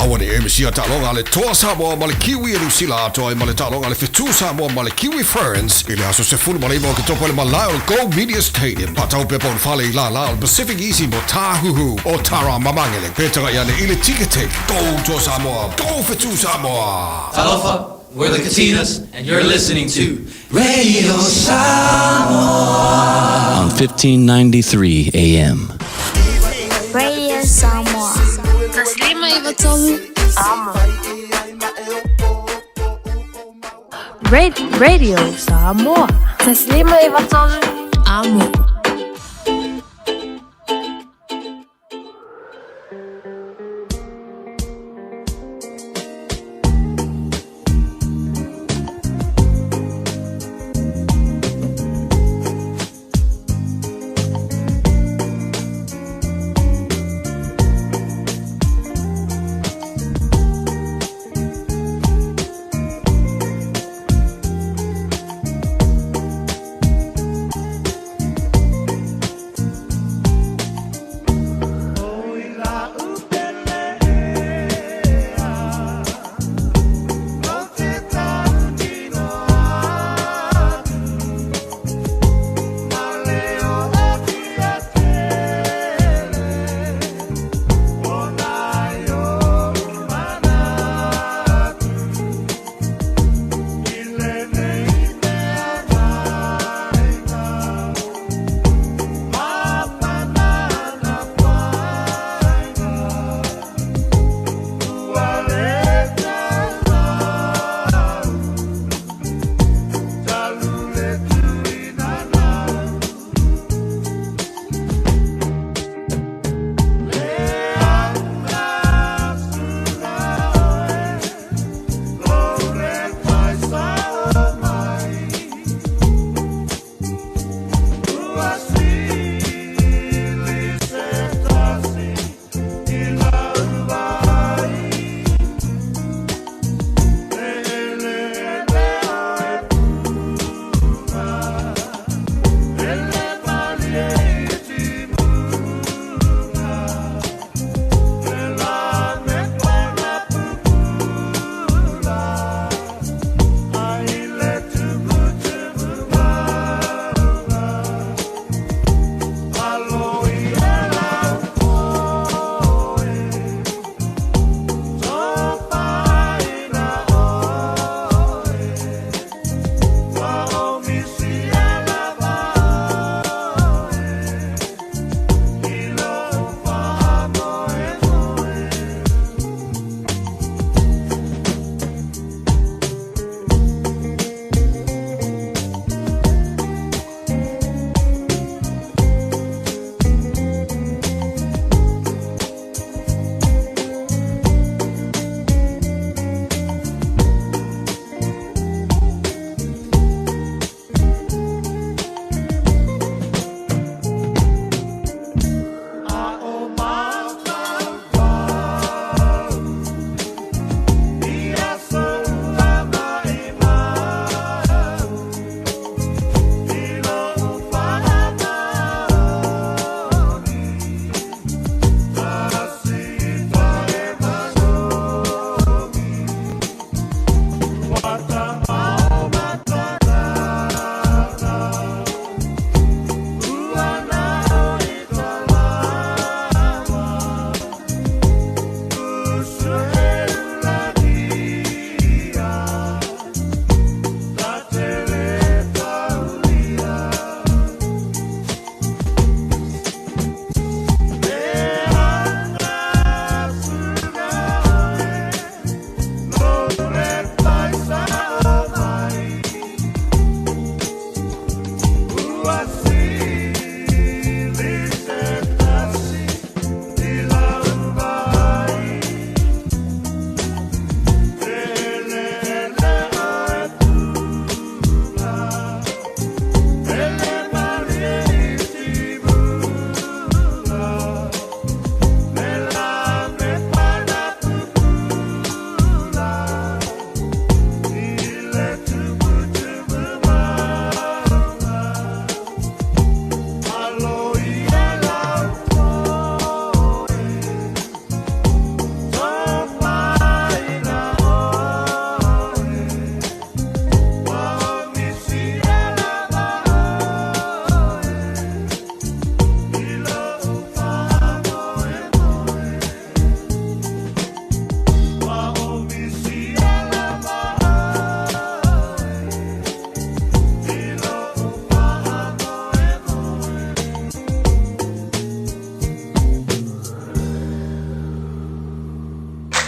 Aua ne i misia taaloga a le Toa Samoa ma le Kiwi a Niu Sila atoa ai ma le taaloga a le Fetu Samoa ma le Kiwi Ferns i le aso 19 o Oketopa i le malae o le Go Media Stadium. Faatau pepa o le fale i lala o le Pacific Easy mo Tāhuhu o Tara Mamangele. Pe tagai ane i le Ticketek. Go Toa Samoa! Go Fetu Samoa! Talofa, we're the Katinas, and you're listening to Radio Samoa on 1593 AM. Radio Samoa. 593 Amo. Radio Samoa. 593 Amo.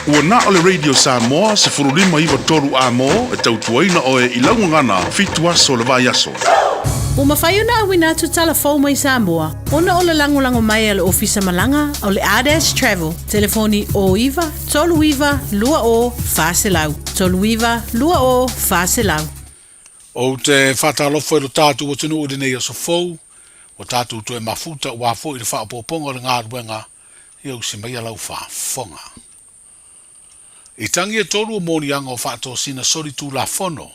Ua na o le Radio Samoa 1593 Amo e tautuaina oe i lau gagana 7 aso o le vaiaso. Ua mafai ona auina atu tala fou mai Samoa ona o le lagolago mai a le Ofisa Malaga o le Ardash Travel, telefoni 09 39 20 400, 39 20 400. Ou te faatalofa i lo tatou atunuu i lenei aso fou, ua tatou toe mafuta aua foi le faaopoopoga o le galuega ia usi maia lau faafofoga. I tangi e tolu o moliaga o faatosina solitulafono,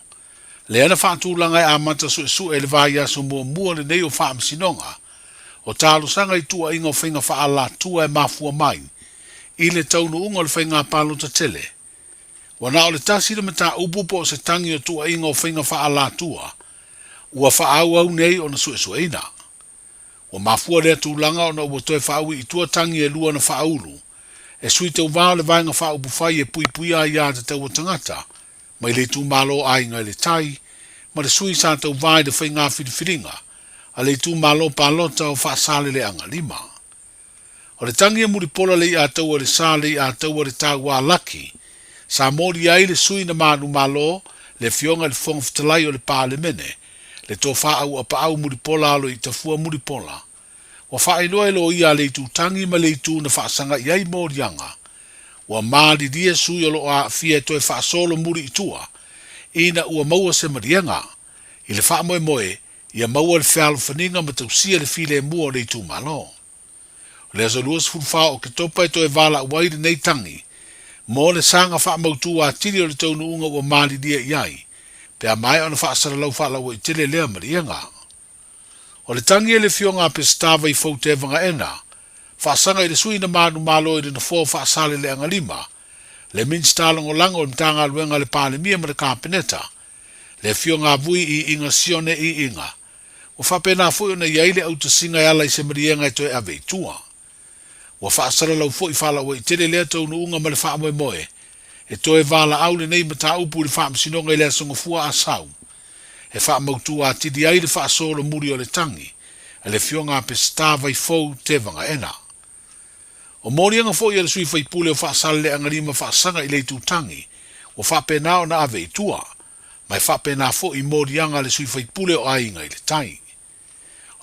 lea na faatulaga e amata suesue i le vaiaso muamua lenei o Faamasinoga o talosaga i tuuaiga o faiga faaalatua e mafua mai i le taunuuga o le faiga palota tele. Ua na o le tasi le mataupu po o se tagi o tuuaiga o faiga faaalatua ua faaauau nei ona suesueina. Ua mafua lea tulaga ona ua toe faaui i tua tagi e lua na faaulu e sui tauva o le Vaega Faaupufai e Puipuia Aiā Tatau a Tagata mai le itumalo Aiga i le Tai ma le sui sa tauva i le faiga filifiliga a le itumalo palota o Faasaleleaga 5. O le tagi e mulipola le iʻataua i le sa le iʻataua le tauā laki sa moli ai le sui na manumalo le Afioga i le Fofoga Fetalai o le Palemene le tofa Auapaau Mulipola Aloitafua Mulipola. Ua faailoa e loia a le itu tagi ma le itu na faasaga i ai moliaga. Ua malilie sui o lo o aafia e toe faasolo muli i tua ina ua maua se maliega i le faamoemoe ia maua le fealofaniga ma tausia le filemu o le itumalo. O le aso 24 o Oketopa e toe valaau ai lenei tagi mo le saga faamautu atili o le taunuuga ua malilie i ai pe a maea ona faasalalau faalauaitele lea maliega. O le tagi e le Afioga a Peseta Vaifou Tevaga-ena, faasaga i le sui na manumalo i le nofoa o Faasaleleaga 5, le Minisita Lagolago o le Matagaluega a le Palemia ma le Kapeneta, le Afioga a Vui i Iga Sione i Iga. Ua faapena foi ona i ai le autasiga e ala i se maliega e toe ave i tua. Ua faasalalau foi faalauaitele lea taunuuga ma le faamoemoe e toe valaau lenei mataupu i le Faamasinoga i le Aso Gafua Asau e faamautu atili ai le faasolomuli o le tagi a le Afioga a Peseta Vaifou Tevaga-ena. O moliaga foi a le sui faipule o Faasaleleaga 5 faasaga i le itutagi ua faapena ona ave i tua, ma e faapena foi i moliaga a le sui faipule o Aiga i le Tai.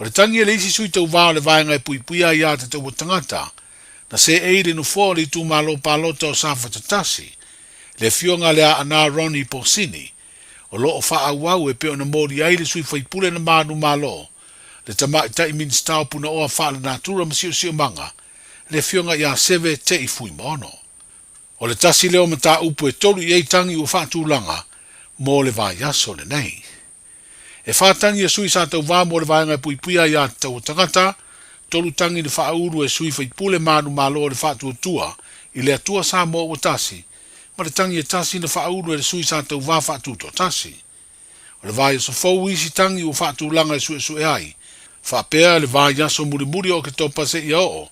O le tagi a le isi sui tauva o le vaega e puipuia ai a tataua tagata, na seei i le nofoa o le itumalo palota o Safata 1, le afioga le Aana Ronnie Posini, o lo o faaauau e pei ona moli ai le sui faipule na manumalo, le tamaitai Minisita o Punaoa Faalenatura ma Siosiomaga, le afioga ia Seve Tei Fuimaono. O le tasi lea o mataupu e tolu i ai tagi ua faatulaga mo le vaiaso lenei. E fa tagi a sui sa tauva mo le vaega e puipuia ai aiatatau a tagata, tolu tagi na faaulu e sui faipule manumalo o le Faatuatua i le Atua Samoa ua tasi, ma le tagi e tasi na faaulu e le sui sa tauva faatutoatasi. O le vaiaso fou isi tagi ua faatulaga e suesue ai, faapea le vaiaso mulimuli o Oketopa seia oo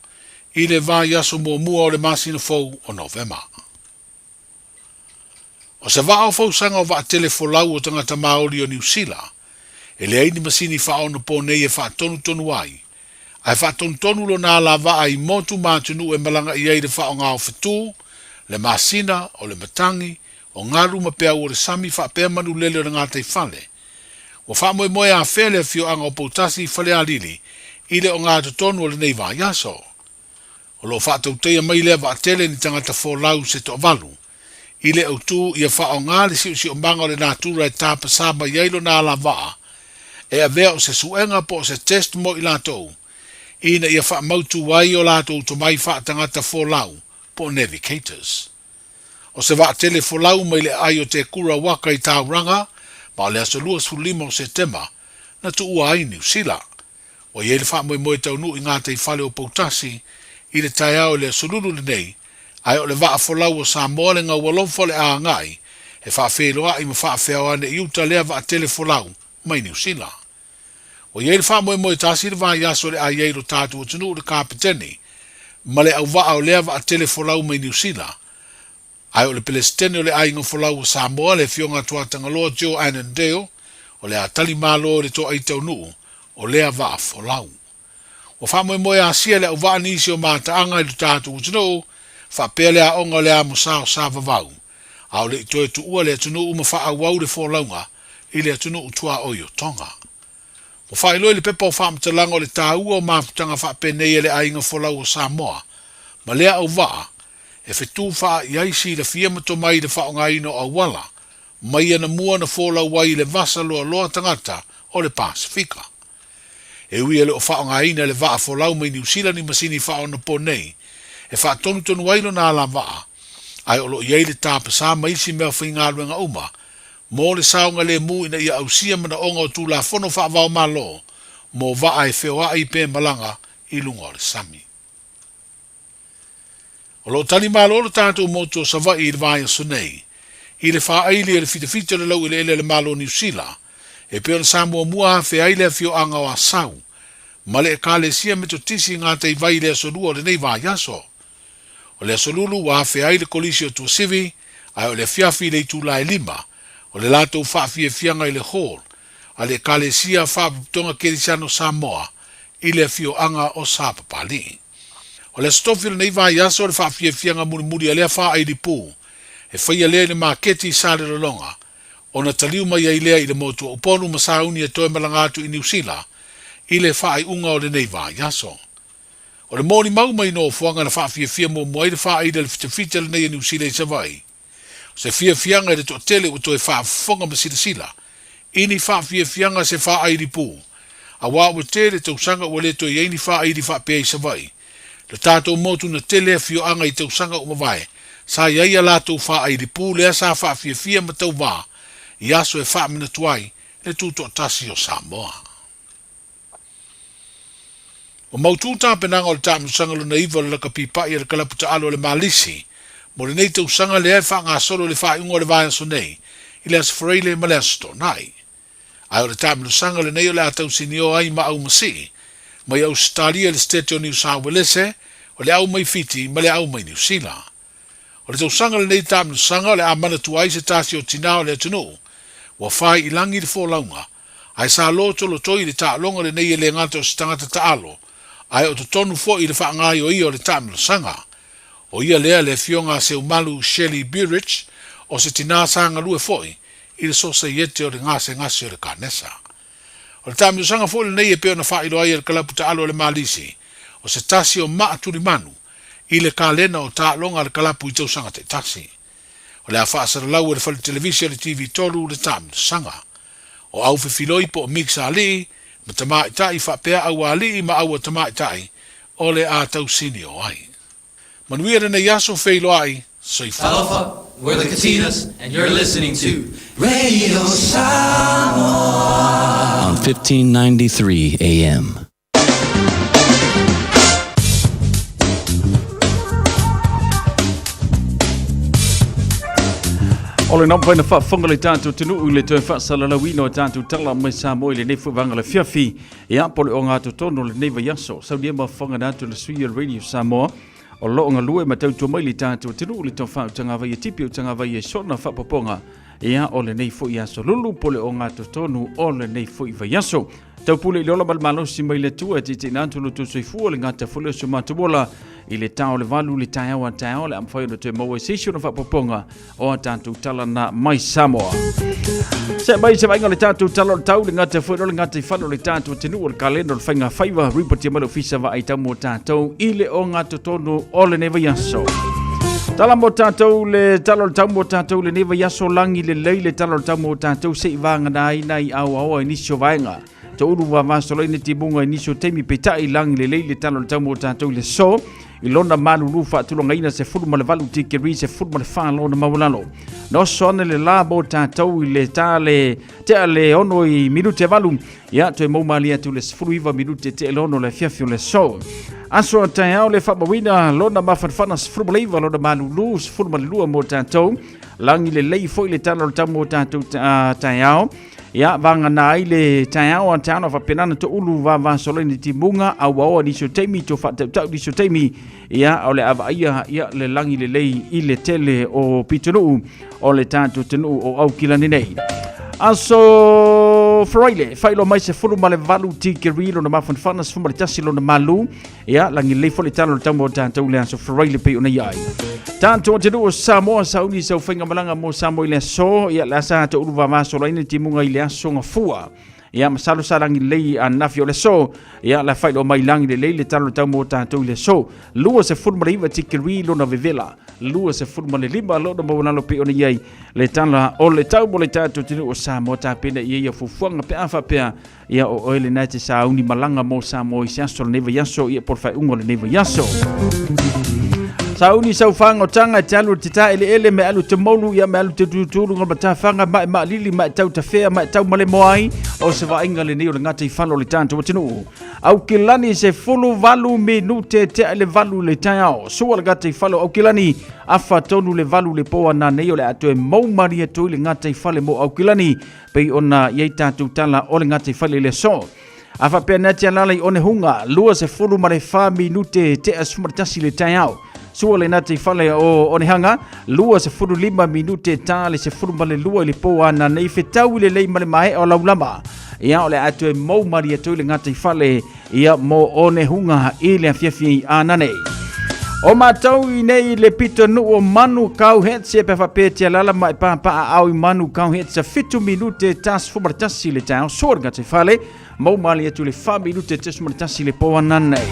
i le vaiaso muamua o le masina fou o Novema. O se vaa o fausaga o vaatele folau o tagata Maori o Niu Sila, e leai ni masini faaonopō nei e faatonutonu ai, ae faatonutonu lona alavaa i motu ma atunuu e malaga i ai le faaaoga o fetū, le masina, o le matagi, o galu ma peau o le sami faapea manulele o le gataifale. Ua faamoemoe afea le afioaga o Poutasi i Falealili i le ogatotonu o lenei vaiaso. O lo o faatautaia mai lea vaatele ni tagata folau se toavalu i le autū ia faaaoga le siosiomaga o le natura e tapasā mai ai lona alavaa e avea o se suega po o se test mo i latou ina ia faamautu ai o latou tomai faatagata folau po o navigators. O se vaatele folau mai le aai o Te Kura Waka i Tauranga ma o le aso 25 o Setema na tuua ai Niu Sila. Ua i ai le faamoemoe taunuu i gataifale o Poutasi i le taeao i le aso Lulu lenei, ae o le vaa folau o Samoa le gaualofa o le a agai e faafeiloai ma faafeao ane i uta lea vaatele folau mai Niu Sila. Ua i ai le faamoemoe tasi le vaiaso le a i ai lo tatou atunuu le Kapeteni ma le auvaa o lea vaatele folau mai Niu Sila, ae o le Pelesitene o le Aiga Folau o Samoa le Afioga Tuatagaloa Joe Annandale o le a tali malo i le toai taunuu o lea vaa folau. Ua faamoemoe asia le auvaa nisi o mataaga i lo tatou atunuu Faapea le aoga o le amosa o Sa-vavau, a o le i toe tuua le atunuu ma faaauau le folauga i le atunuu tuaoi o Tonga. Ua faailoa i le pepa o faamatalaga o le taua o mafutaga faapenei a le aiga folau o Samoa ma lea auvaa e fetu faaai ai silafia ma tomai i le faaaogaina o auala mai anamua na folau ai i le vasa loaloa tagata o le Pasefika. E ui e le o faaaogaina le vaa folau mai Niu Sila ni masini faaonaponei e faatonutonu ai lona alavaa, ae o lo o i ai le tapasā ma isi mea faigaluega uma mo le saogalemu ina ia ausia manaoga o Tulafono faava-o-Malo mo vaa e feoai pe malaga i luga o le sami. O lo o tali malo le tatou motu o Savaii i le vaiaso nei i le faaili e le fitafita o le laueleele a le Malo o Niu Sila e pei ona sa muamua afea ai le afioaga o Asau ma le Ekalesia Metotisi i Gataivai i le Aso Lua o lenei vaiaso. O le Aso Lulu ua afea ai le Kolisi o Tuasivi ae o le afiafi i le itula e 5 o le latou faafiafiaga i le Hall a le Ekalesia Faapotopotoga Kerisiano Samoa i le afioaga o Sapapalii. O le Aso Tofi o lenei vaiaso o le faafiafiaga mulimuli a lea faaili pū e faia lea i le maketi i Salelologa ona taliu mai ai lea i le motu o Upolu ma sauni e toe malaga atu i Niu Sila i le faaiuga o lenei vaiaso. O le molimau mai nofoaga na faafiafia muamua ai le faaili a le fitafita lenei a Niu Sila i Savaii. O se fiafiaga i le toatele ua toe faafofoga ma silasila i ni faafiafiaga se faaili pū, auā ua tele tausaga ua le toe i ai ni faaili faapea i Savaii. Lo tatou motu na tele afioaga i tausaga ua mavae, sa i ai a latou faaili pū lea sa faafiafia ma tauvā i aso e faamanatu ai le tutoatasi o Samoa. Ua mautū tapenaga o le taamilosaga lona iva o le lakapi paʻi a le kalapu taalo a le Malisi mo lenei tausaga lea e faagasolo i le faaiuga o le vaiaso nei i le Aso Faraile ma le Aso Toonai. Ae o le taamilosaga lenei o le a tausinio ai ma aumasii mai Ausetalia i le Setete o Niu Sauelese, o le au mai Fiti ma le au mai Niu Sila. O le tausaga lenei taamilosaga o le a manatua ai se tasi o tinā o le atunuu ua fai i lagi le folauga, ae sa lotolotoi i le taaloga lenei e le gata o se tagata taalo, ae o totonu foi i le faagaoioia o le taamilosaga. O ia lea le afioga a Seumalu Shelley Burich, o se tinā sa galue foi i le Sosaiete o le Gasegase o le Kanesa. O le taamilosaga foi lenei e pei ona faailoa ai e le kalapu taalo a le Malisi, o se tasi o maa tulimanu i le kalena o taaloga a le kalapu i tausaga taitasi. O le a faasalalau e le fale televisi o le TV3 le taamilosaga. O au fefiloi po o mix alii ma tamaitai faapea au alii ma aua tamaitai o le a tausinio ai. Manuia lenei aso feiloai, soifua. Talofa, we're the Katinas and you're listening to Radio Samoa. On 1593 AM. O le napa ina faafofoga le tatou atunuu i le toe faasalalauina o tatou tala mai Samoa i lenei foi vaega le afiafi. Ia, po o le ogatotonu o lenei vaiaso. Saunia ma fofoga na atu le sui o le Radio Samoa o lo o galue ma tautua mai le tatou atunuu le tofa o tagavai e tipi o tagavai e sona faapopoga. Ia, o lenei foi aso lulu po o le ogatotonu o lenei foi vaiaso. Taupule i le ola ma le malosi mai le Atua e taitaiina atu lo outou soifua le gata foi lea o so matou ola i le ta o le valu le taeao a taeao le a mafai ona toe maua i se isi ona faapopoga o a tatou tala na mai Samoa. Se mai se vaaiga o le tatou tala o le tau le gata foi le gata i fale o le tatou atunuu o le kalena o le faiga faiva ripotia mai le ofisa vaai tau mo tatou i le ogatotonu o lenei vaiaso. Tala mo tatou le tala o le tau mo tatou lenei vaiaso lagi lelei le tala o le tau mo tatou se i vagana ai nai aoaoa i nisi o vaega. Toulu vavasoloina timuga i nisi o taimi peitai lagi lelei le tala o le tau mo tatou i le so i lona malulu faatulagaina 18 tikeri 14 lona maualalo. Na oso ane le la mo tatou i le ta le tea le ono i minute valu ia toe mau malie atu le 19 minute te le ono le afiafi o le so. Aso a taeao le faamauina lona mafanafana 19 lona malulu 12 mo tatou. Lagi lelei foi le tala o le tau mo tatou taeao. Ia, vagana ai le taeao a taeao na faapena na toulu vavasoloina timuga auaoa nisi o taimi to faatautau nisi o taimi. Ia, o le a vaaia ia le lagi lelei i le tele o pitonuu o le tatou atunuu o Aukilani nei. Aso o Faraile, faailoa mai 18 tikeri lona mafanafana, 11 lona malu. Ia, lagi lelei foi le tala o le tau mo tatou le aso Faraile pei ona i ai. Tatou atunuu o Samoa, sauni sau faigamalaga mo Samoa i le aso. Ia, le asa toulu vavasolaina le timuga i le aso Gafua. Ia, masalo sa lagi lelei ananafi o le aso. Ia, la faailoa mai lagi lelei le tala o le tau mo tatou i le aso. 29 tikeri lona vevela, 25 lona maualalo pei ona i ai le tala o le tau mo le tatou atunuu o Samoa. Tapena i ai ia fuafuaga pe a faapea ia o oe lena e te sauni malaga mo Samoa i se aso o lenei vaiaso, ia po o le faaiuga o lenei vaiaso. Sauni sau fagotaga e te alu te taeleele me alu te moulu ia me alu te tutulu ngā matafaga ma e maalili ma e tau tawhea ma e tau malemoa ai o se vaaiga lenei o le gataifale o le tatou atunuu. Aukilani 18 minute tea i le 8 i le taeao. Sua le gataifale o Aukilani afa tonu le 8 i le po a nanei o le a toe maumarie atu ai le gataifale mo Aukilani pei ona i ai tatou tala o le gataifale i le aso. A faapea nei te alala i Onehunga, 24 minute tea 11 le taeao. Sua le gataifale o Onehanga, 25 minute ta le 12 i le po a nanei fetau i le lei ma le maea o Laulama. Ia o le a toe maumarie atu ai le gataifale ia mo Onehunga i le afiafi a nanei. O matou i nei le pito nuu o Manu kau hetse pe faapea te alala ma e pāpaa au i Manu kau hetse 7 minute tas fuma le tasi le taeao soa le gataifale mau mali atu le 4 minute te suma le tasi le po a nanei.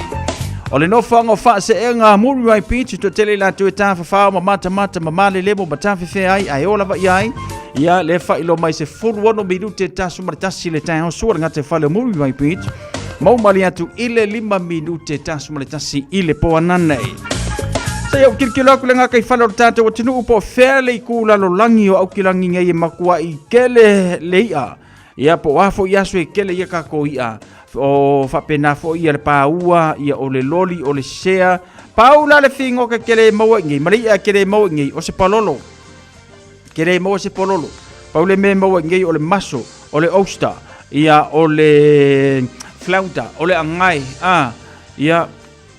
O le nofoaga o faaseega Muriwai Beach toatele i latou e tafafao ma matamata ma malelemo ma tafefea ai ae o lava i ai ia le faailoa mai 16 minute tas fuma le tasi le taeao soa le gataifale o Muriwai Beach Maumali atu i le 5 minute 11 i le po ananei. Sa iau kilokilo aku le gataifale o le tatou atunuu po o fea le itu lalolagi o Aukilani nei e matuai kele le i'a. Ia po o a foi aso e kele ia tatou i'a. O faapena foi ia le paua, ia o le loli, o le sea. Pau la le figoka kele e maua i nei, ma le i'a kele e maua i nei, o se palolo. Kele e maua se pololo. Pau le mea e maua i nei o le maso, o le oyster, ia o le flounder, o le angae, a, ia,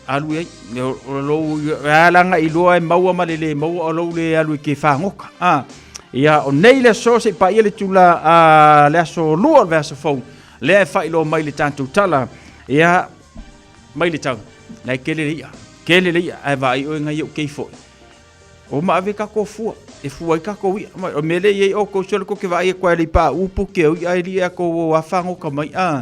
alu i ai. O lou, a langa i loa e maua ma le le maua o lou le alu i ke whangoka. A, ia, o nei le aso se i paia le tula a, le aso lua o le vaiaso fou, lea e faailoa mai le tatou tala, ia, mai le tau, la e kele le i'a, kele le i'a, ae vaai oe ngai au kei foi. O ma ave kako fua, e fua ai kako ia. O mea le iai o kou sole ko ke vaai e le pa upu ke o ia li a ko o a whango ka mai a.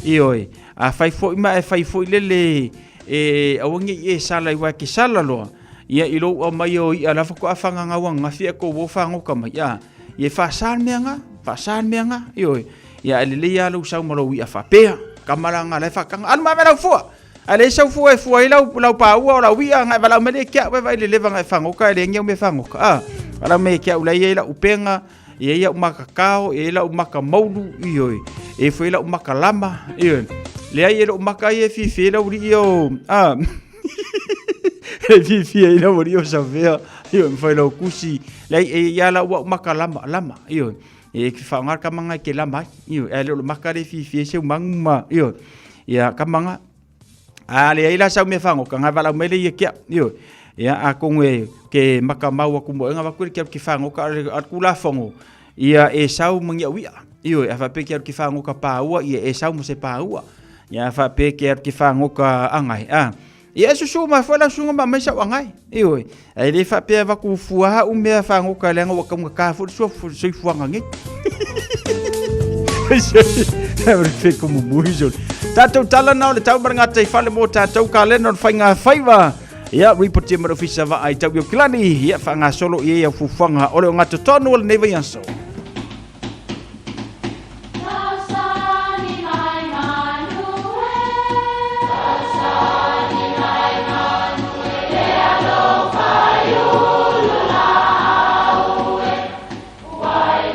I oi, a whai foi ma e whai foi lele e awangi i e sala i wa ke sala loa. Ia i lou au mai o ia lava ko a whanga ngawa ngawhi e ko o whango ka mai a. Ia e whasal mea nga, whasal mea nga, i oi. Ia ele le ia lau sau malo ia whapea. Kamaranga lai whakanga, anu ma me lau fua. A le sau fua e fua ai lau, lau paua o lau ia ngai valau me le kia ue vai le leva ngai whangoka e le ngia me whangoka. A, valau me kia ulai e lau upenga, e ia umaka kao, e lau umaka maulu, i oi. E fue lau umaka lama, i oi. Le ai e lau umaka i e fifi e lau ri o, a, e fifi e lau ri o sawhea, i oi, mwhai lau kusi, le ai e ia lau umaka lama, lama, i oi. E ki whaonga ka manga ke lama, i oi, e le o le maka le fifi e se umangu ma, i oi. Ia ka manga a le ai la sau me whango ka ngai valau mele ia kia io ia a kongo e ke maka mau aku mo nga vaku kia ki whango ka a kula fongo ia e sau mangi au ia io a fa pe kia ki whango ka paua ia e sau mo se paua ia fa pe kia ki whango ka angai a ia susu ma fo la sunga ma mai sau angai io ai le fa pe vaku fua u mea whango ka le nga ka ka fo su soifuaga nei. E como muiso. Tātou tala nao le tau marangata i whale mō tātou ka lena o whainga whaiwa. Ia, ripotia mara ofisa wa ai tau i o kilani. Ia, whaanga solo i e au fufuanga o le o ngā totonu o le nei vaiaso.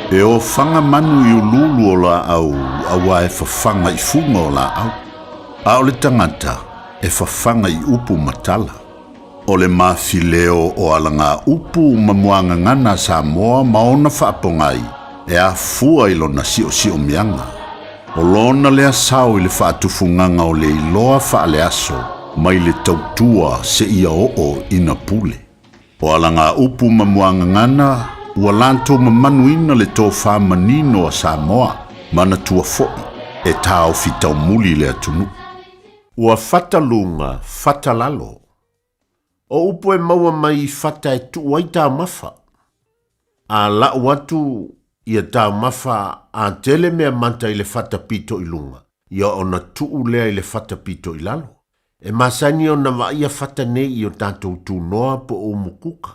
E ofaga manu i uluulu o laau auā e fafaga i fuga o laau, a o le tagata e fafaga i upu ma tala. O le mafileo o alagaupu ma muagagana a Samoa ma ona faapogai e afua i lona siosiomiaga. O lona lea sao i le faatufugaga o le iloa faaleaso mai le tautua seia oo ina pule. O alagaupu ma muagagana ua latou mamanuina le tofā manino a Samoa Manatua foʻi e taofi taumuli le atunuu. Ua fata luga, fata lalo. O upu e maua mai i fata e tuu ai taumafa. A lau atu ia taumafa a tele mea mata i le fata pito i luga, ia ona tuu lea i le fata pito i lalo. E masani ona vaaia fata nei i o tatou tunoa po o umukuka.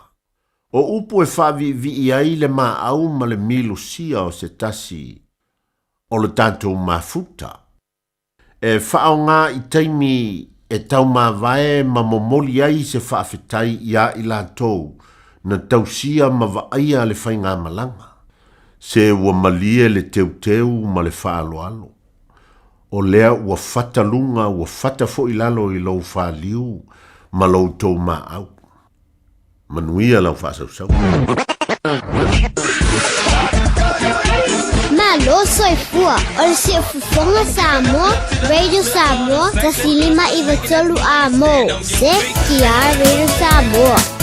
O upu e faaviivii ai le maau ma le milosia o se tasi o le tatou mafuta. E faaaoga i taimi e taumavae ma momoli ai se faafetai iā i latou na tausia ma vaaia le faigamalaga. Se ua malie le teuteu ma le faaaloalo. O lea ua fata luga ua fata foi lalo i lou faliu ma lo outou maau. Manuia lau faasausauga. Malo soifua o le Siufofoga Samoa, Radio Samoa, 105 93 Amo, ZTR Radio Samoa.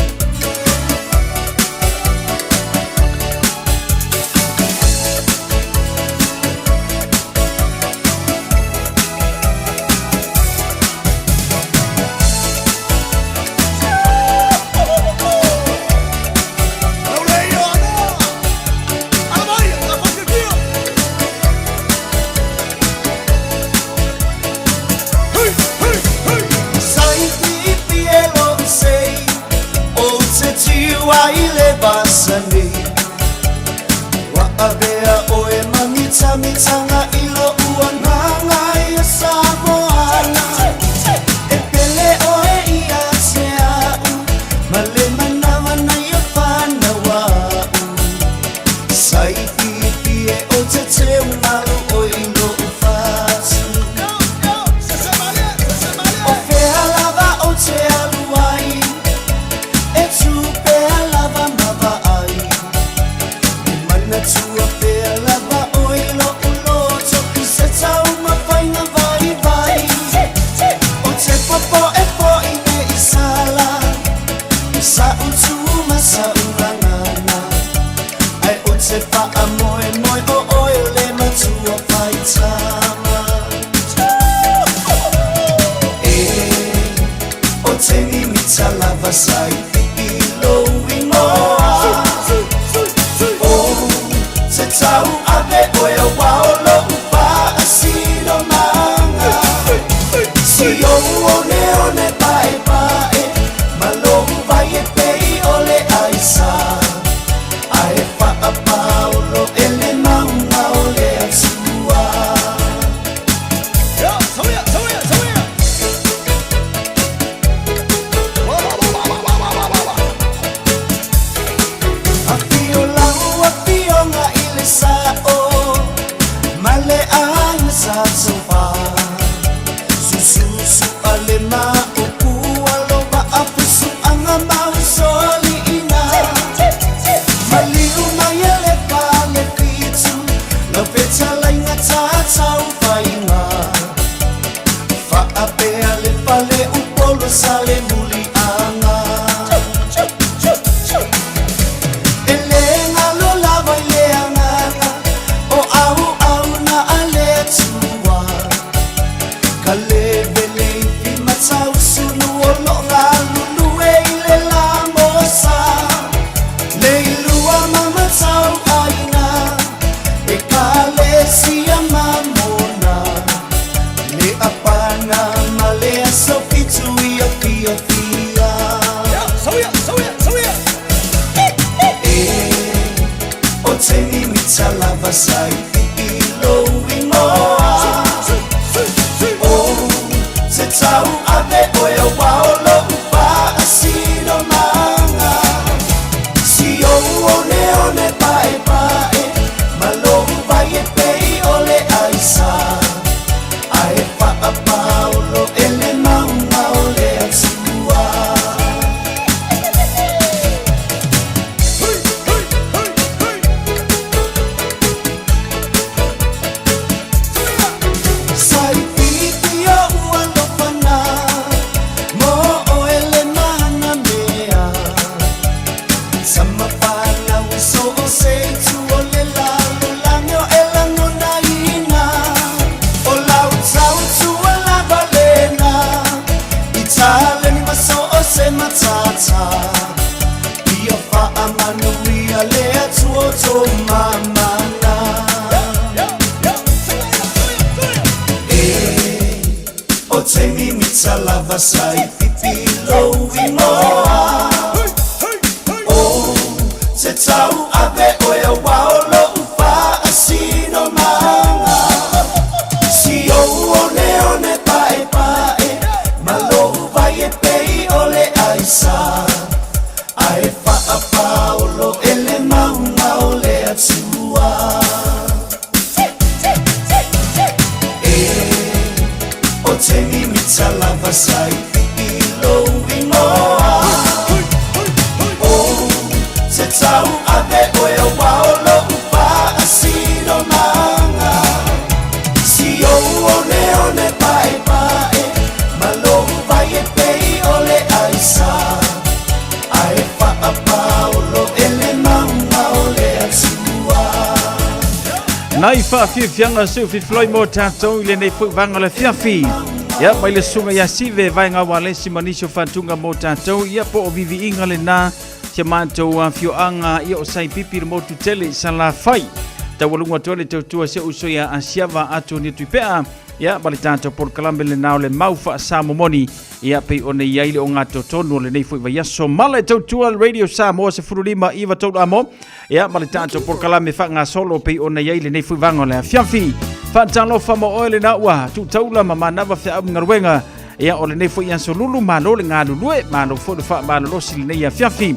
tauave oe auā o loʻu faasinomaga. Si ou oneone paepae ma lou vai e pei o le aisa, ae faapaolo e le mauga o le Atua. E o te mimita lava sa i lou igoa, o te tauave oe auā o loʻu faasinomaga. Si ou oneone paepae ma lou vai e pei o le aisa, ae faapaolo e le mauga o le Atua. Nai faafiafiaga seu fifiloi mo tatou i lenei foi vaega o le afiafi. Ia, mai le susuga ia Sive vaega ualesi ma nisi o faatuga mo tatou, ia po o viviiga lena si a matou afioaga ia o Saipipi le motu tele i Salafai. Taualuga atu ai le tautua si ou uso ia Asiava atu ni Tuipea, ia ma le tatou polokalame lena o le mau faasamomoni, ia pei ona i ai le ogatotonu o lenei foi vaiaso. Ma le tautua Radio Samoa 15 iva tolu amo, Ia, ma le tatou polokalame faagasolo pei ona i ai lenei foi vaega o le afiafi. Faatalofa mo oe lena ua tuutaula ma manava feau ma galuega. Ia, o lenei foi aso lulu, malo le galulue, malo foi le faamalolosi lenei afiafi.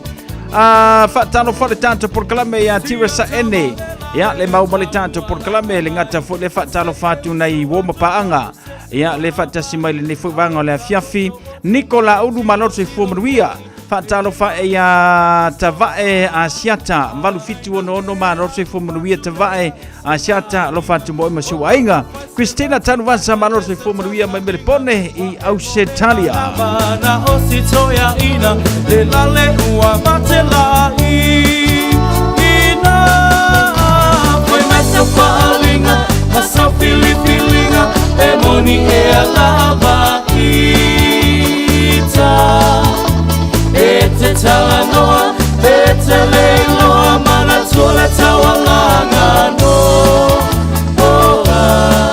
Ah, faatalofa le tatou polokalame ia Tirasa Ene. Ia, le mau ma le tatou polokalame, le gata foi le faatalofa atu nei uo ma paaga. Ia, le faatasi mai lenei foi vaega o le afiafi. Nikola Ulu, malo le soifua manuia. Faatalofa e ia Tavae Asiata 8766 malo le soifua manuia Tavae Asiata alofa atu mo oe ma si ou aiga. Christina Tanuvasa malo le soifua manuia mai Melepone i Ausetalia. Mana o si toia ina le lale ua mate la i ina Foi mai sau faalinga ma sau filifilinga e moni e alava ita E te talanoa e te leiloa manatua le taualaga no oh, ah.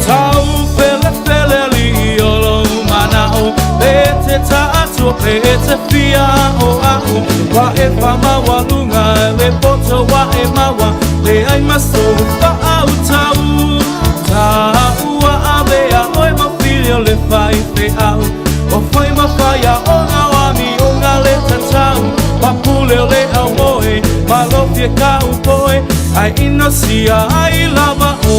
Tau felefele alii o lou manao E te taatua pe e te fia o au Wa e whamaualuga le poto wa e maua Le ai maso whaautau Taua avea oe mawhili o le whai wheau O whai mawhaia o ngā wami o ngā le tatau Papule o le au moe malofie ka upoe Ai inosia ai lava oe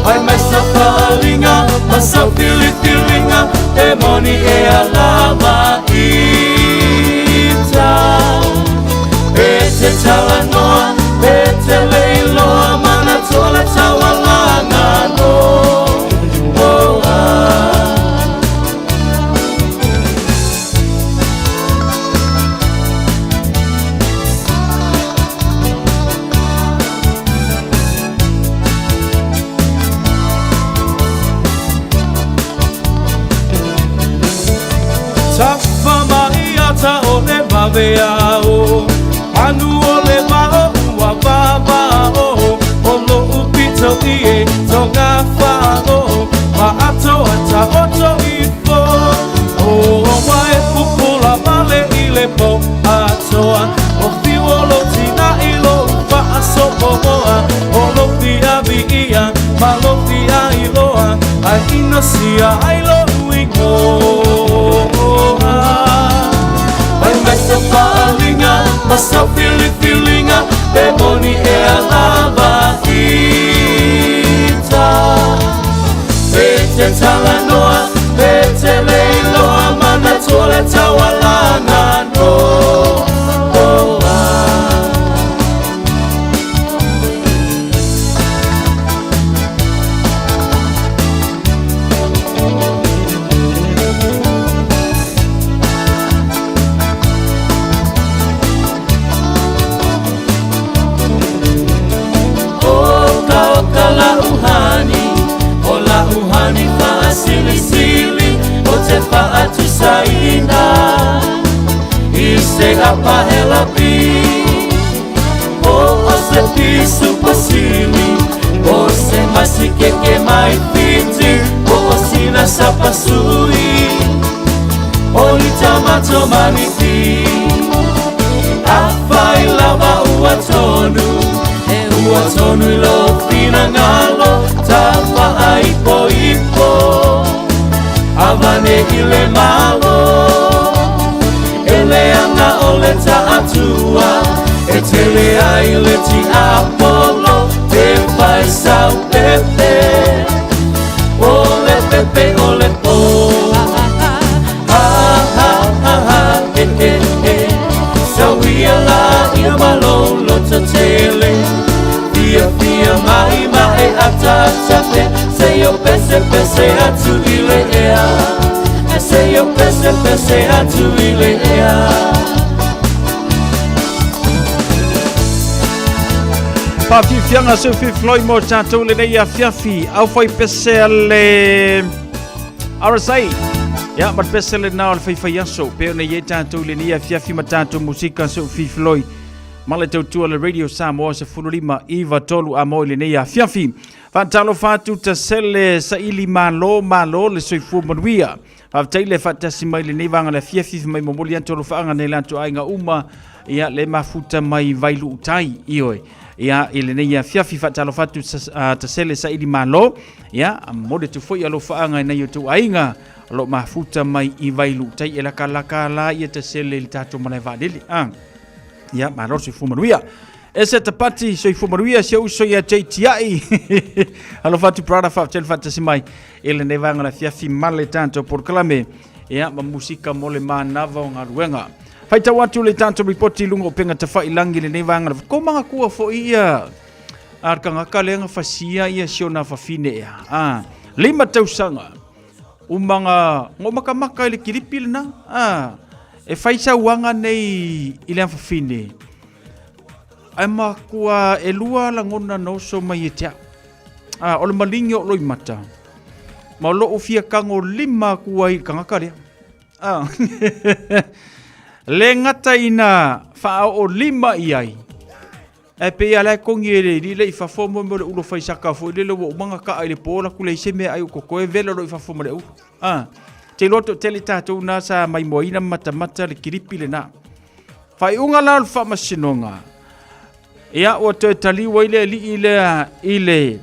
Ai mai sa faalinga ma sa filifilinga E moni e alava ita E te talanoa e te leiloa Manatua le taualaga no oh, ah. Tafa mai ata o le vavea o Anu o le vao ua vava o O lo'u pito i e tonga whao Ma ato ata oto ifo O wa e pupula male i le po atoa O whio lo tina i lo whaasopomoa O lo fia viia ma lo fia iloa Ai inosia ai lo ingoa Ai mai sa faalinga ma sa filifilinga E moni e alava ita E te talanoa e te leiloa Manatua le taualaga no oh, ah. te apahela pi O o se pi supasili O se masikeke mai fiti O o sina sapasui O ni tamato maniti Afai lava ua tonu E ua tonu i lo finangalo Tapa ai po ipo Avane i le malo Ele anga o le taatua E tele ai le ti Apollo Te fai sau pepe O le pepe o le po Ha ha ha ha e e e Sau ia la ia malolo tele Fia fia mai mai ata tape Se yo pese pese atu i le ea Se yo pese pese atu i le ea Whawhiwhianga seu whiwhiloi mo tātou le nei a fiafi. Au whai pese a le RSA. Ia, ma pese le nā o le whaiwhai aso. Peo nei e tātou le nei a fiafi ma tātou musika seu whiwhiloi. Ma le tautua le Radio Samoa se fululima iwa tolu a mo i le nei a fiafi. Whaatalo whātu ta sele sa ili malo malo le soifua manuia. Whaatai le whaatasi mai le nei wanga le fiafi mai momoli atu lo whaanga nei lantu ainga uma. Ia le mafuta mai vailu utai ioe. Ia i le nei fiafi whaatalo whātu ta sele sa ili malo. Ia mole tu foi alo whaanga nei o tu ainga. Lo mafuta mai i vailu utai e laka laka la ia ta sele le tātou malai waalele. Ia malo soifua manuia. E se tapati soifua manuia se uso ia JTI. Alo fatu prada fa tel fatasi mai e le nei vanga la fiafi male tanto por klame. Ia ma musika mo le manava o ngaluenga. Whaitau atu le tanto ripoti lunga o penga tawhai langi le nei vanga la ko manga kua fo ia. Ar kangaka lenga fasia ia siona fafine ia. Ah, lima tausanga. Umanga ngomakamaka i le kiripi lena. Ah, e whaisa uanga nei i le fafine. Ai makua e lua langona no so mai e te au. Ah, o le malingi o loi mata. Ma o loo fia kango lima kua i kangaka lea. Ah. Le ngata ina wha o lima i ai. E pe ia lai kongi e le li le i fafo mo mo le ulo whai saka fo i le le wo umanga ka ai le pōla kule i se mea ai o koko e vela lo i fafo mo le ulo. Ah. Te loto te le tātou nā sa mai moina mata mata le kiripi le nā. Whai unga la o le whamasinonga. Ia ua toe taliwa i le li i le i le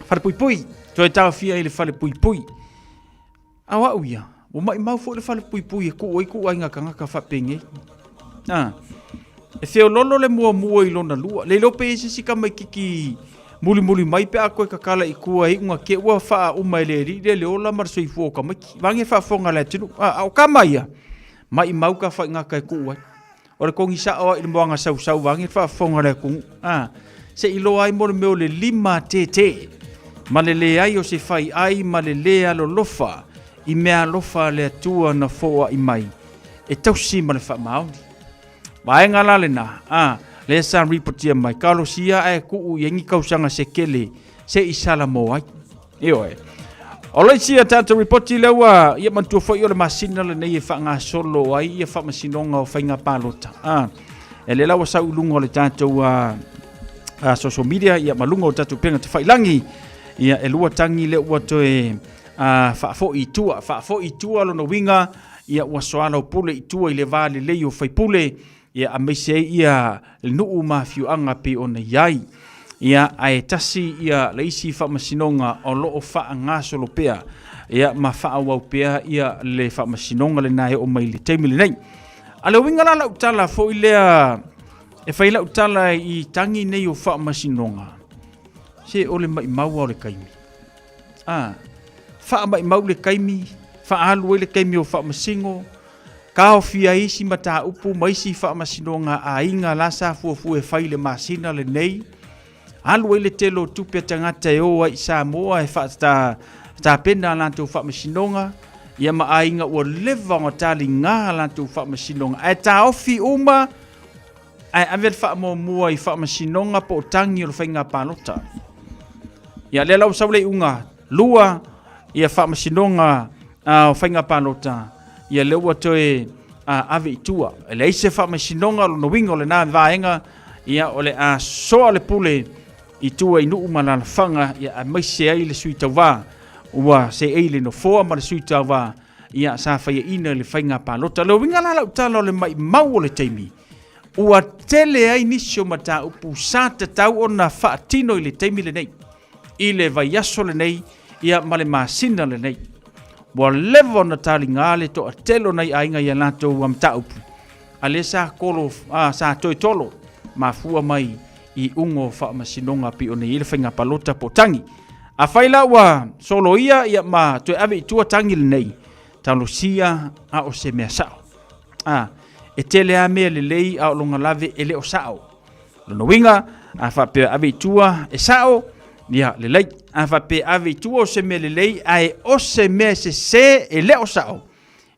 whare pui. Toe tawhia i le whare pui. Awa uia. O mai mau fo le whare pui e ku oi ku ai ngā kangaka whapenge. Ah. E whio lolo le mua mua i lona lua. Le lope i sisi ka mai kiki muli muli mai pe a koe kakala i kua i unga ke ua whaa uma i le ri le le ola mar soifua o ka maiki. Wange whaafonga le atunu. Ah, o ka mai ia. Mai mau ka whai ngā kai ku ai. O le kongi sa o i le moanga sau sau wange whaafonga le kungu. Ah. Se i loa ai mo le meo le lima te te. Ma le le ai o se whai ai ma le le alo lofa. I mea alofa le atua na fōa i mai. E tausi ma le wha maori. Vaenga la le nā. Ah, le sa ripotia mai. Kalosia e kuu i engi kausanga se kele se i sala mo ai. Io e. O le sia tātou ripoti le ua ia mantua foi o le masina le nei e wha solo ai ia wha masinonga o whainga pālota. Ah, e le lawa sa ulunga o le tātou social media ia malunga o tātou penga te whailangi. Ia e lua tangi le ua toe whaafo i tua. Whaafo i tua lono winga ia ua soala o pule i tua i le vā le lei o whaipule. Ia a meise ia le nuu mawhiuanga pe o na iai. Ia ae tasi ia leisi whaamasinonga o loo wha ngasolo pea. Ia ma whaawau pea ia le whaamasinonga le nae o mai le teimi le nei. A le winga la lau tala fo i lea e whai lau tala i tangi nei o whaamasinonga. Se o le mai maua o le kaimi. Ah, wha mai mau le kaimi, wha alu le kaimi o whaamasingo, Ka o fia isi mata upu maisi whaamasinonga a inga la sa fuafua e whai le masina le nei. Alu ai le telo tupe tangata e oa i Samoa e wha ta pena lantou whaamasinonga. Ia ma a inga ua leva o tali ngā lantou whaamasinonga. E tā ofi uma, ai ave le whaamua i whaamasinonga po o tangi o le whainga pālota. Ia le lau sau le unga, lua ia whaamasinonga o whainga pālota. Ia le ua toe ave i tua. E leai se faamasinoga o lona uiga o lena vaega, ia o le a soa le pule i tua i nuu ma alaalafaga, ia aemaise ai le sui tauva ua seei i le nofoa ma le sui tauva ia sa faiaina i le faiga palota. O le uiga la lau tala o le maimau o le taimi, ua tele ai nisi o mataupu sa tatau ona faatino i le taimi lenei, i le vaiaso lenei, ia ma le masina lenei. Ua leva ona taliga le toatele o nai aiga i a latou mataupu, a lea sa kolo, a, sa toe tolo, mafua mai i iuga o faamasinoga pei ona i ai le faiga palota po o tagi. Afai la ua soloia ia ma toe ave i tua tagi lenei, talosia a o se mea sao. A, e tele lava mea lelei a o lona lave e le o sao. Lona uiga, a faapea ave i tua e sao, ia lelei. A faapea ave i tua o se mea lelei ae o se mea sese e le o sao,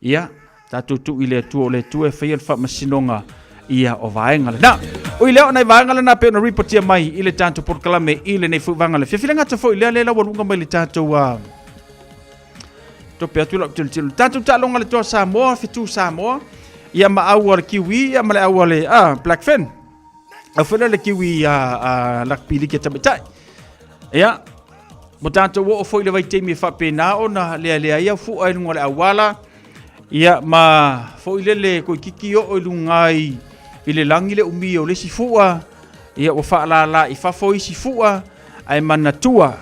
ia tatou tuu i le Atua, o le Atua e faia le faamasinoga ia o vaega lena. Ui lea o nai vaega lena pei ona ripotia mai i le tatou polokalame i lenei foi vaega le fiafia. Le gata foi lea, lea laualuga mai le tatou tope atu lau tilotilo. Tatou taaloga le Toa Samoa, fetu Samoa, ia ma au a le Kiwi, ia ma le au a le Black Fin. Au foi lea le Kiwi a Rugby League tamaitai. Ia, mo tatou oo foi le vaitaimi e faapena ona lealea ai au fua i luga o le auala, ia ma foi lele koikiki oo i luga i le lagi le umi o le isi fua, ia ua faalala i fafo isi fua, ae manatua,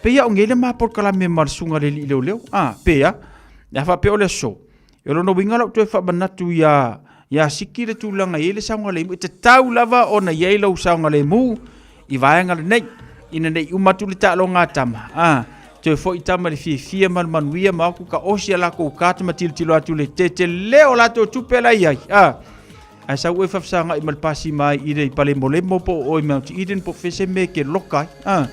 pei a o ngei le ma polokalame ma le susuga i le alii leoleo, a, pe a, a faapea o le aso, E lona uiga lau toe faamanatu ia ia Siki le tulaga e i ai le saogalemu. E tatau lava ona i ai lou saogalemu i vaega lenei, ina ne i uma atu le taaloga a tama, a, toe foi tama i le fiafia ma le manuia ma o atu taosi a latou card ma tilotilo atu i le tetele o latou tupe la e i ai, a. Ae sau oe faafesagai ma le pasi mai i le Palemolemo po o oe Mount Eden po o fea se mea e te loka ai. Ah.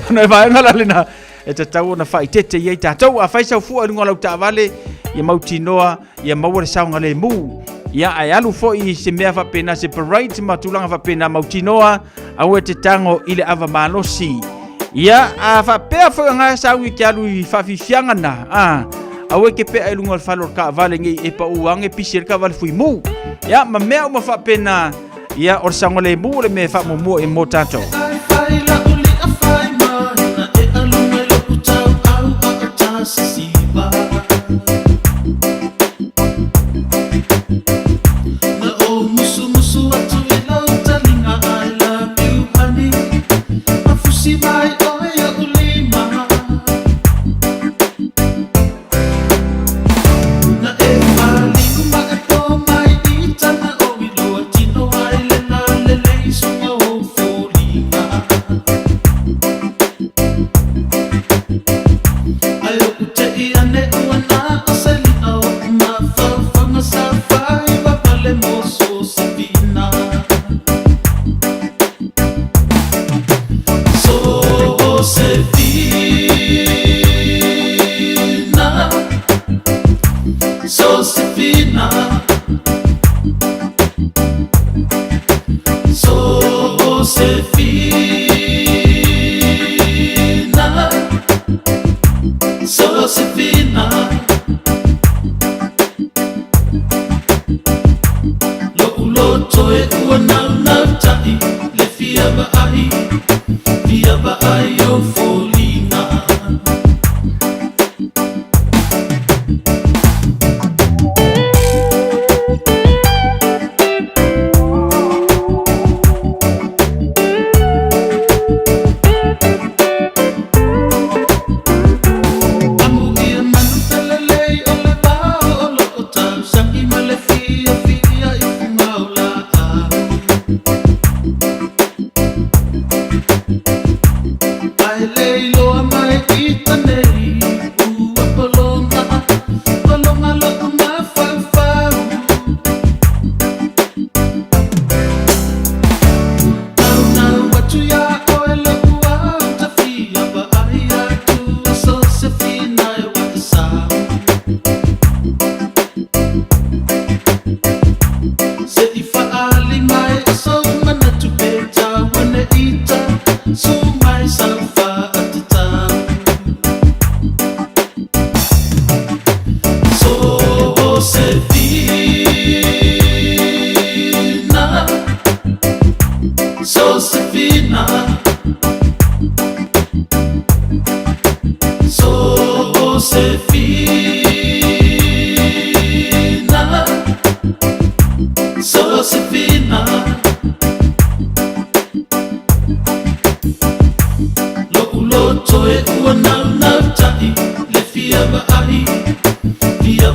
Ona e vaega la lena e tatau ona faaeteete i ai tatou. A fai sau fua i luga o lau taavale, ia mautinoa, ia maua le saogalemu. Ia, ae alu foi i se mea faapena, se parade ma tulaga faapena, mautinoa, aua e te tago i le ava malosi. Ia, a faapea foi aga sau i ke alu i faafiafiaga na, a, aua e ke pea i luga o le fale o le taavale nei e pau age pisi ai le taavale fuimu. Ia, ma mea uma faapena, ia, o le saogalemu o le mea e faamuamua i mo tatou.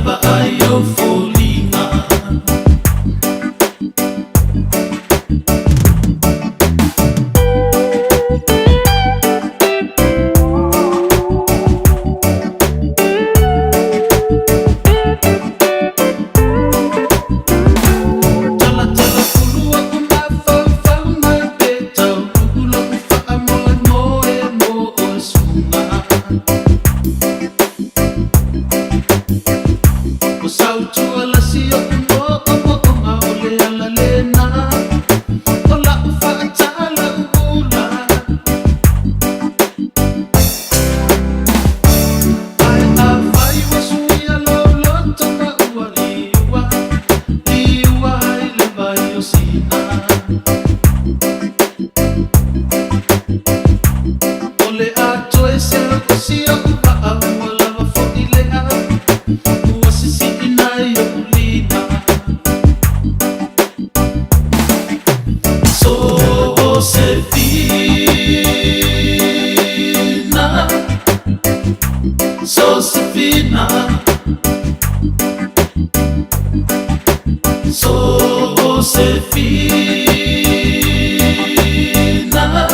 vaai ou foliga. Talatala pulu aku mafaufau mai pe taulu'u lo'u fa'amoemoe mo oe suga. O sautua lasi o'u mo'omo'oga o le ala lena o la'u fa'atala ula. Ae afai ua suia lou loto ma ua liua, liua ai le vai o Sina. O le a toe seu si o'u va'a ua lava fo'i lea ua sisi'ina ai o'u lima. Sosefina, Sosefina, Sosefina,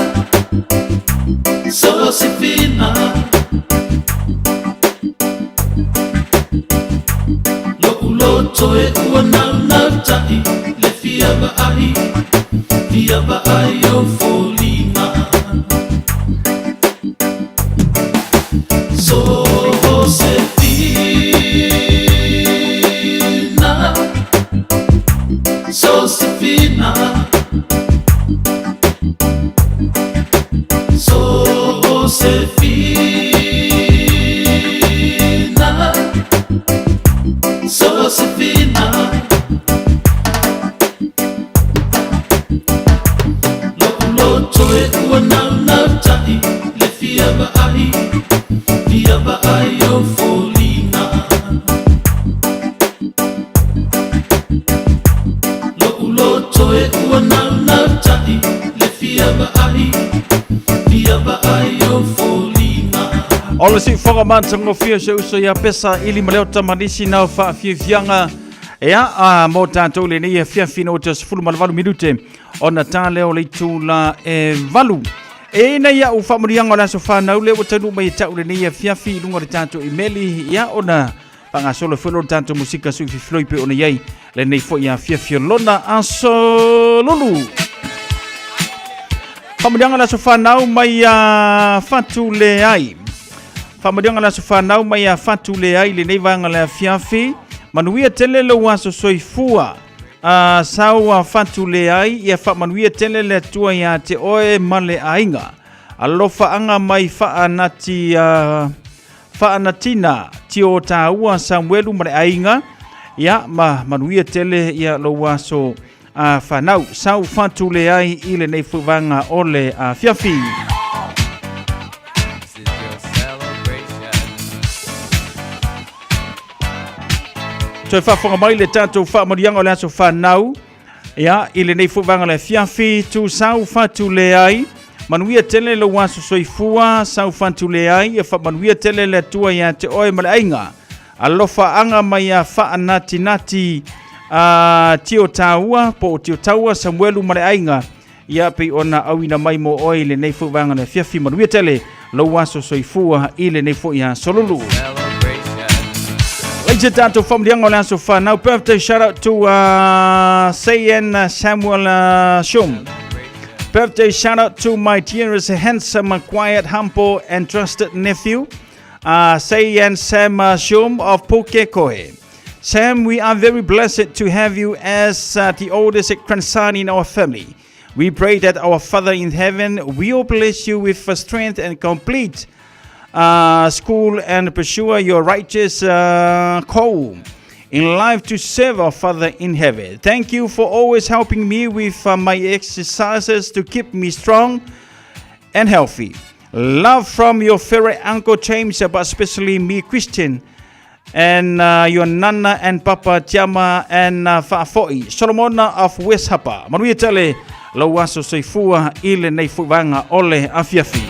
Sosefina. Lo'u loto e ua naunauta'i le fia vaai, fia vaai ou foliga. Sosefina, Sosefina, Sosefina, Sosefina. Lo'u loto e ua naunauta'i le fia vaai, fia vaai ou foliga. Lo'u loto e ua naunauta'i le fia vaai, fia vaai ou foliga. O le siufoga matagofie se uso ia Pesa ili ma leo tamanisi nao faafiafiaga ea a mo tatou lenei afiafi na o te 18 minute ona tā lea o le itula e 8. E ina ia u faamanuiaga o le aso fanau le ua taunuu mai e ta'u lenei afiafi i luga o le tatou imeli ia ona faagasolo foi lo le tatou musika sui fifiloi pe ona iai lenei foi afiafi o lona aso lulu. Faamanuiaga o le aso fanau mai a Fatu Leai. Faamanuiaga o le aso fanau mai a Fatu Leai lenei vaega le afiafi. Manuia tele lou aso soifua. A sau a Fatu Leai ia faamanuia tele le Atua iā te oe ma le aiga. Alofaaga mai faanati faanatina tio tāua Samuelu ma le aiga. Ia ma manuia tele ia lou aso a fanau. Sau Fatu Leai i lenei fuvaga o le afiafi. Toe faafofoga mai le tatou faamanuiaga o le aso fanau ia i lenei foi vaega o le afiafi tu sau fatu leai manuia tele lou aso soifua sau fatu leai ia faamanuia tele le Atua iā te oe ma le aiga. Alofaaga mai a faanatinati a tio tāua po o tio taua Samuelu ma le aiga ia pei ona auina mai mo oe i lenei foi vaega o le afiafi manuia tele lou aso soifua i lenei foi aso lulu. Laiti tatou faamanuiaga o le aso fanau. Birthday shout out to Sayan Samuel Shum. Birthday shout out to my dearest, handsome, quiet, humble, and trusted nephew, Sayan Sam Shum of Pukekohe. Sam, we are very blessed to have you as the oldest grandson in our family. We pray that our Father in heaven will bless you with strength and complete school and pursue your righteous call in life to serve our Father in heaven. Thank you for always helping me with my exercises to keep me strong and healthy. Love from your favorite Uncle James, but especially me, Christian, and your Nana and Papa Tiama and Fa'afo'i, Solomona of West Hapa. Manuia tele, lau aso soifua i lenei fuvaga o le afiafi.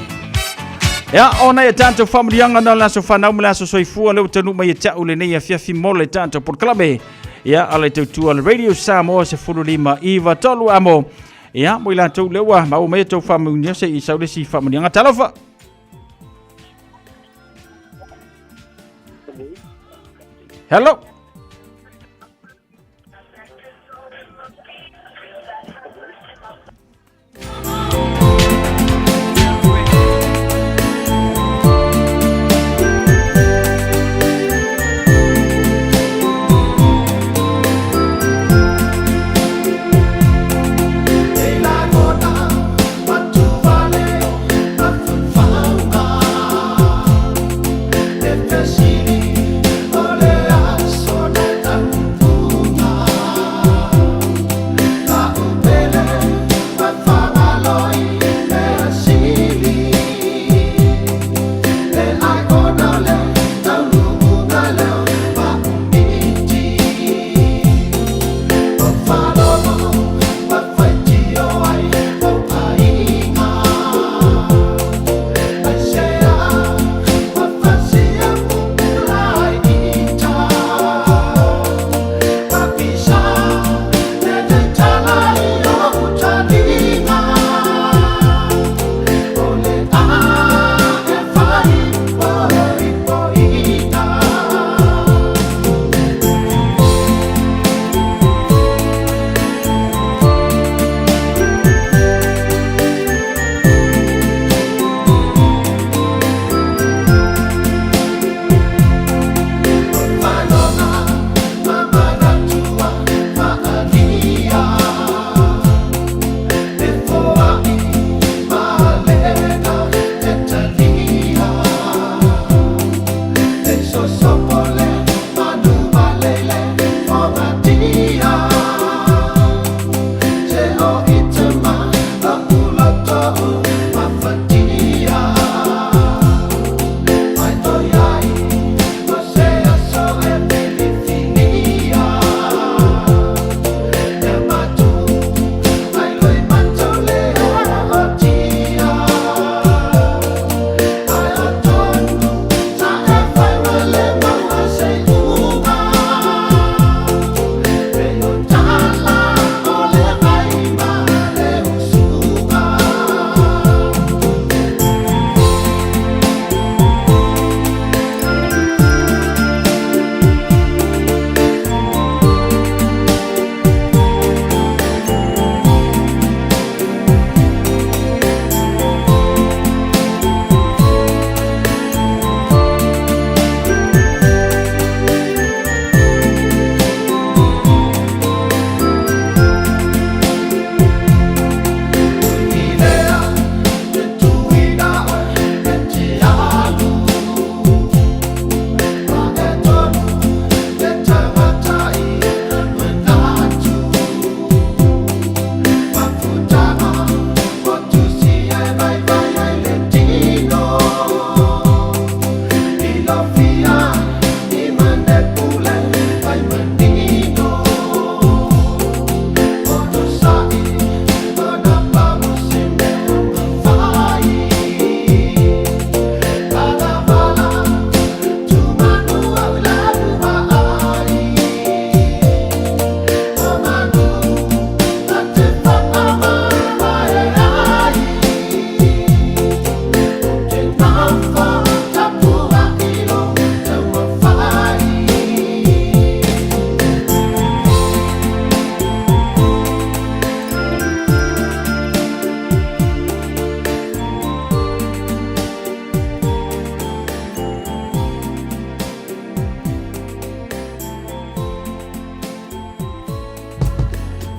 Ia, o nai a tatou faamanuiaga na o le aso fanau ma le aso soifua lea ua taunuu mai ia te au lenei afiafi mo le tatou polokalame. Ia, a le tautua le Radio Samoa 15 9 3 amo. Ia, mo i latou lea ua maua mai a tou faamanuia se i sau le isi faamanuiaga. Talofa! Hello!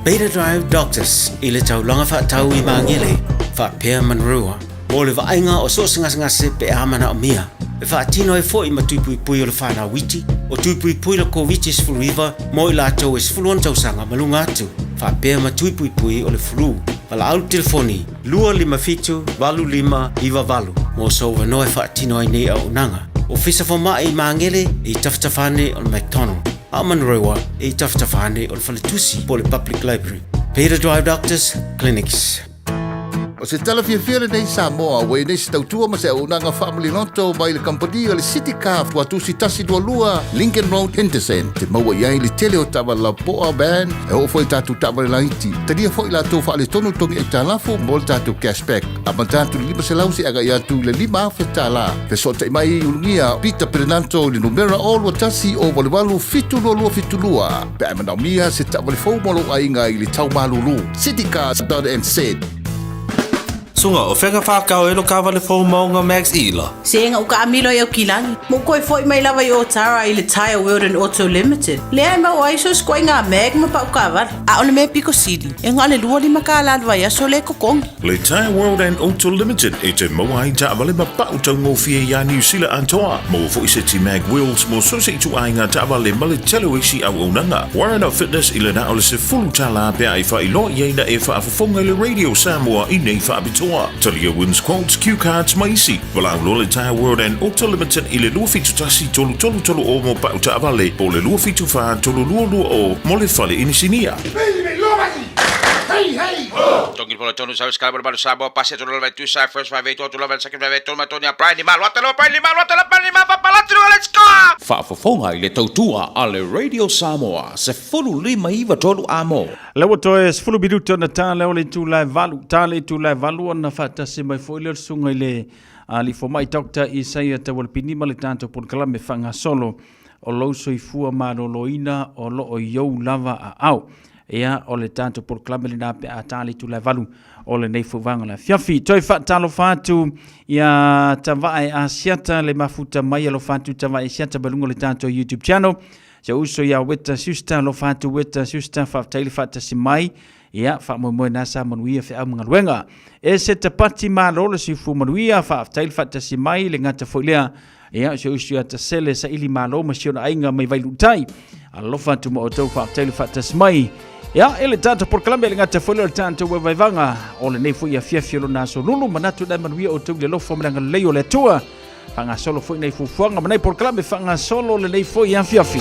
Beta Drive Doctors i le taulaga faatau i Magele, faapea Manurewa, mo le vaaiga o so o se gasegase pe a manaomia. E faatino ai foi ma tui puipui o le fanau iti, o tui puipui le Koviti-19 mo i latou e 16 tausaga ma luga atu, faapea ma tui puipui o le flu. Valaau le telefoni 257 8598 mo sou avanoa e faatino ai nei auaunaga. Ofisa Fomai i Magele e i tafatafa ane o le McDonald, a o Manurewa e i tafatafa ane o le Faletusi po o le Public Library. Beta Drive Doctors Clinics. O se tala fiafia lenei Samoa, ua i nei se tautua ma se auaunaga faamaliloto mai le kamupani o le City Car Tuatusi 122 Lincoln Road, Henderson. E te maua i ai le tele o taavale lapoa, van, e oo foi i tatou taavale laiti. Talia foi latou faaletonu togi aitalafu mo le tatou cashback. Amata atu i le 500 seia agai atu i le $5,000. Fesootai mai i Ulugia Peter Perenanto i le numera 021 088 7272 pe a e manaomia se taavale fou mo lou aiga i le tau malulu. Citycars.nz. Suga, o fea ka whākau e lo kāwale fou maunga Max Ila? Se ua kaamilo i Aukilani. Mo koe foi mai lava i Otara i le Tyre World and Auto Limited. Lea e maua ai so se ituaiga mag ma pau kaavale. A o le mea pito sili, e na o le $25 le vaiaso le totogi. Le Tyre World and Auto Limited e te maua ai taavale ma pau taugofie iā Niu Sila atoa. Maua foi seti mag wheels mo so se ituaiga taavale ma le tele o isi auaunaga. Warren Fitness i le na o le $10 pe a e faailoa i ai na e faafofoga i le Radio Samoa i nei faapitoa. Talia Wins Quotes, Q Cards ma isi. Valaau loa le Tyre World and Auto Limited i le 271 333 o mo pau taavale po o le 274 322 mo le fale inisinia. Tongi polo tonu sa skala balo Samoa pasi atu lava tu sa first five eight atu lava second five eight tonu Tony Brian lima luata lo Brian lima luata lo Brian lima papalatu let's go. Faafofoga i le tautua a le Radio Samoa, 15 93 amo. Le ua toe 10 minuti ona ta lea o le itula e 8, ta le itula e 8 ona faatasi mai foi lea o le susuga i le alii fomai Dr. Isaia Taualapini ma le tatou polokalame faagasolo o lou soifua malōlōina o loo i ou lava aao. Ia, o le tatou polokalame lena pe a ta le itula e 8 o lenei foi vaega o le afiafi. Toe faatalofa atu ia Tavae Asiata le mafuta mai, alofa atu Tavae Asiata mai luga o le tatou YouTube channel. Se uso ia Weta Siusta, alofa atu Weta Siusta, faafetai le faatasi mai. Ia, faamoemoe na sa manuia feau ma galuega. E se tapati malo le soifua manuia, faafetai le faatasi mai, le gata foi lea. Ia, se uso ia Tasele saili malo ma si ona aiga mai Vailuutai. Alofa atu ma outou, faafetai le faatasi mai. Ia, e le tatou polokalame le gata foi lea o le tatou vaivaivaga o lenei foi afiafi o lona aso lulu, manatu na manuia outou i le alofa ma le agalelei o le Atua. Faagasolo foi nei fuafuaga ma nei polokalame faagasolo lenei foi afiafi.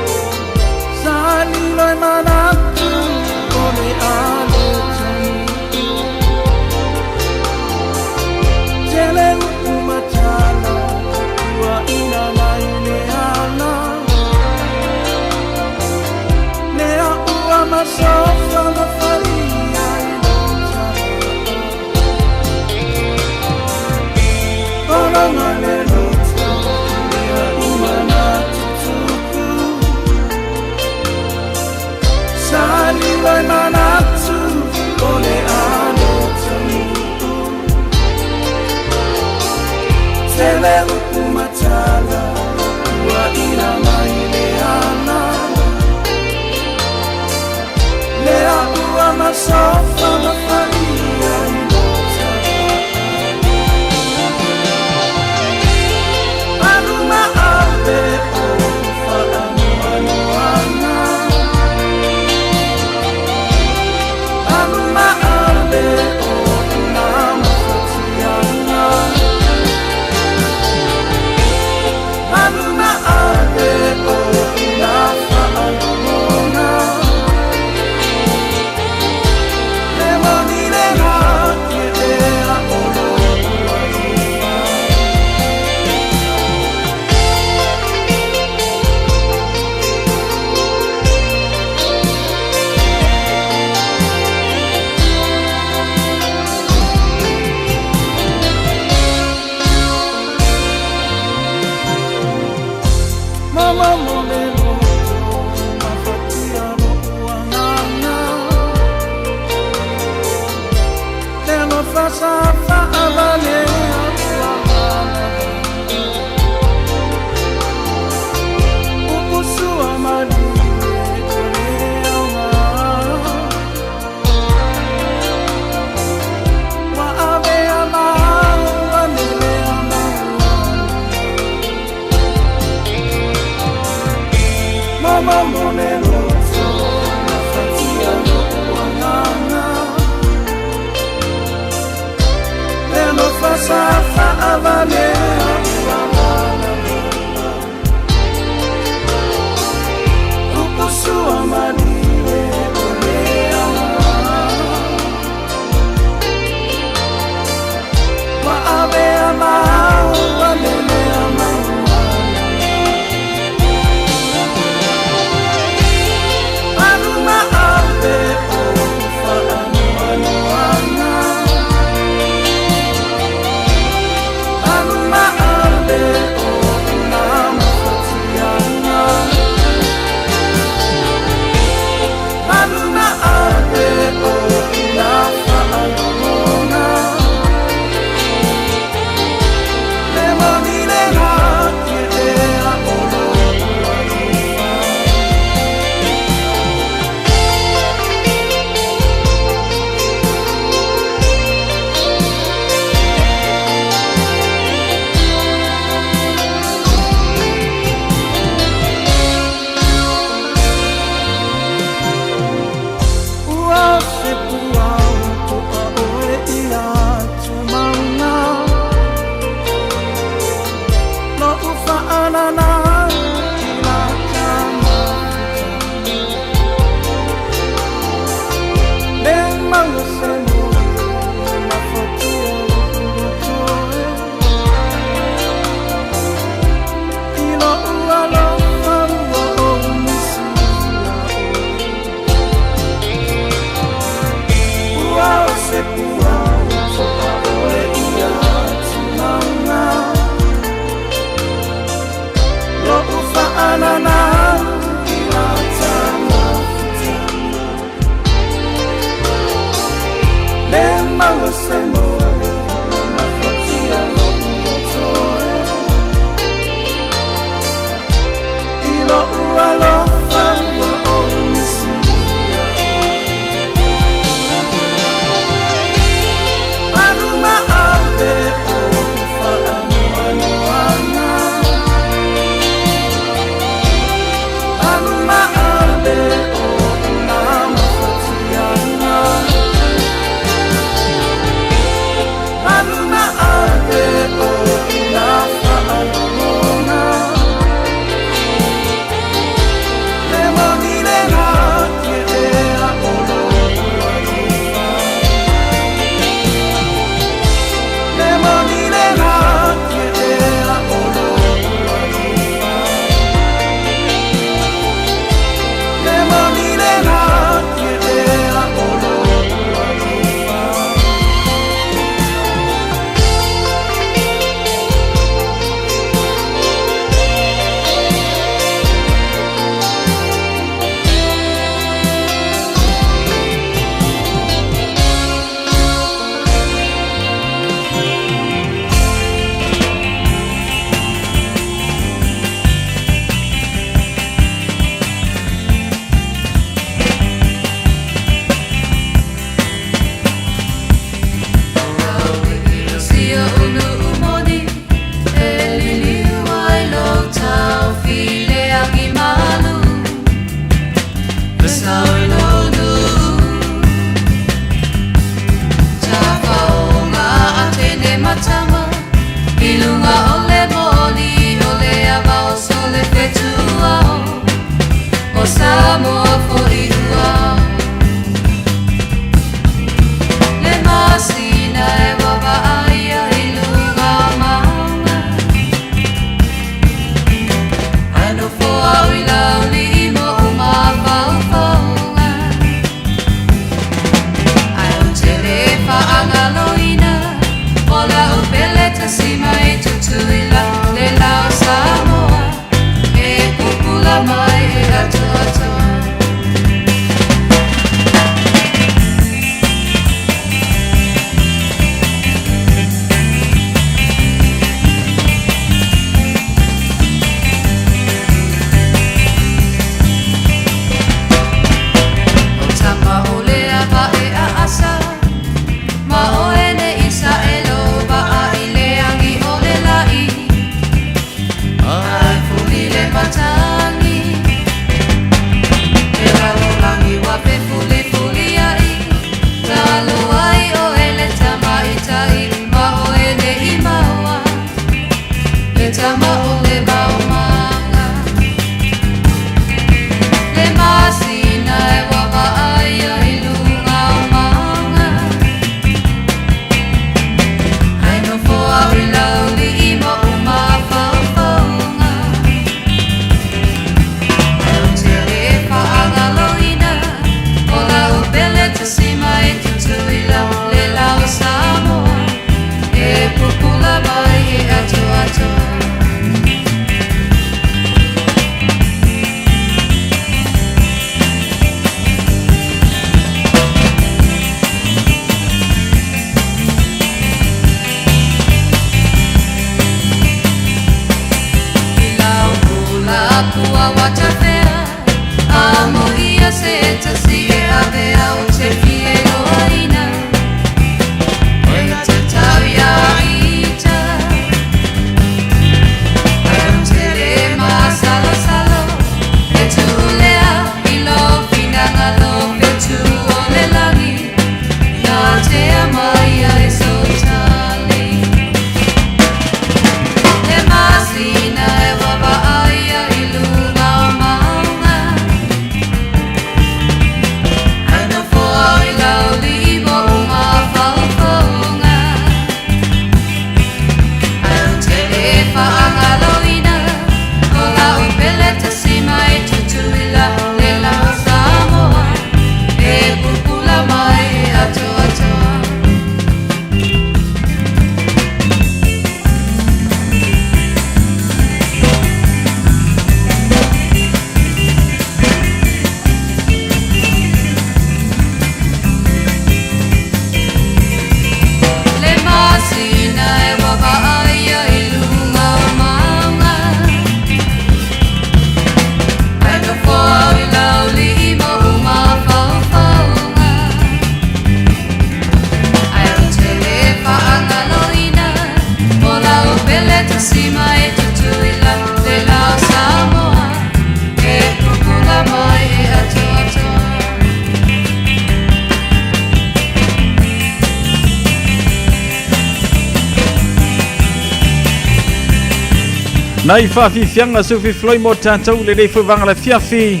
Nai faafiafiaga seu mo tatou lenei foi vaga le afiafi.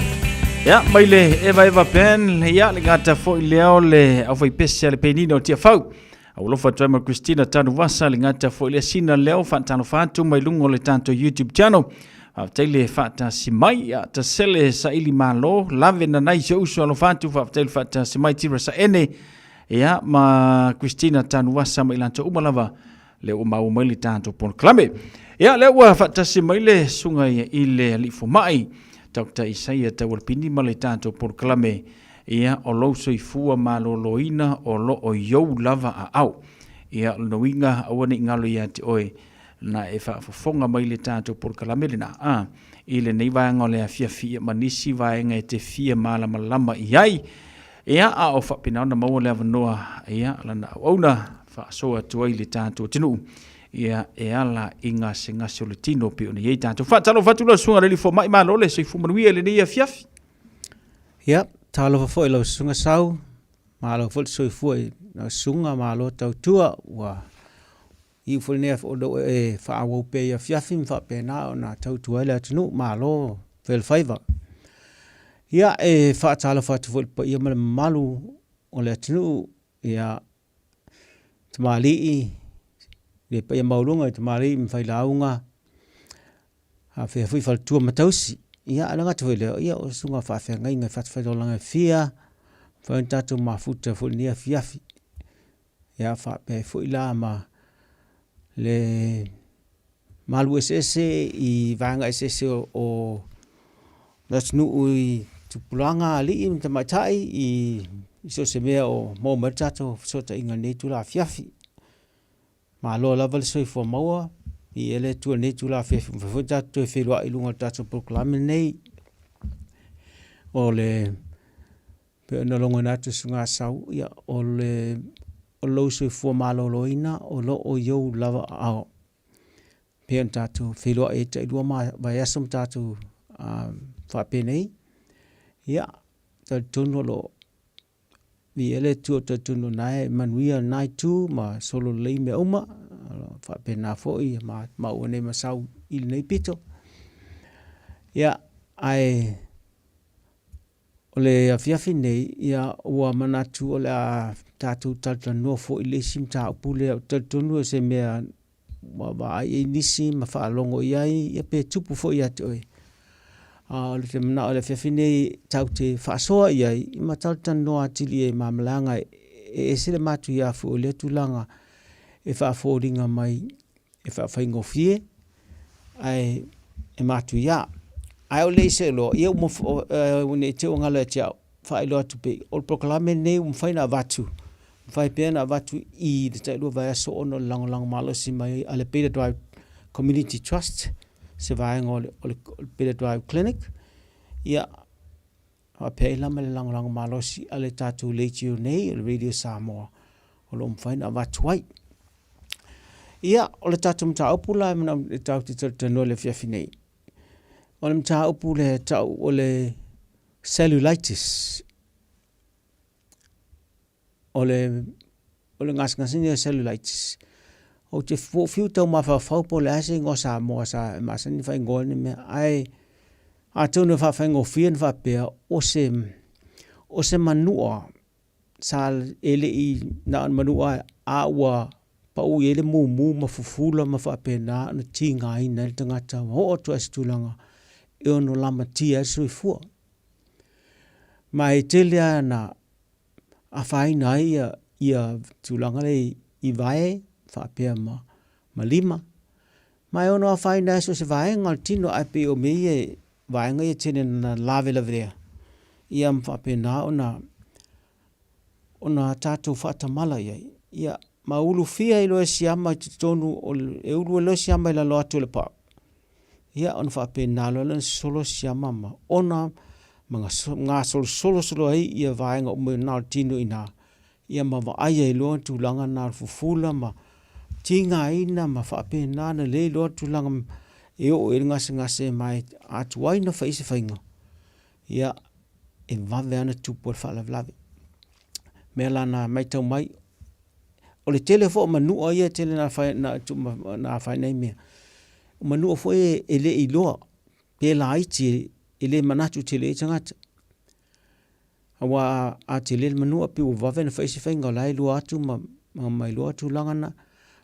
Ia mai le Eva Eva Ben, ia le gata foi lea o le aufaipese a le penina o Tiafau. Aulofa atu ai ma Christina Tanuvasa, le gata foi lea sina leo faatalofa atu mai luga o le tatou YouTube channel. Faafetai le faatasi mai, ia tasele saili malo, lave nanai si ou uso alofa atu, faafetai le faatasi mai Tira Saene, ia ma Christina Tanuvasa ma i latou uma lava lea ua maua mai le tatou polokalame. Ia, lea ua faatasi mai le susuga i le Alii Fomai, Dr. Isaia Taualpini ma le tatou polokalame, ia, o lou soifua maloloina o lo o i ou lava aao. Ia, o lona uiga, aua ne i galo ia te oe, na e faafofoga mai le tatou polokalame lena, a, i lenei vaega o le afiafi, ia, ma nisi vaega e te fia malamalama i ai. Ia, a o faapena ona maua le avanoa, ia, lana auauna, faasoa atu ai le tatou atunuu, ia, e ala i gasegase o le tino pei ona i ai tatou. Faatalofa atu lau Susuga i le Alii Fomai, malo le soifua manuia i lenei afiafi. Ia, talofa foi i lau Susuga Sau, malo foi le soifua i lau Susuga, malo tautua, ua iu foi lenei o loo e faaauau pea i afiafi ma faapena ona tautua ai le atunuu, malo fai o le faiva. Ia, e faatalofa atu foi i le paia ma le mamalu o le atunuu, ia, tamalii, le paia maualuga i tamalii ma failauga, afea foi faletua ma tausi. Ia, a le gata foi i lea, ia, o susuga faafeagaiga i fatafaitaulaga e fia, mafai ona tatou mafuta foi i lenei afiafi. Ia, faapea ai foi la ma le malu eseese i vaega eseese o le atunuu i tupulaga, alii ma tamaitai i so o se mea o maua mai ai le tatou fesootaiga i lenei itula afiafi. Malo lava le soifua maua, viia le Atua i lenei itula afiafi ua mafai foi ona tatou toe feiloai i luga o le tatou polokalame lenei o le pei ona logoina atu e Susuga Sau, ia, o le o lou soifua maloloina o lo o i ou lava aao. Pei ona tatou feiloai ai tailua ma vaiaso ma tatou faapenei, ia, talitonu o lo o viia le Atua, talitonu o lena e manuia lena itu ma solo lelei mea uma, faapena foi ma maua nei ma Sau i lenei pito. Ia, ae O le afiafi nei, ia, ua manatu o le a tatou talatalanoa foi i le isi mataupu lea. Ou te talitonu o se mea ua vaai i ai nisi ma faalogo i ai, ia pe tupu foi ia te oe. A o le manao i le afiafi nei tatou te faasoa i ai ma talatalanoa atili i ai ma malaga e ese le matuia foi o lea tulaga e faafoliga mai e faafaigofie ae e matuia. Ae o le i se iloa, ia ua ne i te i ua galo ia te au, faailoa atu pea, o le polokalame lenei ua mafai ona avatu, mafai pea ona avatu i le tailua vaiaso ona o le lagolago malosi mai a le Beta Drive Community Trust, se vaega o le Beta Drive Clinic. Ia, faapea ai la ma le lagolago malosi a le tatou leitio nei o le Radio Samoa o lo o mafai ona avatu ai. Ia, o le tatou mataupu la e tatou te talatalanoa i le afiafi nei, o le mataupu lea e tau o le cellulitis. O le o le gasegase lenei o cellulitis, ou te ua ou fiu e tau mafaufau po o le a se igoa Samoa sa e masani ona faaigoa ai lenei mea, ae atonu e faafaigofie ona faapea o se o se manua sa e le i na o le manua a ua pau i ai le mumu ma fufula ma faapena ona tigaina ai le tagata ua oo atu lava i se tulaga e ono lamatia ai le soifua. Ma e tele lava ina afaina ai ia, ia tulaga lea i vae faapea ma, ma lima. Ma e ono afaina ai so o se vaega o le tino, ae pei o mea ia, vaega ia e tele ina lavelavelea, ia ma faapena ona ona tatou faatamala i ai. Ia, ma ulufia ai loa e siama i totonu o le, e ulu ai loa siama i lalo atu o le pau. Ia, ona faapena loa lea ona sosolo siama ma ona ma gasolosolo solo ai ia vaega uma na o le tino i ina, ia ma vaai ai loa tulaga na o le fufula ma tigaina ma faapena ona le iloa tulaga e oo i ai le gasegase ma e a tuai ona fai se faiga, ia e vave lava ona tupu ai le faalavelave. O mea la na matau mai, o le tele foi o manua ia e tele na afaina ai mea, o manua foi e le iloa pe laiti e le manatu tele i ai tagata. Aua a tele le manua pei ua vave ona fai se faiga o la e iloa atu ma, ma, ma iloa tulaga na.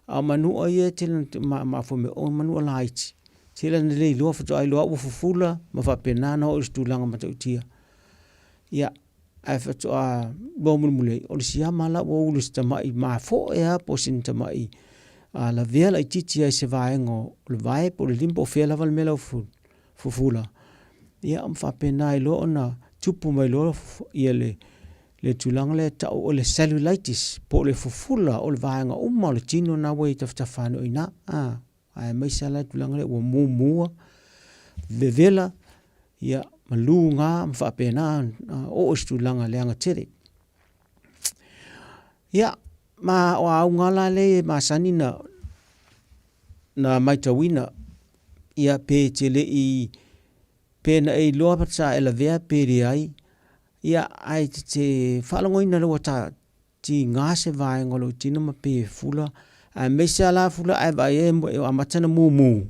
A o manua ia e tele na mafua mai, o manua laiti, tele na le iloa faatoa iloa ua fufula ma faapena ona oo i se tulaga matautia. Ia, ae faatoa iloa mulimuli ai, o le siama la ua ulu i se tamai mafoe lava po o sina tamai lavea laitiiti lava i se vaega o le vae po o le lima po o fea lava le mea la ua fufula. Ia ma faapena ai loa ona tupu mai loa ia le le tulaga lea e tau o le cellulitis po o le fufula o le vaega uma o le tino na ua i tafatafa ane o i ina. Aemaise lava la le tulaga lea ua mumua, vevela, ia ma luga ma faapena ona oo i se tulaga leaga tele. Ia, ma o auga la lea e masani na na matauina, ia pe te le i pe na e iloa sa e lavea pe leai, ia ae te faalogoina lea ua ta tiga se vaega o lou tino ma pei e fula, aemaise lava la fula ae vaai ai e amata ona mumu,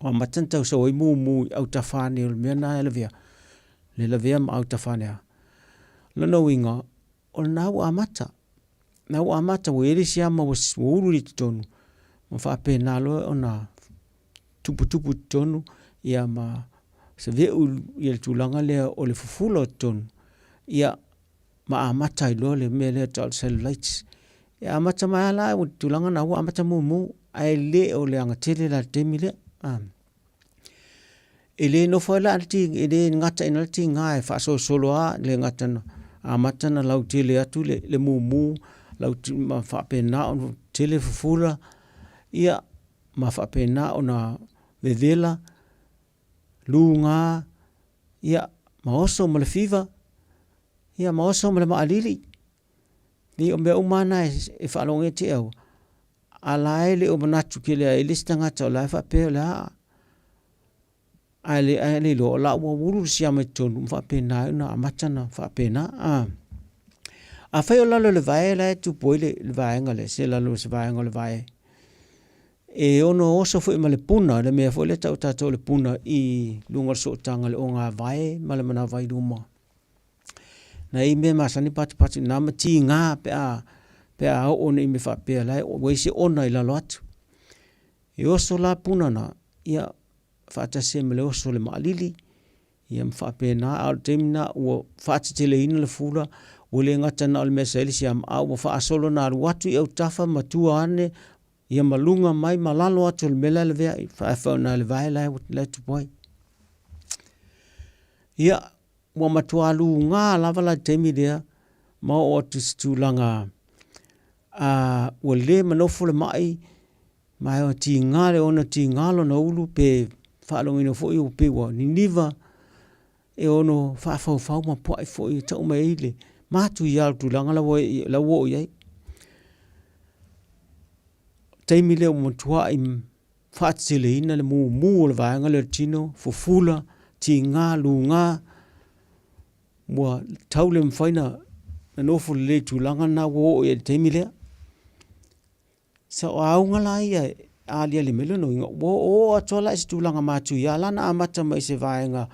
ua amata ona tau sau ai mumu i autafa ane o le mea lena e lavea, le lavea ma autafa ane lava. O lona uiga, o lena ua amata, lena ua amata ua i ai le siama ua ulu i totonu ma faapena loa ona tuputupu i totonu ia ma saveu ia le tulaga lea o le fufula o totonu, ia ma amata ai loa le mea lea e tau o le cellulitis. E amata mai lava la i le tulaga lena ua amata mumu, ae le o le agatele la i le taimi lea. E le nofo ai la le e le gata i ina le tiga e faasolosolo lava, e le gata ina amata ona lautele atu le mumu ma faapena ona tele fufula, ia ma faapena ona vevela, luga, ia ma oso ma le fiva, ia ma oso ma le maalili. Ia o mea uma lava na e faalogo atu au, a la e le o manatu tele ai le isi tagata o la e faapea o le a ae le ae le iloa o la ua ulu le siama i totonu ma faapena ai ona amata ona faapena. Afai o lalo i le vae la e tupu ai le vaega lea, se lalo o se vaega o le vae, e ono oso foi ma le puna, le mea foi lea e tau e tatou o le puna i luga o le sootaga o le ogāvae ma le manava i luma. Na i ai mea masani patupatu i ina ma tiga pe a, pe a oo nei mea faapea la e ua i ai se ona i lalo atu. E oso la puna na, ia faatasi ai ma le oso o le maalili, ia ma faapena, a o le taimi lena ua faateteleina le fula, ua le gata na o le mea sa i ai le siama, a ua faasolo ona alu atu i autafa ma tua ane, ia ma luga mai ma lalo atu o le mea la e lavea ai, faafeona le vae la e tupu ai. Ia, ua matua luga lava la i le taimi lea, ma oo atu i se tulaga ua le manofo le mai, ma e tiga le ona tiga lona ulu pe faalogoina foi ua pei ua niniva. e ono faafaufau ma pua'i foi e tau mai ai le matuia o le tulaga la ua la ua oo i ai. Taimi lea ua matua'i faateteleina le mumu o le vaega lea o le tino, fufula, tiga, luga, ua tau le mafai ona nofo lelei i le tulaga lena ua oo i ai i le taimi lea. Sa o auga la ia e aliali mai lona uiga, ua oooo atu lava la i se tulaga matuia la na amata mai se vaega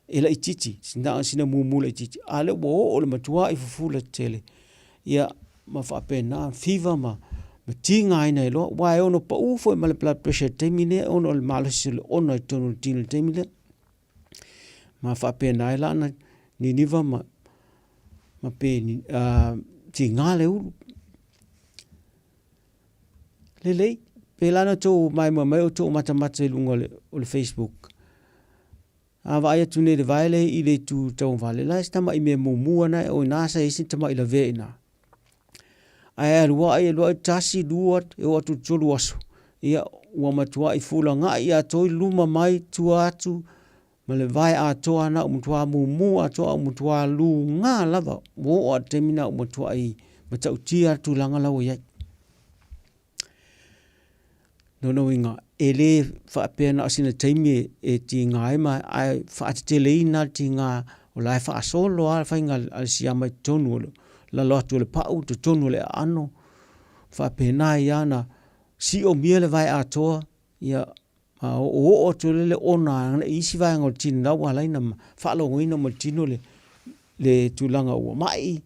e laitiiti, na o sina mumu laitiiti, a o lea ua oo i le matuai fufula tetele, ia ma faapena fever ma tigaina ai loa, aua e ono pau foi ma le blood pressure i le taimi lea ona o le malosi o le ona i totonu o le tino i le taimi lea. Ma faapena ai la ona niniva ma pe tiga le ulu. Lelei, pela na outou maimoa mai outou matamata i luga o le Facebook. A vaai atu nei i le vae lea i le itu tauagavale, la e se tamai mea mumu lava na, o i ina sa i ai se tamai lavea i ina. Ae alu ai, alu ai, tasi, lua, e oo atu i le tolu aso, ia ua matuai fulagai atoa i luma mai, tua atu, ma le vae atoa na ua matua mumu atoa, ua matua luga lava, ua oo lava i le taimi lena ua matuai matautia le tulaga la ua i ai. Lona uiga, e le faapea na o sina taimi e tiga ai ma ae faateteleina le tiga o la e faasolo lava le faiga a le siama i totonu o le lalo atu o le pau, totonu o le aano, faapena ai lava ona siomia le vae atoa, ia ma oooo atu ai le ona i isi vaega o le tino la ua ala ai ona faalogoina mai le tino le tulaga ua mai,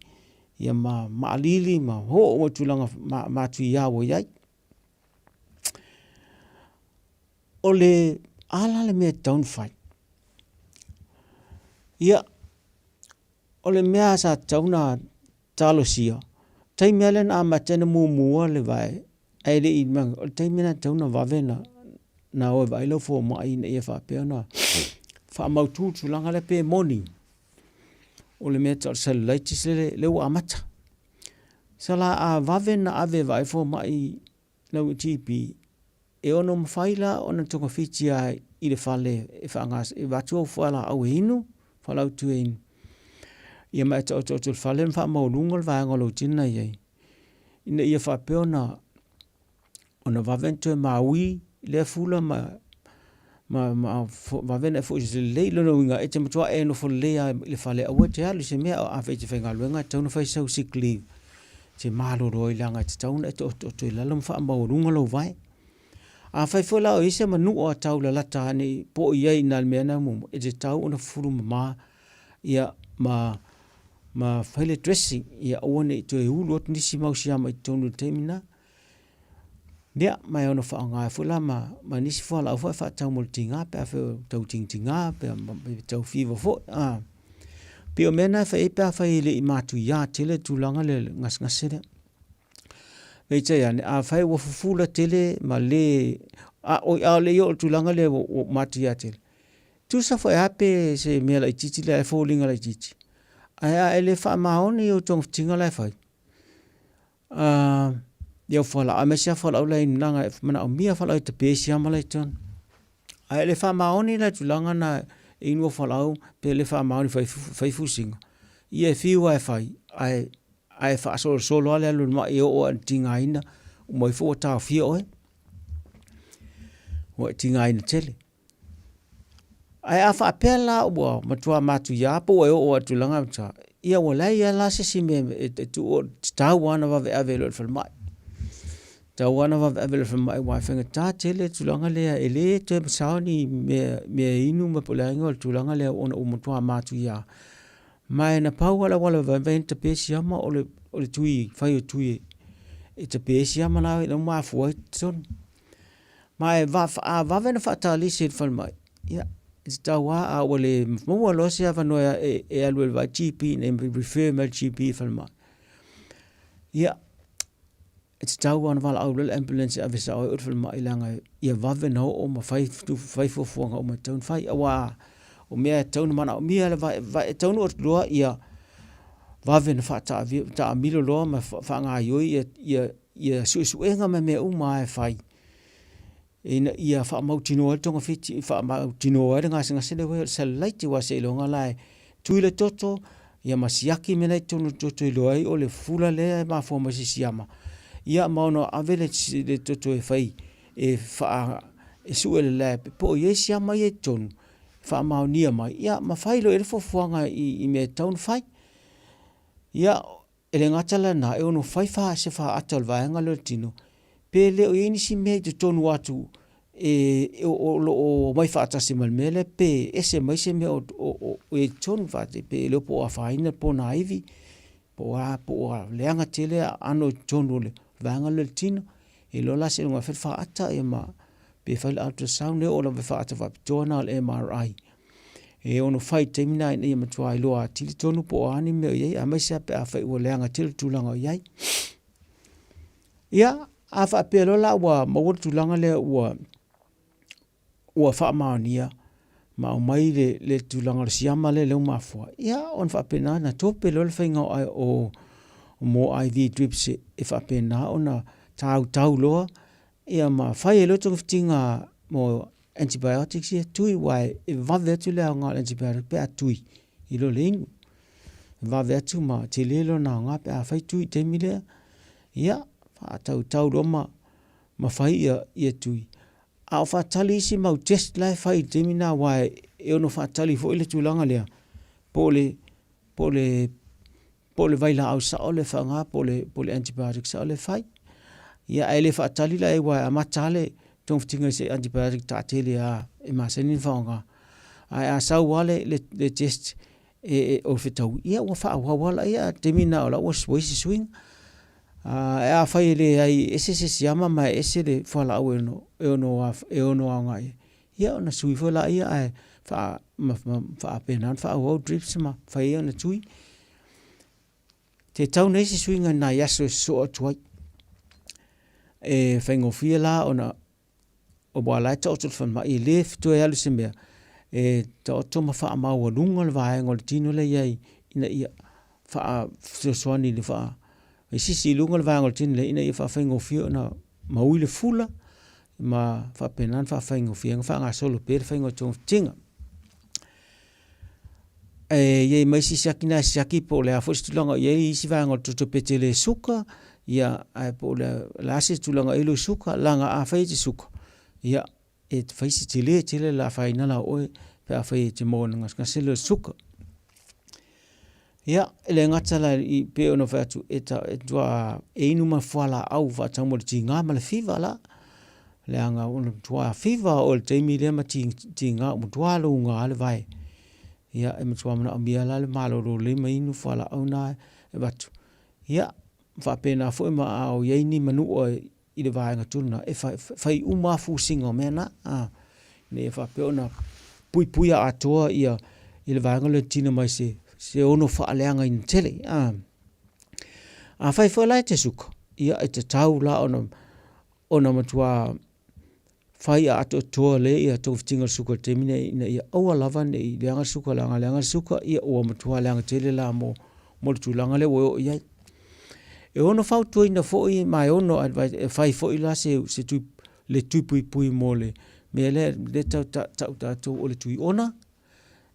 ia ma maalili ma oo mai i tulaga matuia ua i ai. O le a la le mea e tatau ona fai? Ia, o le mea sa tatau ona talosia, taimi lava lea na amata ai ona mumua le vae, ae le i, o le taimi lena e tatau ona vave ona o e vaai lau fomai ina ia faapea ona faamautu le tulaga lea pe moni o le mea e tau o le cellulitis lea ua amata. Sala a vave ona ave e vaai fomai lau GP, e ono mafai la ona togafiti lava i le fale e e avatu au fualaau e inu, fualaau tui e inu. Ia ma e taoto atu i le fale ma faamaualuga le vaega o lou tino na i ai, ina ia faapea ona ona vave ona toe maui lea fula ma vave ona e foi i se lelei. Lona uiga, e te matua e nofo lelei lava i le fale aua e te alu i se mea. Afai e te faigaluega e tatau ona fai sau sick leave e te malolo ai leaga e tatau ona e taotooto i lalo ma faamaualuga lou vae. Afai foi la o i ai se manua taulalata ane po o i ai i ina i le mea lena muamua, e tatau ona fufulu mama ia ma ma fai le dressing ia aua ne i toe ulu atu nisi mau siama i totonu i le taimi lena. Ia, ma e ono faaaoga ai foi la ma, ma nisi fualaau foi e faatau mo le tiga pe afai o tau tigatiga pe tau fever foi. A. Pei o mea na e fai ai pe afai e le i matuia tele le tulaga lea le gasegase lea. Peitai ane, afai ua fufula tele ma le, a, oi, a o le i oo i le tulaga lea ua, ua matuia tele, tusa foi a pe se mea laitiiti lea e foliga laitiiti, ae a e le faamaoni i ou togafitiga la e fai, i au fualaau, aemaise lava fualaau la e inu leaga e manaomia fualaau e tape ai siama la i totonu. Ae le faamaoni la i tulaga na e inu au fualaau pe le faamaoni e fai fusiga, ia e fiu lava e fai, ae ae faasolosolo lava le alu o le mai e oo lava i le tigaina, uma ifo ua taofia oe, ua e tigaina tele. Ae a faapea la ua matua matuia po ua e oo lava i le tulaga lena, ia ua leai lava la se isi mea e tuu, e tatau lava ona vave ave loa i le falemai. E tatau lava ona vave ave loa i le falemai aua e faigata tele le tulaga lea, e le toe sao ni mea e inu ma po o le a le tulaga lea ona ua matua matuia. Ma e na pau lava le auala e vaivai ai ona tape siama o le tui, fai o tui e tape ai siama la ua mafua ai totonu. Ma e a vave ona faatalisi e le falemai, ia, e tatau lava, a ua le maua loa se avanoa e alu ai e vaai le GP ina ia refer mai le GP i le falemai, ia, e tatau lava ona valaau loa le ambulance e ave sao ai oe i le falemai leaga ia vave ona oo ma fai fuafuaga uma e tatau ona fai. Aua o mea e tatau ona manaomia le vae, e tatau ona oo atu loa ia vave ona faataamilo loa ma faagaoioi ia suesuega ma mea uma lava e fai. Ina ia faamautinoa ai le togafiti, faamautinoa ai le gasegase lea ua i ai o le cellulite aua seiloga la e tui le toto ia ma siaki mea la e i totonu o le toto e iloa ai o le fula lea e mafua mai i se siama, ia ma ono ave le toto e fai e faa e sue e le lab po o i ai siama ia i totonu, faamaonia mai, ia ma fai loa i ai le fuafuaga i mea e tatau ona fai. Ia, E le gata la lena, e ono fai fa se faata o le vaega lea o le tino, pe le o i ai nisi mea i totonu atu e o lo o omai faatasi ma le mea lea, pe ese mai se mea o i ai i totonu, pe le o po o afaina le ponaivi, po o a, po o leaga tele aano i totonu o le vaega lea o le tino. E iloa la seiloga e fai le faata ma pe fai le ultrasound, e oo lava i le faata faapitoa lena o le MRI. E ono fai i le taimi lena ina ia matua iloa atili tonu po o a ni mea o i ai, aemaise lava pe afai ua leaga tele le tulaga o i ai. Ia, a faapea loa la ua maua le tulaga lea ua ua faamaonia ma aumai le, le tulaga o le siama lea lea ua mafua, ia ona faapena ona tope loa le faiga o, o mo IV drips e faapena ona tautau loa ia ma fai ai loa togafitiga mo antibiotics ia tui aua e vave atu le aoga o le antibiotic pe a tui i lo le inu. E vave atu ma tele lona aoga pe a fai tui i taimi lea. Ia, faatautau loa ma, ma fai ia, ia tui. A o faatali isi mau test la e fai i le taimi lena aua e ono faatali foi le tulaga lea po o le, po o le po o le vailaau sao le faaaoga po o le, po o le antibiotic sao le fai. Ia, ae le faatali la aua e amata lava le togafitiga i se antibiotic taatele lava e masani ona faaaoga. Ae a sau lava le, le, le test e, e, o le fetaui, ia ua faaauau lava laia, a o le taimi lena o la ua i ai se suiga. Ae afai e leai e ese se siama ma e ese le fualaau e ono, e ono, e ono aoga i ai, ia ona sui foi laia ae faa, ma, ma, faapena ona faaauau drips ma fai ai ona tui. Te tau nei se suiga i nai aso e sosoo atu ai. E faigofie la ona aua la e taoto le falemai e le toe alu se mea e taoto ma faamaualuga le vaega o le tino lea i ai ina ia faafesoasoani i le faa e sisi i luga le vaega o le tino lea ina ia faafaigofie ona maui le fula ma faapena ona faafaigofie ona faagasolo pea le faiga o togafitiga. E i ai ma isi siaki na e siaki po o le a foi se tulaga o i ai isi vaega o le toto pe tele suka, ia, ae po o le a se tulaga o i ai lou suka, leaga afai e te suka, ia, e fai si tele tele le afaina la o oe pe afai e te maua i le gasegase lea o le suka. Ia, e le gata la i pei ona fai atu, e ta, e matua e inu ma fualaau faatatau mo le tiga ma le fiva la. Leaga ua matua fiva o le taimi lea ma tiga ua matua luga le vae. Ia, e matua manaomia la le malolo lelei ma inu fualaau na e avatu. Ia, faapena foi ma a o i ai ni manua i le vaega tonu lena, e fai uma lava fusiga o mea na, ina ia faapea ona puipuia atoa ia i le vaega lea o le tino mai se, se ono faaleagaina tele. Afai foi la e te suka, ia e tatau la ona, ona matua fai atoatoa lea ia togafitiga o le suka i le taimi nei ina ia aua lava ne i leaga le suka, leaga leaga le suka, ia ua matua leaga tele la mo, mo le tulaga lea ua oo i ai. E ono fautuaina foi ma e ono advise e fai foi la se, se tui, le tui puipui mo le mea lea, lea tau, ta, tau tatou o le tui ona,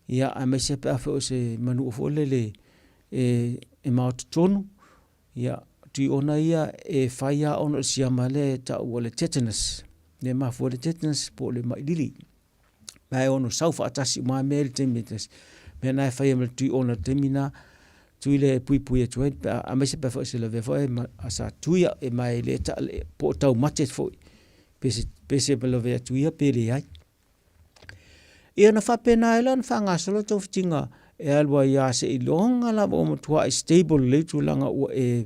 ia aemaise pe a fai o se manua foi lele e, e maoto tonu, ia tui ona ia e fai lava ona o le siama lea e tau o le tetanus, lea e mafua ai le tetanus po o le mai lili. Ma e ono sau faatasi uma lava mea i le taimi e tasi. O mea na e fai ai ma le tui ona i le taimi lena, tui lea e puipui atu ai, pe a, aemaise pe afai o se lavea foi ma, a sa tui e ma e le ta, po o taumate foi, pe se, pe se lavea atu ia pe leai. Ia ona faapena ai lea ona faagasolo togafitiga e alu ai lava seiloga lava ua matuai stable lelei tulaga ua e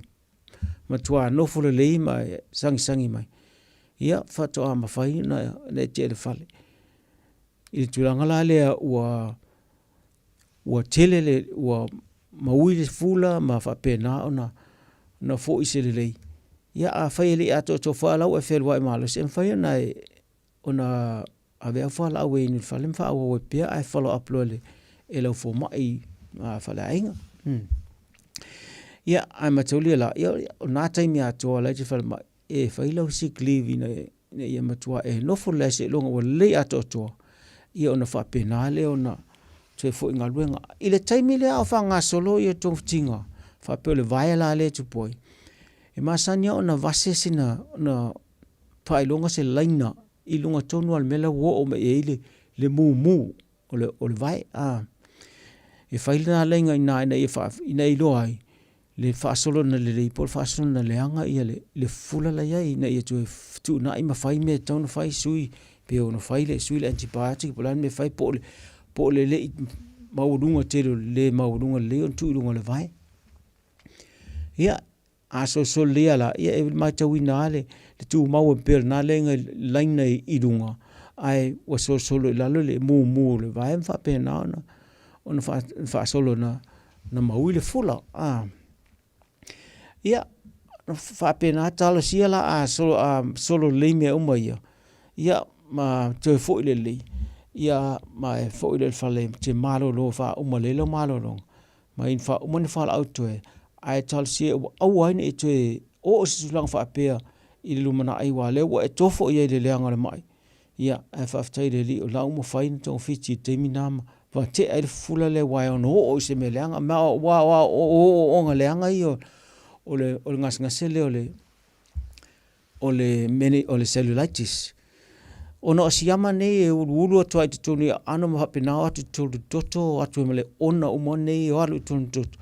matua nofo lelei ma e sagisagi mai. Ia faatoa mafai ona e tea i le fale. I le tulaga la lea ua ua tele le ua maui le fula ma faapena ona ona foi se lelei. Ia afai e le i atoatoa foi a o la ua e fealuai malosi, e mafai ona e ona ave au fualaau e inu i le fale ma faaauau ai pea ae follow up loa e lau fomai faleaiga. Ia, ae mataulia la, ia, o na taimi atoa la e te falemai, e fai lau sick leave ina ina ia matua e nofo lelei seiloga ua lelei atoatoa, ia ona faapena lea ona toe foi i galuega. I le taimi lea a o faagasolo ia togafitiga faapea o le vaea la lea e tupu ai, e masani lava ona vase sina ona faailoga se laina i luga tonu lava o le mea la ua oo mai i ai le, le mumu o le, o le vae. A, e fai lena laina i ina ina ia, faa, ina ia iloa ai le faasolona lelei po o le faasolona leaga ia le, le fufula la i ai ina ia toe fetuunai ma fai mea e tatau ona fai, sui pe ono fai le sui le antibiotic po o le a le mea e fai po o le, po o le le i maualuga tele o le le maualuga lelei ona tuu i luga o le vae. Ia, a solosolo lelei lava la, ia e matauina lava le, le tumau ai pea o lena laina, laina i luga, ae ua solosolo i lalo le mumu o le vae ma faapena ona, ona faasolo na, na maui le fula. A. Ia, faapena talosia la a solo, a solo lelei mea uma ia, ia ma toe foi lelei, ia ma e foi lea i le fale e te malolo faauma lelei lau malologa, ma ina faauma ni fualaau totoe, ae talosia ua aua ai ne i toe oo i se tulaga faapea i le lumanai aua o lea ua e tofo i ai i le leaga o le mai. Ia, ae faafetai i le Alii o la ua mafai ona togafiti i le taimi lena ma ua tea ai le fufula lea aua e ono oo i se mea leaga. Ma aua o ooooga leaga ia o le gasegase lea o le o le, mene, o le cellulitis. Ona o siama nei e uluulu atu ai i totonu i aano ma faapena o atu i totonu i toto, o atu ai ma le ona uma nei o alu i totonu i toto.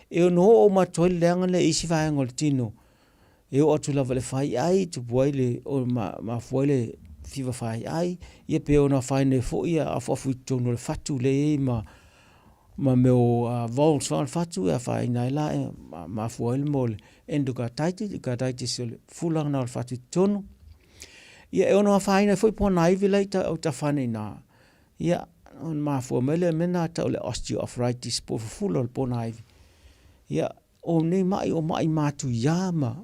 E ono oo uma atu ai le leaga lea i isi vaega o le tino. E oo atu lava i le faiai, tupu ai le, o mafua ai le fiva faiai, ia pe ono afaina ai foi ia afuafu i totonu o le fatu lea e i ai ma ma mea o valves o le fatu e afaina ai la e mafua ai le mea o le endocarditis, carditis o le fula lena o le fatu i totonu. Ia e ono afaina ai foi ponaivi la e autafa ane i ina. Ia ona mafua mai lea mea lena e tau o le osteoarthritis po o le fufula o le ponaivi. Ia o nei mai o mai matuia ma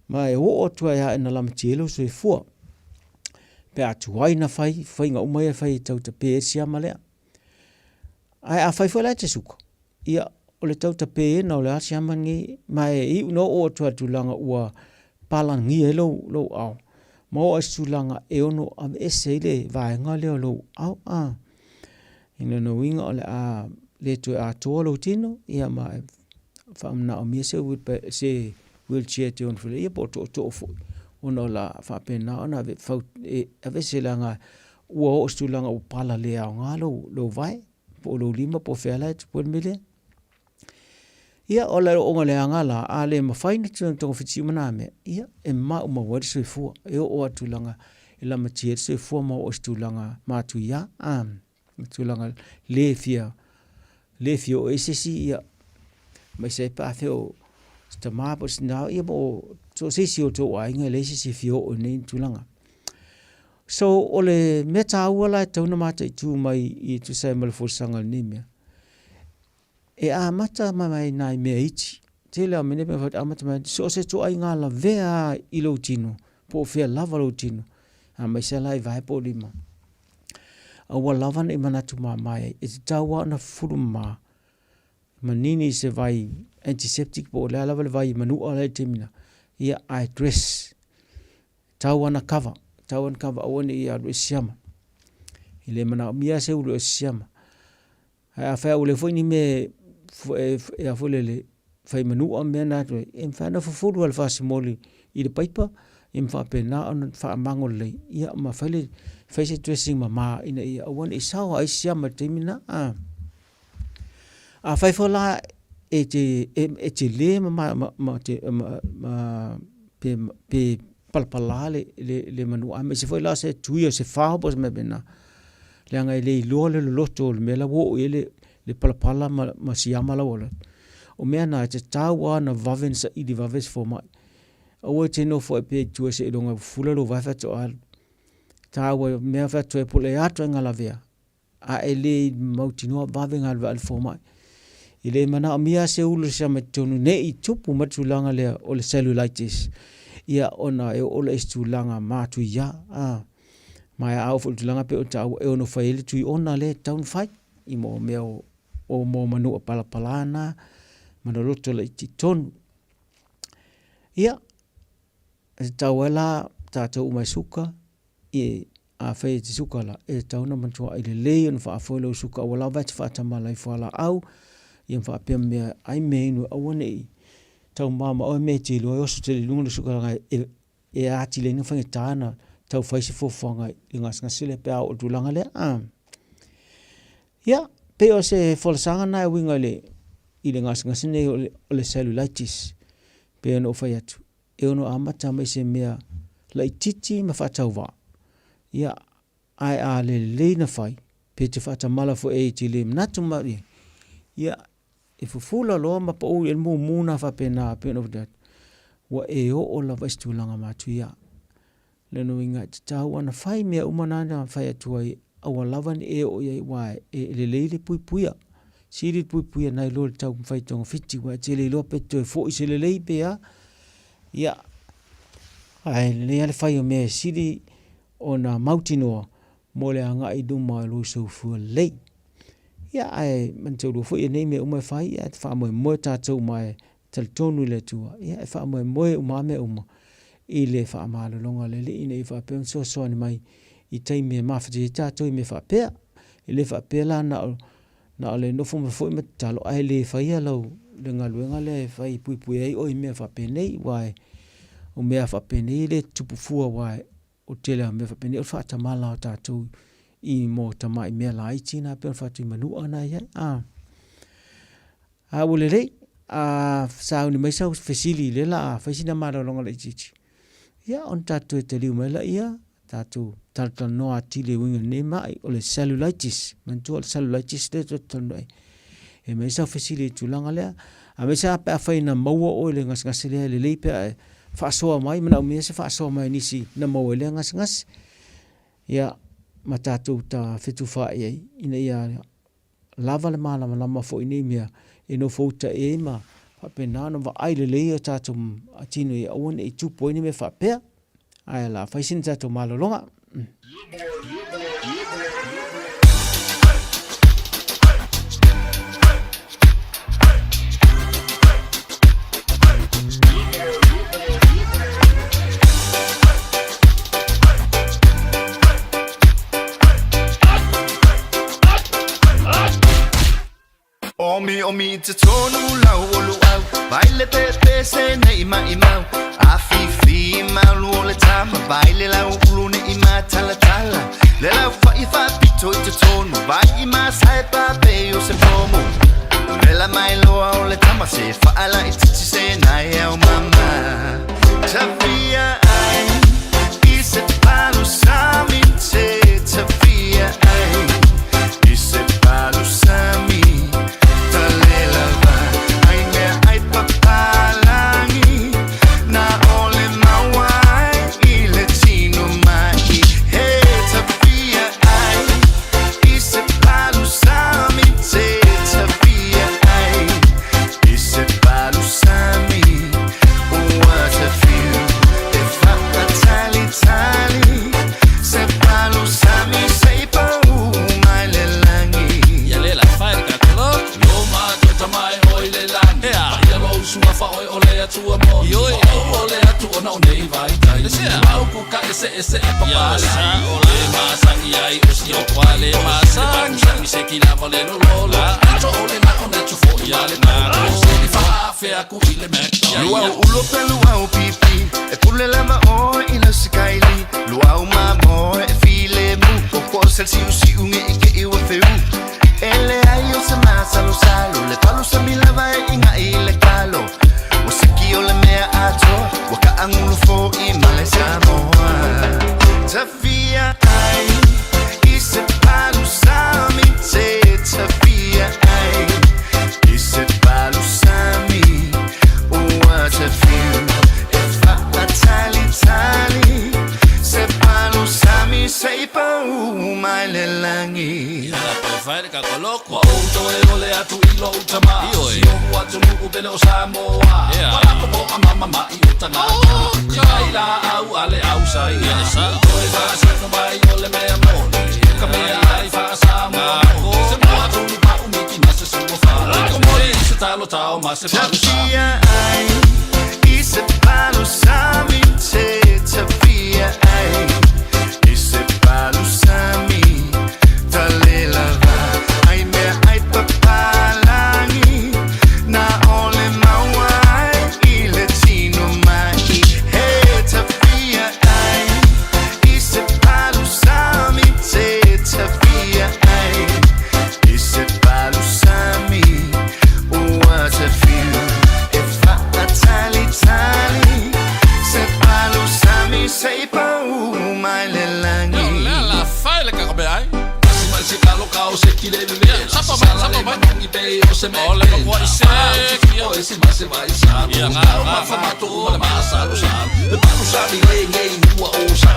ma e oo atu ai lava ina lamatia ai lou soifua. Pe a tuai ona fai faiga uma ia e fai e tau tape ai le siama lea. Ae afai foi la e te suka, ia o le tau tapeina o le a siama lenei, ma e iu ina oo atu lava i le tulaga ua palagia ai lou, lou ao, ma oo i se tulaga e ono aveese ai le vaega lea o lou ao. A, i lona uiga o le a le toe atoa lou tino, ia ma e faamanaomia se, se wheelchair e te ono folaia po o tootoo foi, ona o le a faapena ona ave, fau, e aveese leaga ua oo i se tulaga ua pala le aoga lou, lou vae, po o lou lima po o fea la e tupu ai le mea lea. Ia, o le ooga leaga la, a le mafai ona togafiti uma nā mea, ia, e maumau ai le soifua. E oo atu i tulaga e lamatia ai le soifua ma oo i se tulaga matuia, a, tulaga le fia, le fia oo i ai se isi, ia, aemaise ai pe a faapea o se tama po o se tina, ia po o so o se isi o tou aiga e leai se isi e fia oo i nei tulaga. So, o le mea taua la e tatau ona mataitu mai e tusa ai ma le folasaga o lenei mea, e amata mai nai mea iti. Tele lava o mea nei e amata mai, so o se ituaiga lavea lava i lou tino, po o fea lava lou tino, aemaise la i vae po o lima. Aua lava ne i manatu mama ai, e tatau lava ona fufulu mama, manini i se vai antiseptic po o le a lava le vai manua la i le taimi na, ia ae dress Tau ana kava, tau ana kava aua ne i alu e siama. E le manaomia se ulu e siama. Ae afai a ua leai foi ni mea e, e a foi lele, fai manua mea na atu ai, e mafai ona fufulu lava i le fasimoli i le paipa, ia ma faapena ona faamago lelei, ia ma fai le, fai se dressing mama ina ia aua ne i sao ai siama i le taimi lena. A. Afai foi la e te, e, e tele ma, ma, ma, ma, te, ma, ma pe, pe palapala le, le, le manua, aemaise foi la se tui o se fao po o se mea faapena, leaga e le iloa le loloto o le mea la ua oo i ai le, le palapala ma, ma siama la ua alu atu. O mea na, e tatau lava ona vave ona saili vave se fomai. Aua e te nofo ai pea i tua seiloga e fufula lou vae faatoa alu. Taua mea faatoa e pule atu ai lavea a e le mautinoa vave ona alu e fomai. E le manaomia se ulu siama i totonu ne i tupu mai le tulaga lea o le cellulitis, ia ona e oo lea i se tulaga matuia. A, ma a oo foi i le tulaga pei ona taua e ono fai ai le tui ona lea e tatau ona fai i mo mea o, o mo manua palapala na ma loloto laiti i totonu. Ia, e tatau ai la tatou uma e suka, e afai e te suka la, e tatau ona matuai lelei ona faafoe lou suka aua lava e te faatamala i fualaau, ia ma faapea mea ai mea inu e aua ne i taumama oe mea e te iloa e oso tele i luga le suka leaga e e atili ai ona faigata ona tau fai se fuafuaga i le gasegase lea pe a oo i le tulaga lea. Ia, pei o se folasaga lena e uiga i le i le gasegase nei o le, o le cellulitis. Pei ona ou fai atu, e ono amata mai se mea laitiiti ma faatauvaa. Ia, ae a le lelei ona fai, pe te faatamala foi e te le manatu ma ia, e fufula loa ma pau i le mumu na faapena pei ona ou fai atu, ua e oo lava i se tulaga matuia. Lona uiga e tatau ona fai mea uma na na fai atu ai, aua lava ne i e oo i ai aua e lelei le puipuia. Sili le puipuia nai lo le taumafai e togafiti aua e te le iloa pe toe foi se lelei pe a. Ia, ae lelei lava le fai o mea e sili ona mautinoa mo le agai i luma o lou soifua lelei. Ia, ae manatua foi e nei mea uma e fai, ia, e faamoemoe tatou ma e talitonu i le Atua, ia, e faamoemoe uma lava mea uma i le faamalologa a le Alii ina ia faapea ona fesoasoani mai i taimi e mafatia ai tatou i mea faapea. E le faapea la na o, na o le nofo mai foi ma tatalo ae le faia lau le galuega lea e fai e puipui ai oe i mea faapenei, aua o mea faapenei e le tutupu fua aua O le tele lava o mea faapenei o le faatamala o tatou i mo tamai mea laiti na pei ona fai atu i manua na e i ai. A, a ua lelei, a sauni mai sau fesili i lea la a fai sina malologa laitiiti, ia ona tatou toe taliu mai laia, tatou talatalanoa atili e uiga i lenei mai, o le cellulitis. Manatua o le cellulitis lea tatou te talanoa ai. E aumai sau fesili i le tulaga lea, aemaise lava pe afai na maua oe i le gasegase lea, e lelei pe a e faasoa mai, manaomia se faasoa mai a nisi na maua i lea gasegase. Ia, ma tatou ta fetufaai ai ina ia lava le malamalama foi i nei mea e nofouta i ai ma faapena ona vaai lelei o tatou tino ia aua ne i tupu ai ni mea faapea. Ae o le a fai sina tatou malologa. Omi omi i te tonu lau o luau Vai le pepe se nei mai mau A fifi malu o le tama Vai le lau ulu nei ma tala tala Le lau fai fa pito i te tonu Vai i ma sai pa pe o se pomo Vela mai loa o le tama Se whaala i titi se nai au mama Tawhia ai I se palu sami te Tawhia ai I se palu sami Talelava ai mea ai papalangi Na ole maua ai i le tino mai He tawhia ai I se palu sami te Tawhia ai I se palu sami Ua tawhiu E whaatalitali Se palu sami se i pau mai le langi Ia le la fai le kakolo Lo ma to tamai oi le langi Ia lo usua fa oi o le atua mo Ioi O o le atu ona o nei vai tai Le sea Mau ku ka ese ese e papa Ia sa o le ma sa i ai o si o kwa le ma sa Mi se ki lava le lo lo la Ato o le na o na tu fo ia le na Se li fa fe aku i le Mac Luau ulo pe luau pipi E pule lava oe i lau sikaili Luau ma moe e file mu O ko sel siu siu nge i ke iwa feu E le ai o se masalo salo Le palu sa mi lava e inga i le kalo O siki o le mea atoa Ua ka angulu fo i male Samoa Tawhia ai I se palu sami te Tawhia ai I se palu sami Ua tawhiu E whaatalitali Se palu sami se i pau mai le langi Ia pe fai le kakoloko Ua ou toe ole atu i lou tama Si ou atunuu pele o Samoa Ua lako po a mama mai o tagata Kai la au a le au sa ia Toe faasino mai o le mea moni Ka mea ai faa-Samoa moni Se mua tunu pa umiki ma se sua fa Ko moli i se talo tao ma se palu sami Tawhia ai I se palu sami te Tawhia se i pau mai le lagi. Le la fai le ka be ai. Mai se ka lo ka o se ki le le. Sapa mai, sapa mai. I pe o se me. O le ma se ki o se ma se vai sa. Ia nga ma fa ma tu ma ma sa lo sa. Le pa lo sa mi le nge ua o sa.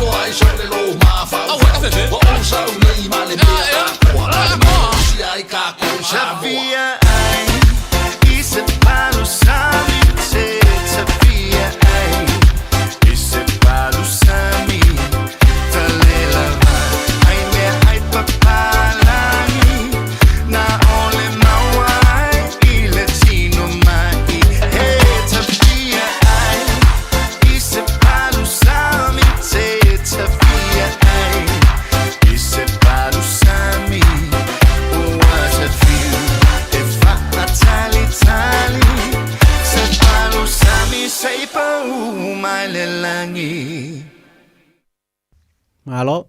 Lo ai so le lo ma fa. O o sa o le ma le me. O a ma si ai ka ko sa. Tafia ai i se palu sami te tafia ai i se palu sami talela ai mea ai papalangi na ole maua ai i le tino mai he tafia ai i se palu sami te tafia ai i se palu sami ua tafiu e faatalitali se palu sami se i pau mai le lagi. Malo.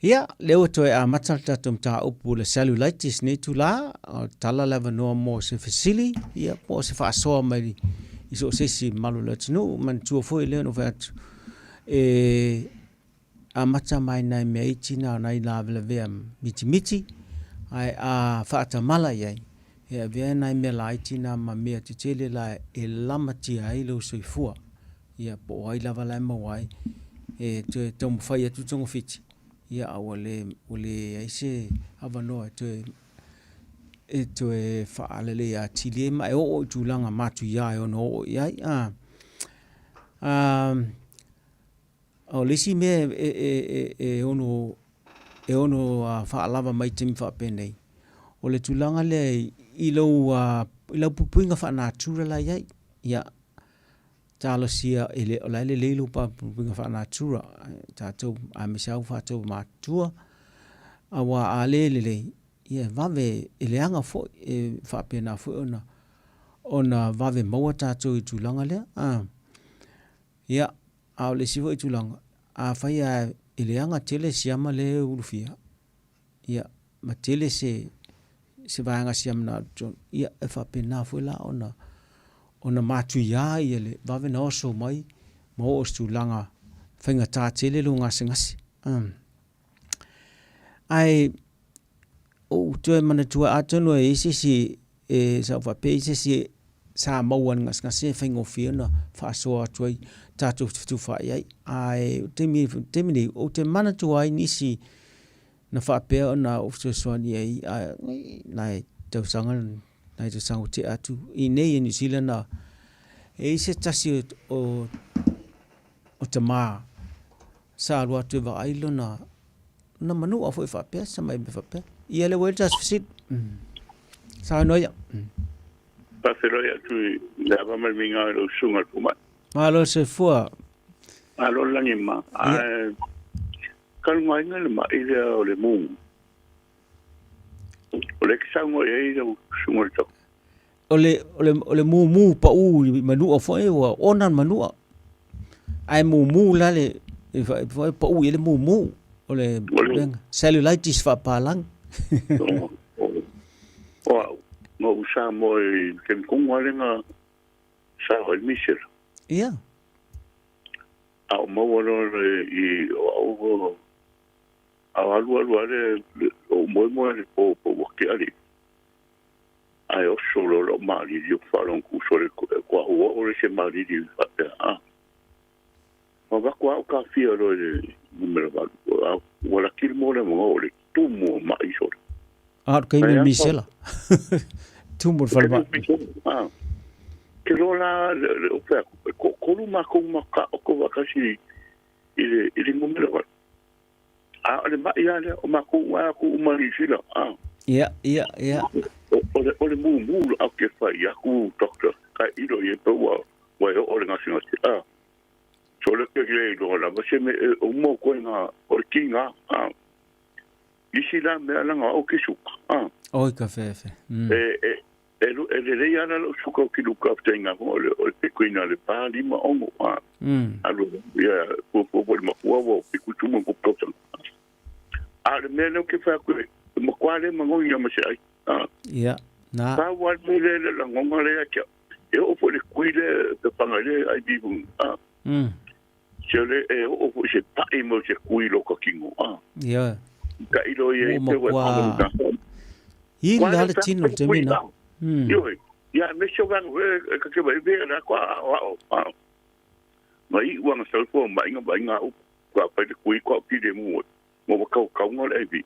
Ia, lea ua toe amata le tatou mataupu le cellulitis nei itulā, o le tala le avanoa mo se fesili, ia, po o se faasoa mai i so o se isi mamalu o le atunuu. Manatua foi lea na ou fai atu, e amata mai nai mea iti na o nai lavelavea mitimiti, ae a faatamala i ai, e avea nai mea laiti na ma mea tetele la e lamatia ai lou soifua. Ia, po o ai lava la e maua ai, e toe taumafai atu togafiti, ia, a ua le, ua leai se avanoa e toe, e toe faaleleia atili ai ma e oo i tulaga matuia e ono oo i ai. A, a, o le isi mea e, e, e, e ono, e ono faalava mai i taimi faapenei, o le tulaga lea i lou, i lau puipuiga faanatura la e i ai. Ia, talosia e le o la e lelei lou puipuiga faanatura tatou aemaise lava ua fatou matutua aua a le lelei ia e vave e leaga foi e faapena foi ona ona vave maua tatou i tulaga lea a ia a o le isi foi tulaga afai lava e leaga tele siama lea e ulufia ia ma tele se se vaega siama na alu i totonu, ia e faapena foi la ona ona matuia ia le vave na oso mai ma oo i se tulaga faigata tele lou gasegase. Ae ou toe manatua atonu e i ai se isi e sa ou faapea e i ai se isi sa maua i le gasegase e faigofie ona faasoa atu ai tatou fetufaai ai. Ae o le taimi, taimi nei, ou te manatua ai nisi na faapea ona ou fesoasoani ai i nai tausaga, nai tausaga ua tea atu i inei i Niu Sila na e i ai se tasi o tama sa alu atu e vaai lona na manua foi faapea sa mai mea faapea. Ia lea ua i ai le tatou fesili. Saunoa ia. Faafeiloai atu i le ava ma le migao i lau susuga i le fomai. Malo le soifua. Malo le lagi ma. Ae talu ai le mai lea o le mumu. O lea e te saunoa i ai lau susuga i le tau. O le, o le, o le mumu pau i manua foi ua ona le manua. Ae mumu la le, e fa, pau i ai le mumu. O le, cellulitis faapalagi. O au, na ou Samoa i le taimi tonu lava lea na sao ai le misela. Ia. A o maua loa le i o au a o alu alu lava le ou moemoe le po po ua tea le ae oso loa lau malili ou faalogo atu sole kua ua oo le se malili faapea a ma avatu lava ou kafia loa i le numera 8 ua laki le moa lea ma o le tumu o mai sole. A o le taimi o le misela. Tumu o le falemai. Ke loa la le o fai atu, e toatolu matou ma taoto faatasi i le i le numera 8. A o le mai lava lea, o matou uma atu uma i Niu Sila. Ia, ia, ia. O le mumu la ke fai atu doctor, ka ilo i e pe ua e oo le gasegase. Sole ke le iloa lava se mea e uma o koe ngā, o le ki ngā. Isi la mea langa au ke suka. Oi ka fefe. E, e, e lelei ala lau suka o ki luka o te ngā o le, o le pekuina le pa lima ongo. Alu, ia, po po po le makua o piku tumu ko tausaga. A le mea leo ke whai koe, makua le mangongi a ma se ai. Ia, na. Pa wa me le le langonga le akia. E o po le kui le pe panga le ai bibu. Se ole e o fo se pa'i mo se kui lo ka kingo. Ah. Ia. Ka ilo ia i Ua te wai matua- pa mo I la le tino le taimi na. Ioe. Ia me se wang we ka ke vai ve la kwa o o. Ah. Mai wang sa fo mai nga mai nga u kwa pa te kui kwa ki le mu. Mo wa kau kau ngo le vi.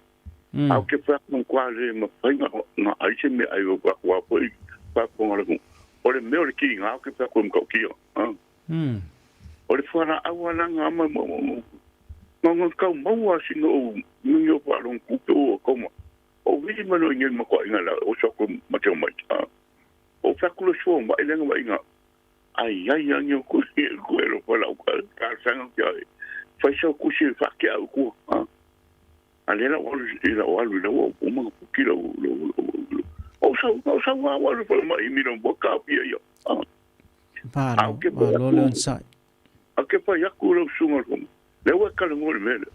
Au ke fa mo kwa le ma fa nga nga ai se me ai o kwa kwa po i kwa po nga le ku. O le me o le ki nga ke fa ko mo ki ah. O le fana awa la nga ma mo mo. Nga nga kau maua si no o ngi o pa long ku o ko ma. O vi ma no ngi ma ko inga la o so ko ma te o mai. Ah. O fa ku lo so ma ile nga ma inga. Ai ai ai ngi ku ku e lo pa la ka ka sa nga ki ai. Fa so ku si fa ke au ku. Ah. A le la o i la o alu la o o ma ku ki la o lo lo. O sa o sa wa wa lo pa ma i mi lo bo ka pi ia. Ah. Malo, malo le onsai. A ke pa yaku lo sunga ko. Le wa ka le ngol mele.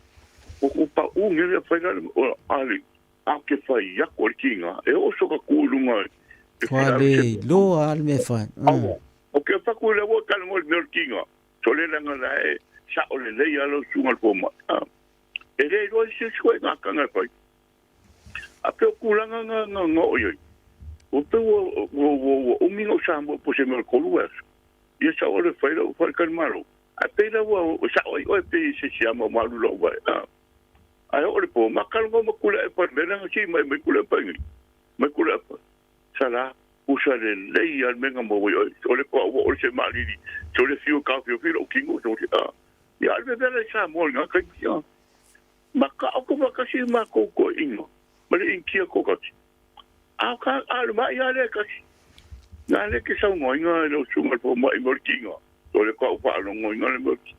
O ku pa u nge le fa le o ali. A ke fa yaku le kinga. E o so ka ku lunga. Kua le loa le mea fai. O ke fa ku le wa ka le ngol mele kinga. So le langa la e sa o le le ya lo sunga ko ma. E le ro se sui nga ka nga pai. A pe ku langa nga nga nga o yo. O pe o o o o mi no sa mo po se me ko lu es. Ia sa o le fai la o fai ka malo. A pe la o sa o o pe se se ama malu lo vai. A o le po ma ka lo ma kula e pa me la si mai mai kula pa ngi. Mai kula pa. Sa la u sa le le al menga mo o o le ko o se mali ni. So le fiu ka fiu fiu o kingo so a. Ia al be le sa mo nga ka ia. Ma ka o ko ma ka si ma ko ko ingo. Ma le inkia ko ka. A ka a le ma ia le ka. Nā le ke sau ngoi ngā le o sunga po mai mo le kinga. O le kau wha lo ngoi ngā le mo ki.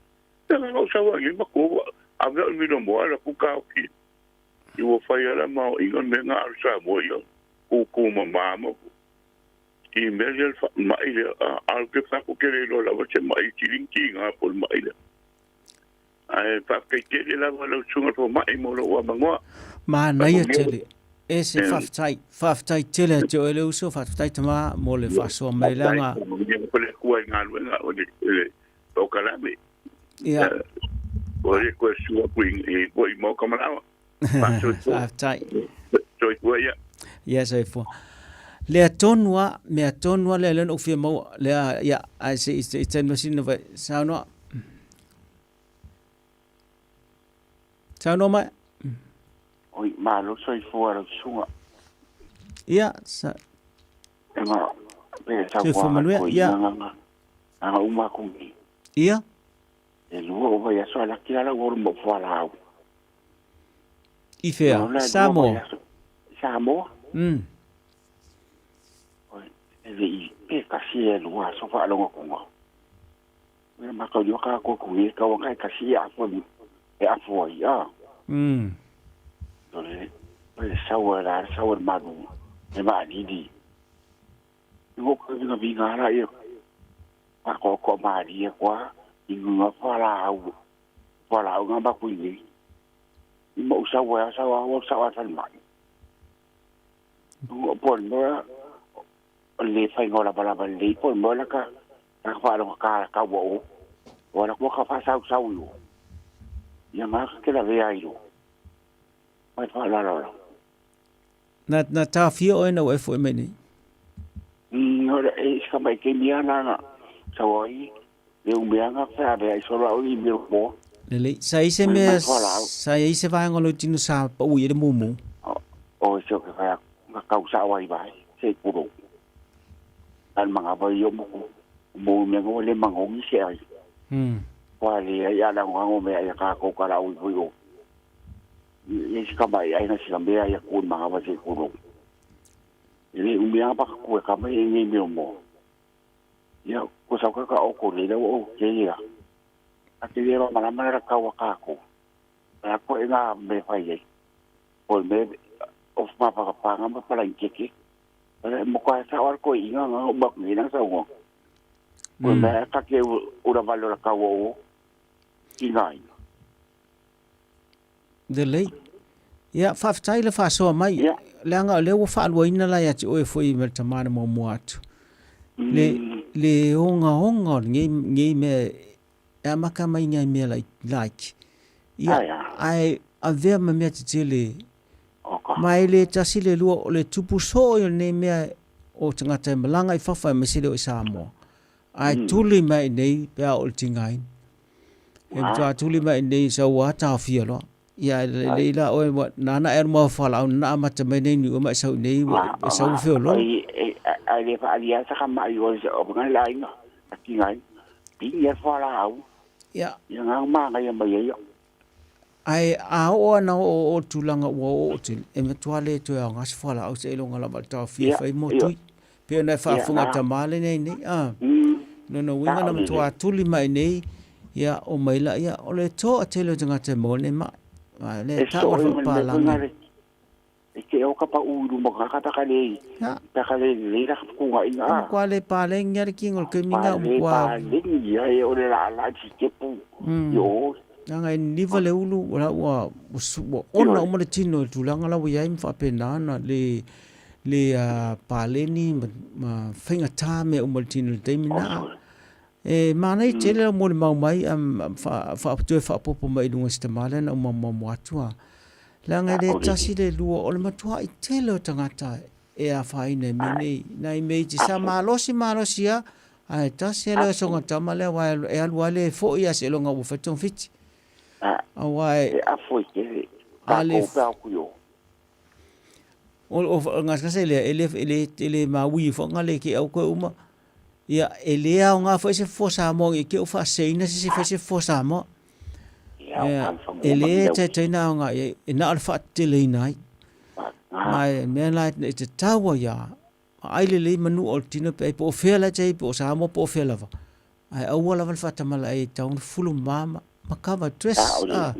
Te ngā o sau ngi ma ko a me o mi no mo ala ku ka ki. I wo whai ala ma o inga me ngā aru sa mo ia. Ku ku ma ma mo. I me le fa ma i le a ke fa ku ke le lo la se mai ti ring ki ngā po mai le. Ai pa ke te le la lo sunga po mai mo lo wa mangoa. Ma naia tele. E se whawhtai, whawhtai tele te oe le uso, whawhtai tama mo le whasoa mai langa. Ko le kua i ngā luenga o le o kalame. Ia. O le kua sua kui i kua i mauka manawa. Whawhtai. Toi kua ia. Ia soifua. Lea tonua, mea tonua lea lena ufia maua, lea ia, ai se i tēnu masina vai, saunoa. Saunoa mai. Oi, malo soifua lau susuga. Ia, sa... E ma, pe sa Soifua kua manuia, ko ia. Nga nga uma kungi. Ia. E lua o vai aso ala ki ala o mo fo ala au. I whea, No, la, lua Samoa. vai aso. Samoa. Oi, e le i pe kasi e lua aso fa alonga kunga. Me ma ka yo ka ko ku e ka wa ka kasi a fo e a fo ia. Le le sawa la sawa malu e ma di di. Ngo ka nga vi nga la e pa ko ko ma di e kwa i nga fa la au. Fa la au nga ba ku ni. I mo sawa sawa wa sawa sa ma. Ngo po no le fa ngo la ba la ba le po mo la ka ka fa lo ka ka wo. Wa la ko ka fa sa sa yo. Ya ma ke la ve ai yo. Mai fa la la la. Na, na tāwhia oe na oe fo e mai nei? No, e ska mai ke mia na na. Sa oi, le umea nga fa be ai solo au i me mo. Lele, sa i se Mai mea, mai fa la au. sa i se vaenga lo tino sa pa ui e le mumu. O se ke fa nga kau sa wai bai, se kuro. An manga ba yo mo mo me ngo le mango ngi se ai. Wa le ya la ngo me ya ka ko ka la ui ui. Ye ska mai ai na sika mea ya ku manga ba se kuro. Le umea pa ku ka mai ngi me mo. Ya ko sa ka ka o ko le o ke ya. A te le ma ma ra ka wa ka ko. Ra ko e nga me fai ye. O me o ma pa pa nga ma pa la ke. Re mo ka sa war ko inga nga ba ni na sa ngo. Ko me ka ke u ra valo ra ka wo. Inga. The late. Ia, whawhtai le whasoa mai. Leanga o lea ua whaaluaina lai ati oe foi me le tamana mua mua atu. Le, le onga onga o ngei, ngei mea e amata mai nai mea laiti. Ia, ae avea ma mea tetele. Ma e le tasi le lua, o le tupu soo ia o lenei mea o tagata e malaga i fafo aemaise lea o i Samoa. Ae tuli mai i inei pe a oo i le tigaina. E matua tuli mai i inei sau lava taofia loa. Ia e lelei la oe nana e alu ma fualaau na amata mai nei niu ma e sau i inei e sau ua feoloolo. Ae le faaalia lava se mai o le aiga a tigaina. Pigi lava le fualaau. Ia. Ia na manaia mai ai. Ae a oo lava ina oo i le tulaga ua oo tele, e matua le toe aoga se fualaau seiloga lava i le taofia e fai mo tui. Pei ona e faafofoga i tama lenei nei, a. Lona uiga na matua tuli mai nei, ia, omai laia, o le toatele o tagata e maua nei mai. A lea e tau le faapapalagi. E te o ka pa u i luma ka ka taka le taka le le la ka kunga inga. A matua le paleni lava le tino i le taimi lena, ua matua. Paleni ia e o le laa laa si tepu i o. Leaga e niniva le ulu, ua ua ona uma le tino i le tulaga la ua i ai ma faapena ona le le paleni ma faigata mea uma i le tino i le taimi lena. E manaia tele lau molimau mai toe faaopoopo mai i luga o si tama lea na ou mamoamo atu a. Leaga e le tasi le lua, o le matuai tele o tagata e afaina i mea nei. Nai mea iti sa malosi malosi lava, ae tasi lava le osoga tama lea aua e alu lava le foi lava seiloga ua fai togafiti. Aua e afu ai tele, tatou pe a o atu i o. O le gasegase lea, e le, e le, e le maui foi nga le ke au koe uma. Ia, e le aoga foi se fofo Samoa i ke o faaseseina se isi fai se fofo Samoa. Ia, e le taitaina aoga i ai, e na o le faateteleina ai. Ma e mea la e tatau ai lava, vaai lelei manu o le tino pe ai po o fea la e te ai, po o Samoa po o fea lava. Ae aua lava le faatamala ai e tatau ona fulu mama ma cover dress. Ia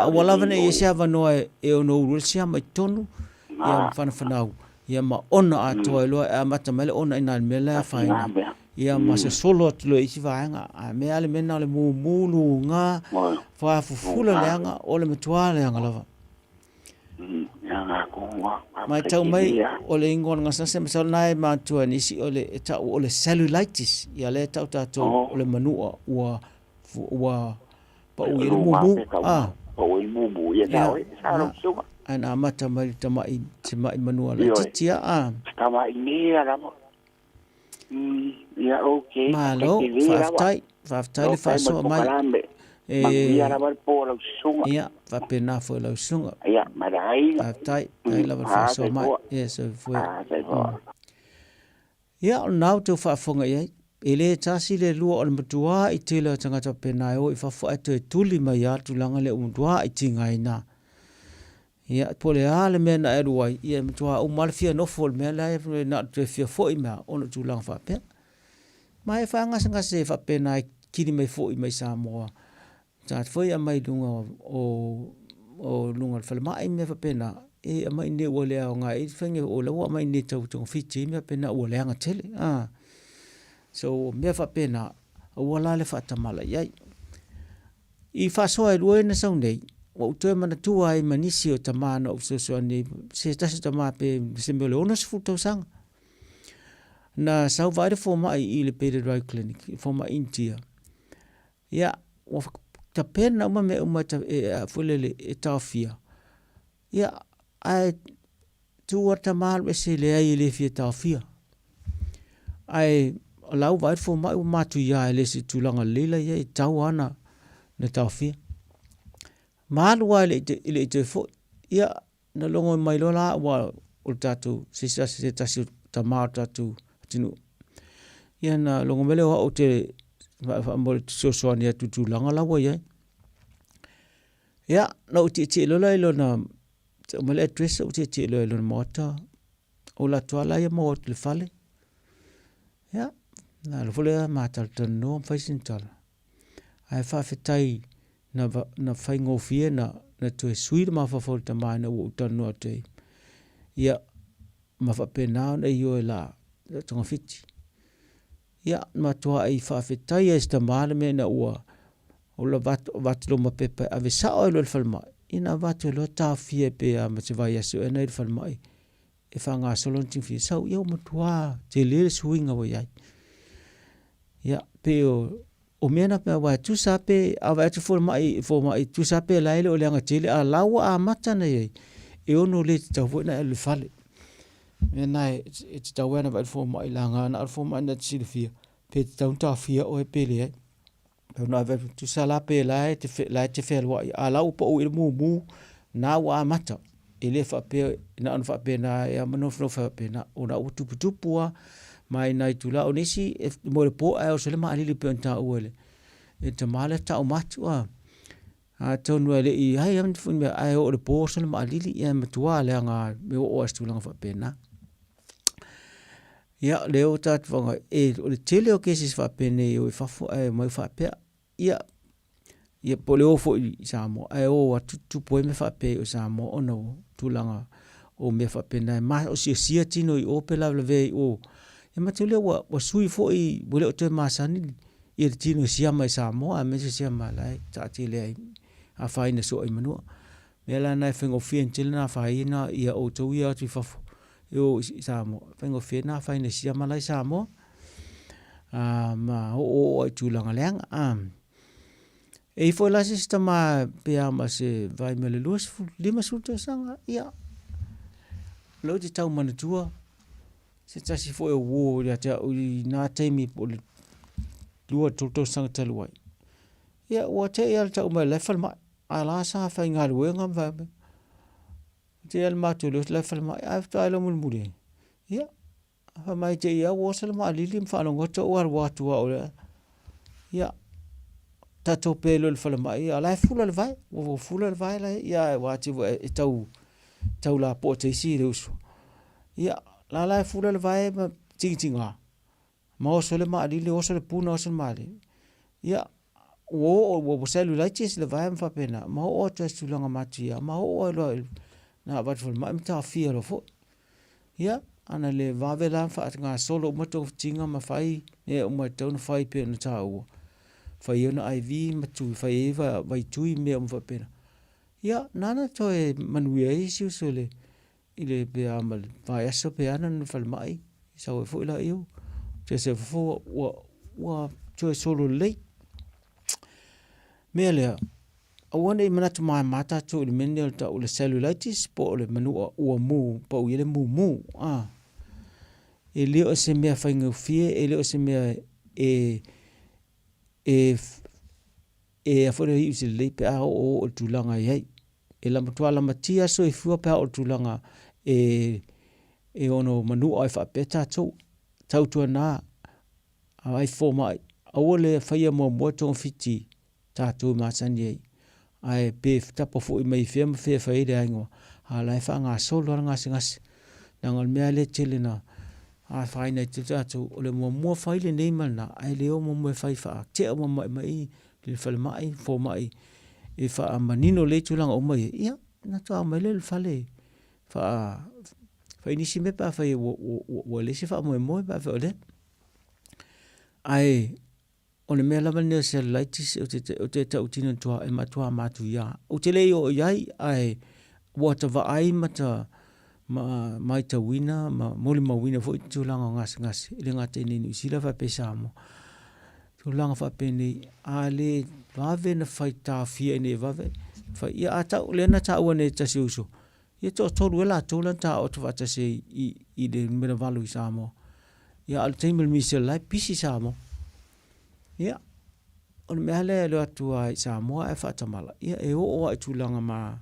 aua lava ne i ai se avanoa e ono ulu ai le siama i totonu, ia ma fanafanau, ia ma ona atoa ai loa e amata mai le ona i na i le mea la e afaina ai. Ia ma sosolo atu loa i isi vaega. A mea a le mea na o le mumu luga, fafufula leaga, o le matua leaga lava. Mai tau mai o le ingoa o le gasegase masalo na e matua e nisi o le e tau o le cellulitis ia lea e tau tatou o le manua ua ua pau i ai le mumu a pau ai le mumu ia na oi sa lau suga ae na amata mai le tamai se mai manua laitiiti a tamai mea lava Ia okay. Malo, faafetai, faafetai le faasoa mai. E manuia lava le po lau susuga. Ia, faapena foi lau susuga. Ia, ma le aiga. Faafetai, faafetai lava le faasoa mai. Ia, soifua. Ia, o lena outou faafofoga i ai. E le tasi le lua o le matuā i tele o tagata faapena e o i fafo ae toe tuli mai lava le tulaga lea ua matuā i tigaina. Ia, po o le a le mea na e alu ai, ia e matua uma lava le fia nofo i le mea la e na o le toe fia foi mai lava ona o tulaga faapea. Ma e faagasegase faapena e kili mai foi mai Samoa, tagata foi e aumai i luga o o luga o le falemai ma mea faapena, e aumai i inei ua le aoga ai le faiga o la ua aumai i inei tau togafiti ai mea faapena ua leaga tele. So, o mea faapena, aua la le faatamala i ai. I faasoa e lua ia na sau nei, ua ou toe manatua ai ma nisi o tama na ou fesoasoani ai, se tasi o tama pe se mea o le 60 tausaga. Na sau vaai le fomai i le Beta Drive Clinic, le fomai Initia. Ia, ua tapena uma mea uma e, foi lele, e taofia. Ia, ae tu a tama alu ese leai e le fia taofia. Ae o la ua vaai le fomai ua matuia e le se tulaga lelei la i ai, e tatau lava ona na taofia. Ma alu lava e le i toe foi. Ia, na logo mai loa la ua o le tatou, se se tasi o tama o le tatou atunuu. Ia na logo mai lea o au ou te fesoasoani atu i tulaga la ua i ai. Ia, na ou tietie loa la i lona, aumai le address ou tietie loa i lona maota, ou alu atu lava la ia maua atu i le fale. Ia, na alu foi lea ma talatalanoa ma fai sina tala. Ae faafetai na, na faigofie na, na toe sui le mafaufau o le tama ina ua ou talanoa atu ai. Ia, ma faapena ona ioe la togafiti. Ia, na matuai faafetai ai si tama le mea ina ua ola avatu loma pepa e ave sao ai loa i le falemai, ia na avatu ai loa taofia pe a ma se vaiaso ea na i le falemai e faagasolo ona tifia sau, ia ua matua tele le suiga ua i ai. Ia, pei o O mea na pea aua e tusa pe a vaai atu fomai fomai tusa pe la e le o leaga tele a la ua amata ona i ai e ono le tatau foi ona e alu i le fale. Mea na e tatau ai ona vaai le fomai leaga na o le fomai na te silafia pe tatau ona taofia oe pe leai. Pei ona ave atu tusa la pe la e te la e te fealuai a la ua pau i le mumu na ua amata. E le faapea na ona faapena e ama nofonofo faapena ona ua tuputupu lava ma i nai tulaga. O nisi e moe i le po ae oso le maalili pei ona taua e le e le tama lea tauma atu a. Atonu e le i ai lava ni mea ae oo i le po oso le maalili ia e matua leaga e oo lava i se tulaga faapena. Ia lea ua tatou vaai e o le tele o cases faapenei e o i fafo ae omai faapea, ia ia po o le o foi i Samoa ae o atu tutupu ai mea faapea i Samoa ona o tulaga o mea faapena e maosiasia tino i o pe lavelavea i o. Ia matou lea ua, ua sui foi ua le o toe masani ia le tino e siama i Samoa aemaise siama la e taatele ai afaina soo ai manua. Mea la na e faigofie tele na afaina ia outou ia atu i fafo e o i Samoa. Faigofie na afaina siama la i Samoa. Ma oo oo ai tulaga leaga. E i foi la se isi tama pe a ma se vai ma le 20, 50 tausaga, ia, lou te tau manatua, se tasi foi o uo ia te au i nā taimi po o le 2-3 tausaga talu ai. Ia, ua te i a le tau mai la e falemai, a la sa faigaluega ma fai mai, te i a le matou leo la e falemai, ae faatoa iloa mulimuli ai. Ia, Fai mai te ia ua oso le maalili ma faalogo atu au alu atu au lea. Ia, tatou pe loa i le falemai, a la e fula le vae, ua fula le vae la ia ua ati e tau tau lapoa teisi le uso. Ia, la la e fula le vae ma tigitiga. Ma oso le maalili, oso le puna, oso le maalili. Ia, ua oo, ua cellulitis le vae ma faapena, ma oo atu ai i se tulaga matuia, ma oo ai loa na avatu falemai ma taofia loa foi. Ia, ana le vave la faagasolo uma togafitiga ma fai mea uma e tatau ona fai pei ona taua, fai ai ona IV ma tui, fai ai vaitui ma mea uma faapena. Ia, nana toe manuia ai si uso i le, i le pe a ma le vaiaso pe a na falemai, sau ai foi laia, toe sau fofo ua, ua toe solo lelei. Mea lea, Aua ne i manatu mama tatou i le mea lenei o le tau o le cellulitis po o le manua ua mu, pau i ai le mumu. A. E le o se mea faigofie, e le o se mea e e e a foi lea iu se lelei pe a oo oo i le tulaga e i ai. E matua lamatia soifua pe a oo i le tulaga e e ono manua ai faapea tatou. Tautuana ai fomai, aua le faia muamua togafiti tatou e masani ai. Ae pe tapa foi mai fea ma fea e fai ai le aiga, a la e faagasolo lava le gasegase. Leaga o le mea lea e tele ina afaina ai tele tatou, o le muamua fai lenei ma lena, ae le o muamua e fai faatea uma mai mai i le falemai, fomai e faamanino lelei tulaga uma ia, ia ona faatoa aumai lea i le fale fai nisi mea pe afai ua leai se faamoemoe pe afai o lea. Ae O le mea lava lenei o cellulitis ou te, ou te tautino atu e matua matuia. Ou te le i oo i ai, ae ua ta vaai ma ta ma maitauina ma molimauina foi tulaga o gasegase, e le gata i inei i Niu Sila faapea i Samoa. Tulaga faapenei, a le vave ona fai taofia ina ia vave fai, ia a tau, lea na taua nei e se tasi o uso, ia toatolu ea latou la na taooto faatasi ai i, i le numera 8 i Samoa. Ia a o le taimi o le misela la e pisi Samoa. Ia, o le mea lea e alu atu lava i Samoa ae faatamala, ia e oo lava i tulaga ma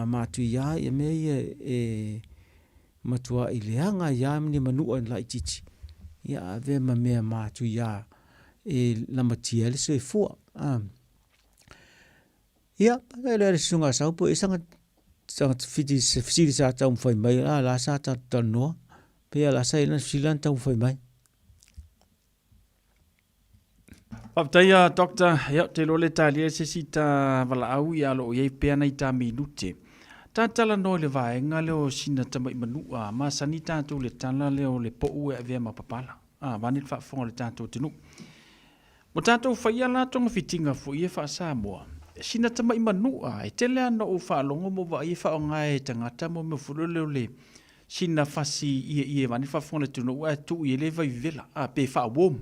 matuia ia mea ia e matuai leaga ai lava ni manua laitiiti, ia avea ma mea matuia e lamatia ai le soifua. Ia, e le susuga a Sau po o i ai sana fesili sa taumafai mai, a la sa tatou talanoa, pei lava la sa i ai lana fesili la na taumafai mai. Faafetai a Doctor, ia ou te iloa le talia se isi ta valaau ia o lo o i ai pea nai ta minute. Ta talanoa i le vaega lea o sina tamai manua, masani tatou i le tala lea o le pou e avea ma papala. A, vaeane le faafofoga a le tatou atunuu. Ua tatou faia la togafitiga foi e faa-Samoa, sina tamai manua, e tele lava ina ou faalogo ma ou vaai e faaaoga e tagata mo mea foi lele o le sina fasi ieie vaeane le faafofoga a le atunuu ae tuu i ai le vaivevela, a, pe faa-warm.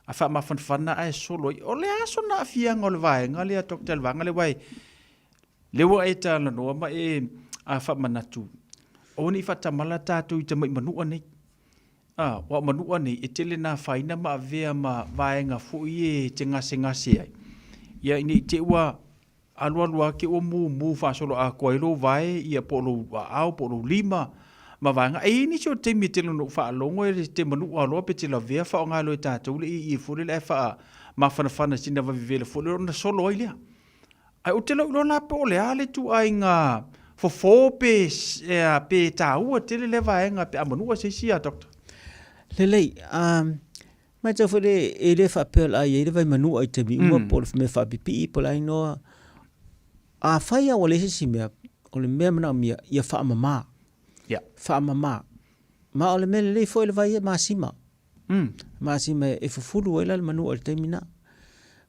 A faamafanafana ae solo ai. O le a sona aafiaga o le vaega lea Doctor le vaega lea aua lea ua e talanoa ma e faamanatu, aua ne i faatamala tatou i tamai manua nei. A, aua o manua nei e tele na afaina ma avea ma vaega foi e te gasegase ai. Ia ne i te i ua alualu lava te ua mumu faasoloatoa ai lou vae ia po o lou aao po o lou lima ma vaega. E i ai nisi o taimi e tele ona ou faalogo e te manua loa pe te lavea faaaoga loa e tatou le ieie foi lele ae faamafanafana sina vavevela foi lele ona solo ai lea. Ae ou te le o iloa la po o le a le ituaiga fofo pe pe taua tele lea vaega pe a manua se isi a doctor. Lelei, Matau foi le, e le faapea o le a i ai le vaimanua i taimi uma po o le mea faapipii po o le a inoa. Afai lava ua leai se isi mea, o le mea manaomia, ia faamama. Yeah. Faamama. Ma o le mea lelei foi le vai e masima. Masima e fufulu ai la le manua i le taimi na.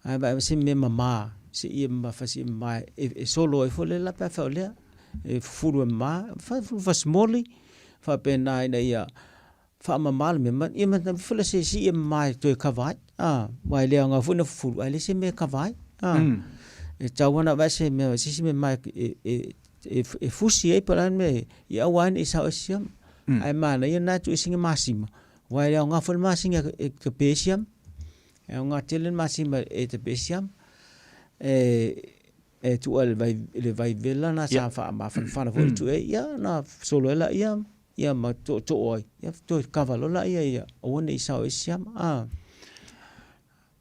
Ae vaai se mea mama, se ia mamafa se ia mama e solo ai foi le la pe afai o lea. E fufulu e mama, fufulu fasimoli, faapena ina ia faamama le mea, ma, ia ma foi la se isi ia mama e toe kava ai. A, aua e le aoga foi na fufulu, ae leai se mea e kava ai. A, e tatau ona vae se mea, se isi mea mama e, e, e, e fusi ai po o le a le mea, ia aua ai ne i sao ai se siama. Ae manaia lena e tuu ai sina masima, aua e le aoga foi le masina e tape ai siama. E aoga tele le masima e tape ai siama. E, e tuu ai le vai, le vai vela na sa faamafanafana foi le tuu ai, ia na solo ai laia ia ma tootoo ai, ia toe kava loa laia ia aua ne i sao ai se siama. A,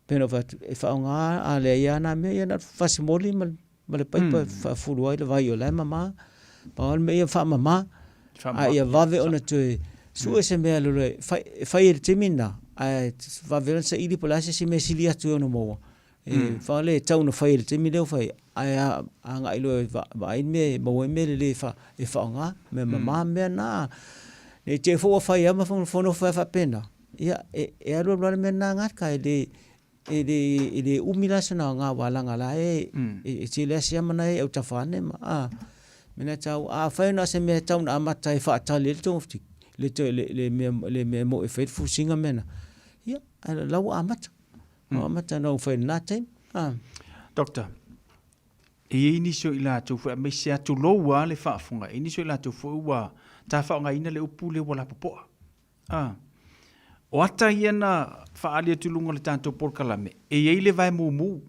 pei ona ou fai atu, e faaaoga a leai lava na mea, ia na o le fasimoli ma ma le paipa e faafulu ai le vai o la e mama. Pau lava le mea ia faamama, a ia vave ona toe sue se mea lolo e fai, e fai i le taimi lena, ae vave ona saili po o le a se isi mea e sili atu e ono maua. E whale e tau na whai le taimi lea o whai, ae a, agai loa e vaai le mea e maua ai mea lelei e wha, e whaonga, mea mamā mea nā. Nei te fo ua whai ama fono whai whapena. Ia, e, e alu alu ale mea nā ngā ka e le, e le, e le umi la sana ngā wālanga la e, e, e tele asi ama na e au tawhane ma, a, mena tau, a whai na se mea tau na amata e whaatali le tonga le, le, le, le mea, le mea mo e whai fusinga mea na. Ia, lau amata. Ua amata ona ou fai i lena taimi. Ah. Doctor, e i ai nisi o i latou foi aemaise a tulou lava le faafofoga, e i ai nisi o i latou foi ua tafaogaina le upu lea ua lapopoa. Ah. O ata ia na faaali atu i luga o le tatou polokalame, e i ai le vae mumu.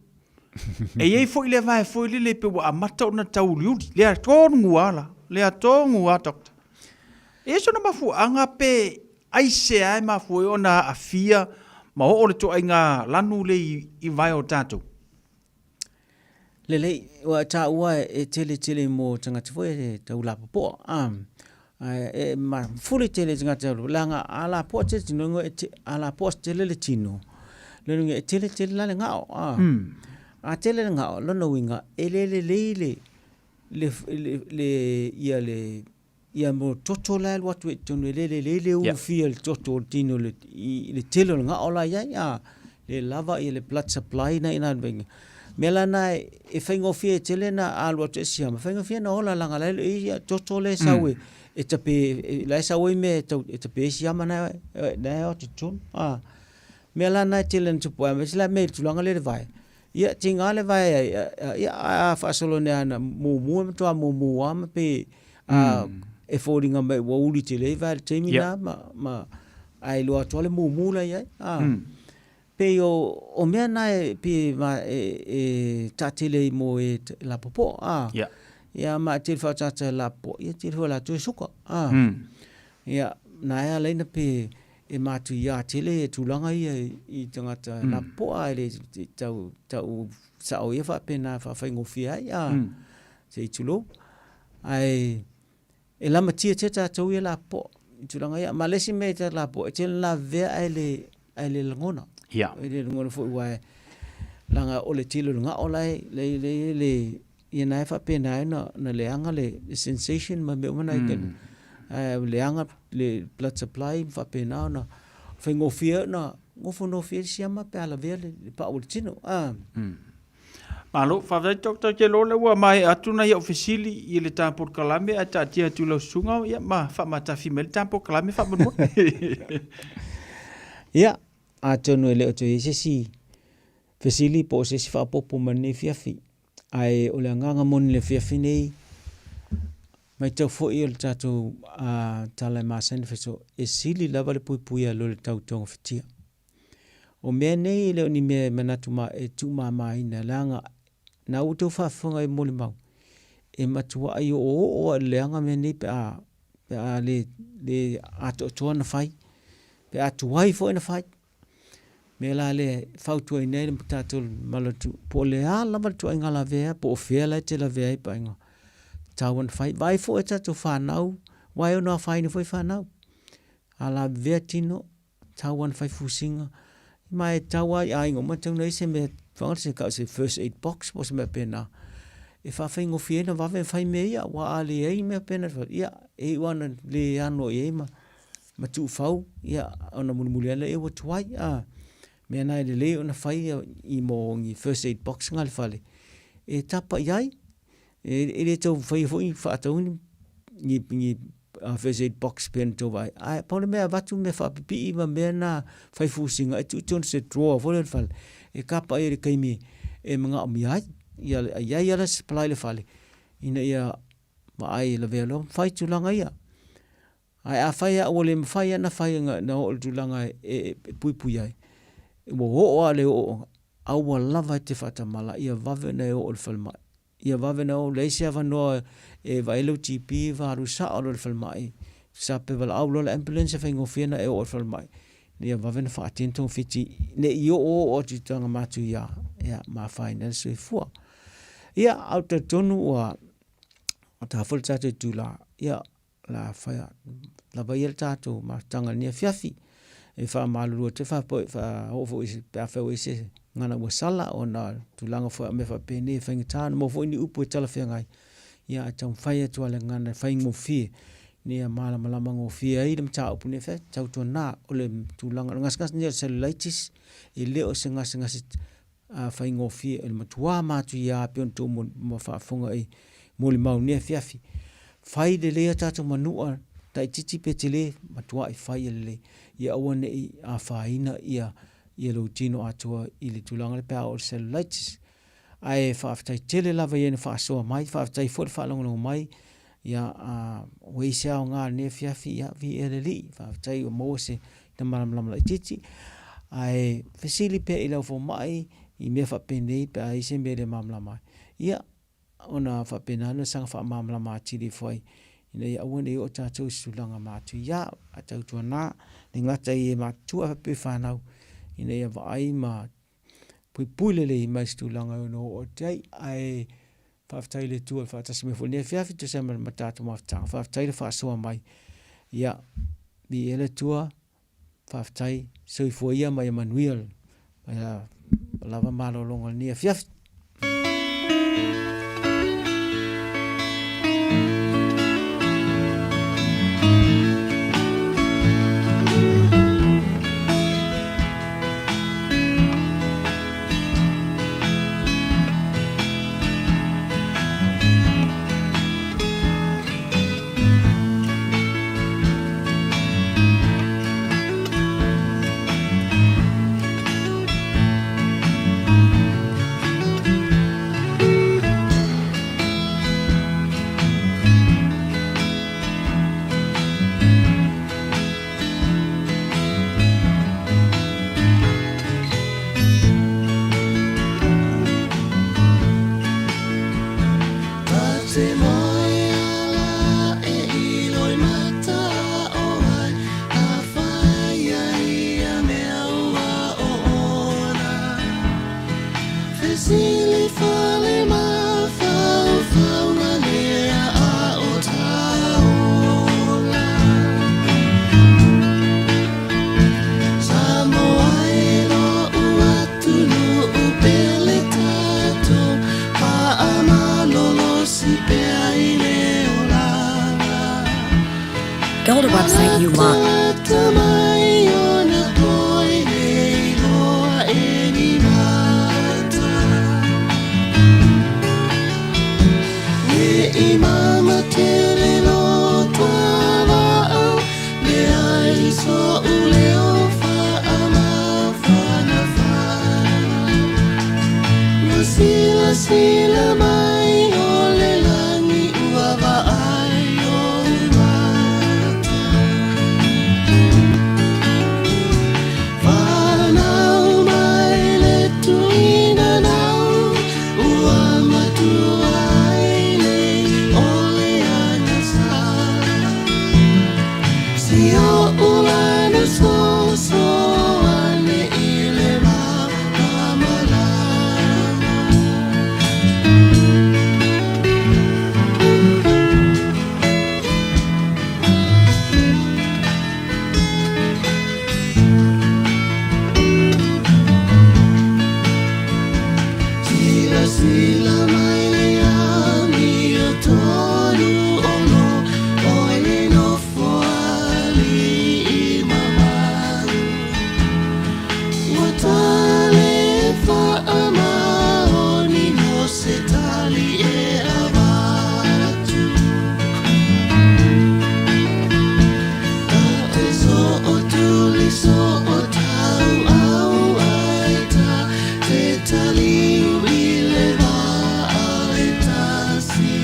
E i ai foi le vae foi lele pei ua amata ona tauliuli. Lea tonu lava la, lea tonu lava doctor. E i ai sona mafuaaga pe Aisea e mafua ai ona aafia ma oo le toaiga lanu lea i waea o tatou? Lelei, ua taua e tele tele mo tagata foi e tau lapopoa. A, e mafuli tele tagata leaga a lapoa tele tino, a lapoa tele le tino, lona uiga e tele tele la le gao. A, a tele le gao, lona uiga e le lelei le, le, le, le, ia le, Ia mo toto la e alu atu ai i totonu e le lelei le ulufia i le toto o le tino i le tele o le gao la i ai, a le lava ia le blood supply na ina le mea la na e faigofie ai tele na alu atu e siama, faigofie na ola leaga la e le o i ai ia toto lea e sau e tape, la e sau ai mea e tape ai siama na e o atu i totonu. A mea la na e tele na tupu ai, aemaise la mea i le tulaga lea i le vae, Ia, tiga le vae ai, ia, a faasolo nei ana mumu e matua mumu lava ma pe a, e foliga mai ua uli tele ai vae i le taimi na ma, ma ae iloa atu lava le mumu la i ai. A, pei o, o mea na e pei e, e, e taatele ai mo e lapopoa. A, ia ma e tele faaataata e lapopoa, ia tele foi o latou e suka. A, ia, na e ala ai na pe e matuia tele e tulaga ia i tagata lapopoa ae le tau tau sao ia faapena faafaigofie ai a se i tulou. Ae e lamatia tele tatou ia lapopoa i tulaga ia. Ma le isi mea i tagata lapopoa e tele lavevea ae le ae le lagona. E le lagona foi aua e leaga o le tele o le gao la e le le le ia na e faapena ai ona na leaga le sensation ma mea uma na i ae leaga le blood supply ma faapena ona faigofie ai ona nofonofo ai le siama pe a lavea le pau o le tino. Ah. Malo, faafetai Doctor Kelo lea ua maea atu nai au fesili i le ta polokalame ae taatia atu i lau susuga ia ma faamatafi mai le ta polokalame faamolemole. Ia. atonu e le o toe i ai se isi fesili po o se isi faaopoopo ma lenei afiafi. Ae o le agaga moni i le afiafi nei, matau foi o le tatou tala e masani ona fai, e sili lava le puipuia i lo le tau togafitia. O mea nei e le o ni mea e manatu ma e tuumamaina leaga na ua outou faafofoga i molimau e matuai oooo lava i le leaga mea nei pe a pe a le le atoatoa ona fai pe a tuai foi ona fai. Mea la lea e fautuaina ai le tatou malotu po o le a lava le ituaiga lavea po o fea la e te lavea ai paega tatau ona fai. Vaai foi a tatou fanau aua e ono afaina foi fanau. A lavevea tino tau ana fai fusiga ma e tau lava i aiga uma tatau ona i ai se mea fagata se tau se first aid box po o se mea faapena e faafaigofie ai ona vave ona fai mea ia aua a leai mea faapena ia e iu lava ina le ano i ai ma ma tuufau ia ona mulimuli ane lea ua tuai a mea na e lelei ona fai i mo ni first aid box na i le fale e tapa i ai E le tau faia foi faatau ni ni first aid box pe na tou vaai, ae pau le mea e avatu mea faapipii ma mea na fai fusiga e tuu i totonu o se drawer foi lea i le fale e kapa ai i le taimi e manaomia ai. Ia i ai lava le supply i le fale ina ia vaai e lavea loa ma fai tulaga ia. Ae afai lava ua le mafai lava ona fai na oo i le tulaga e puipui ai, ua oo lava i le ooooga, aua lava e te faatamala, ia vave ona e oo i le falemai. Ia vave ona oo, leai se avanoa e vaai ai lau GP, va alu sao loa i le falemai, sa pe valaau loa le ambulance e faigofie ona e oo i le falemai, ina ia vave ona faatino togafiti ne i oooo atu i tulaga matuia, ia ma afaina ai le soifua. Ia, ae ou te talitonu ua ta foi le tatou itula, ia, O le a fai lava ia le tatou mafutaga i lenei afiafi. E faamalulu atu ai faaoo foi pe afai ua i ai se gagana ua sala ona o tulaga foi o mea faapenei e faigata ona maua foi ni upu e talafeagai, ia ae taumafai atu lava i le gagana e faigofie ina ia malamalama gofie ai le mataupu nei afiafi. Tautuana, o le tulaga o le gasegase lenei o le cellulitis, e le o se gasegase faigofie, o le matua matuia e pei ona outou faafofoga i molimau i lenei afiafi. Fai lelei a tatou manua, laitiiti pe tele, matuai fai ia lelei, ia aua ne i afaina ia lou tino atoa i le tulaga lea pe a oo i le cellulitis. Ae faafetai tele lava i e na faasoa mai, faafetai foi le faalogologo mai, ia ua i ai se aoga i lenei afiafi, ia viia le Alii, faafetai ua maua se malamalama laitiiti. Ae fesili pea i lau fomai i mea faapenei pe a i ai se mea e le malamalama ai. Ia, ona faapena lea ona saga faamalamalama atili ifo ai ina ia aua ne i oo tatou i se tulaga matuia. Ae tautuana le gata i e matutua ae faapea i fanau ina ia vaai ma puipui lelei mai se tulaga e ono oo atu ai. Ae faafetai i le Atua i le faatasi mai foi i lenei afiafi e tusa ai ma le tatou mafutaga. Faafetai le faasoa mai. Ia, viia le Atua, faafetai, soifua ia ma ia manuia ma ia lava malologa i lenei afiafi. Build a website you love. Silasila mai o le lagi ua vaai ou mata. Fanau mai le tuina nau ua matua ai nei o le agasa. Si o ulana soso ane i le malamalama. Silasila mai le amio tonu ono o le nofo ali'i mamalu. Ua tale faamaoni mo se tali e avatu. Ta te so'otuli so'otau'au ai ta te taliu i le vaa e tasi.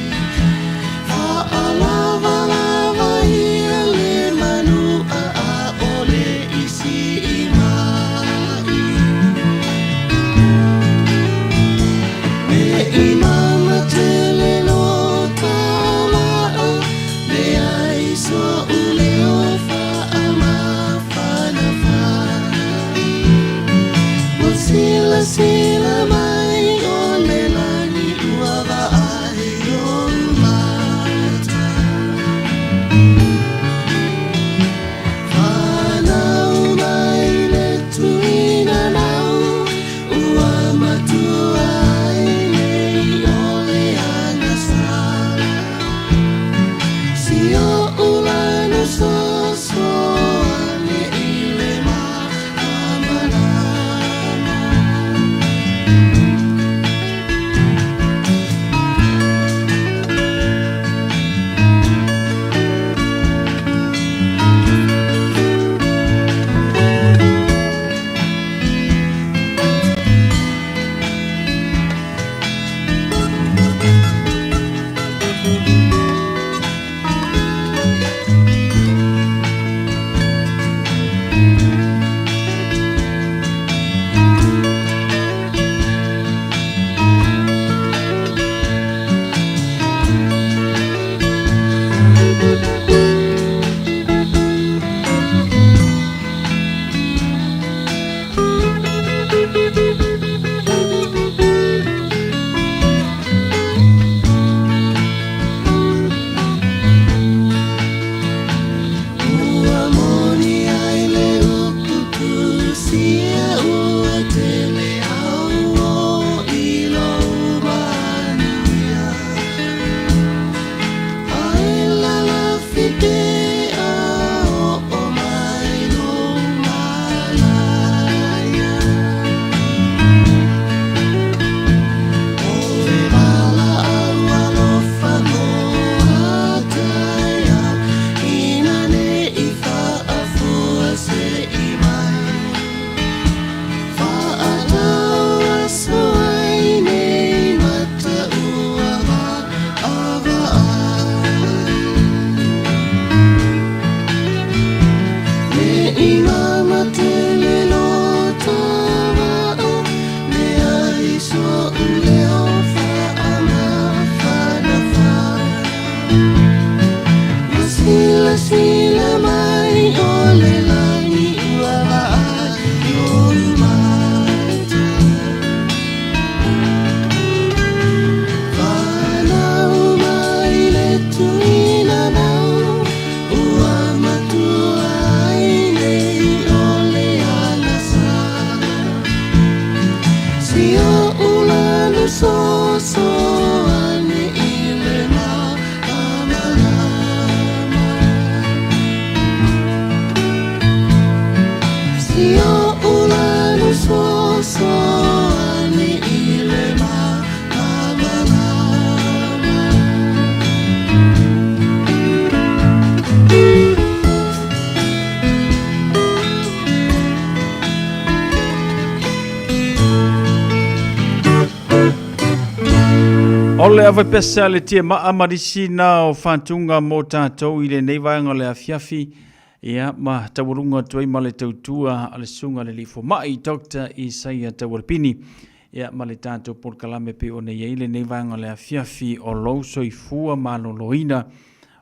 Fa'alavalava ia le manua a'ole i si'i mai. Me i mama tele no tāma'a, me ai so'u leo fa'amafanafana. Ua silasila mai o le lagi ua vaai ou mata. Fanau mai le tuina nau ua matua ai nei o le O le ave pesa le tia maa ma nisi na o whantunga mō tātou i lenei vaega o le afiafi. Ia, ma taualuga atu ai ma le tautua a le Susuga le Alii Fomai, Doctor Isaia Taualapini. Ia, ma le tātou polokalame pei ona i ai lenei vaega o le afiafi o lou soifua maloloina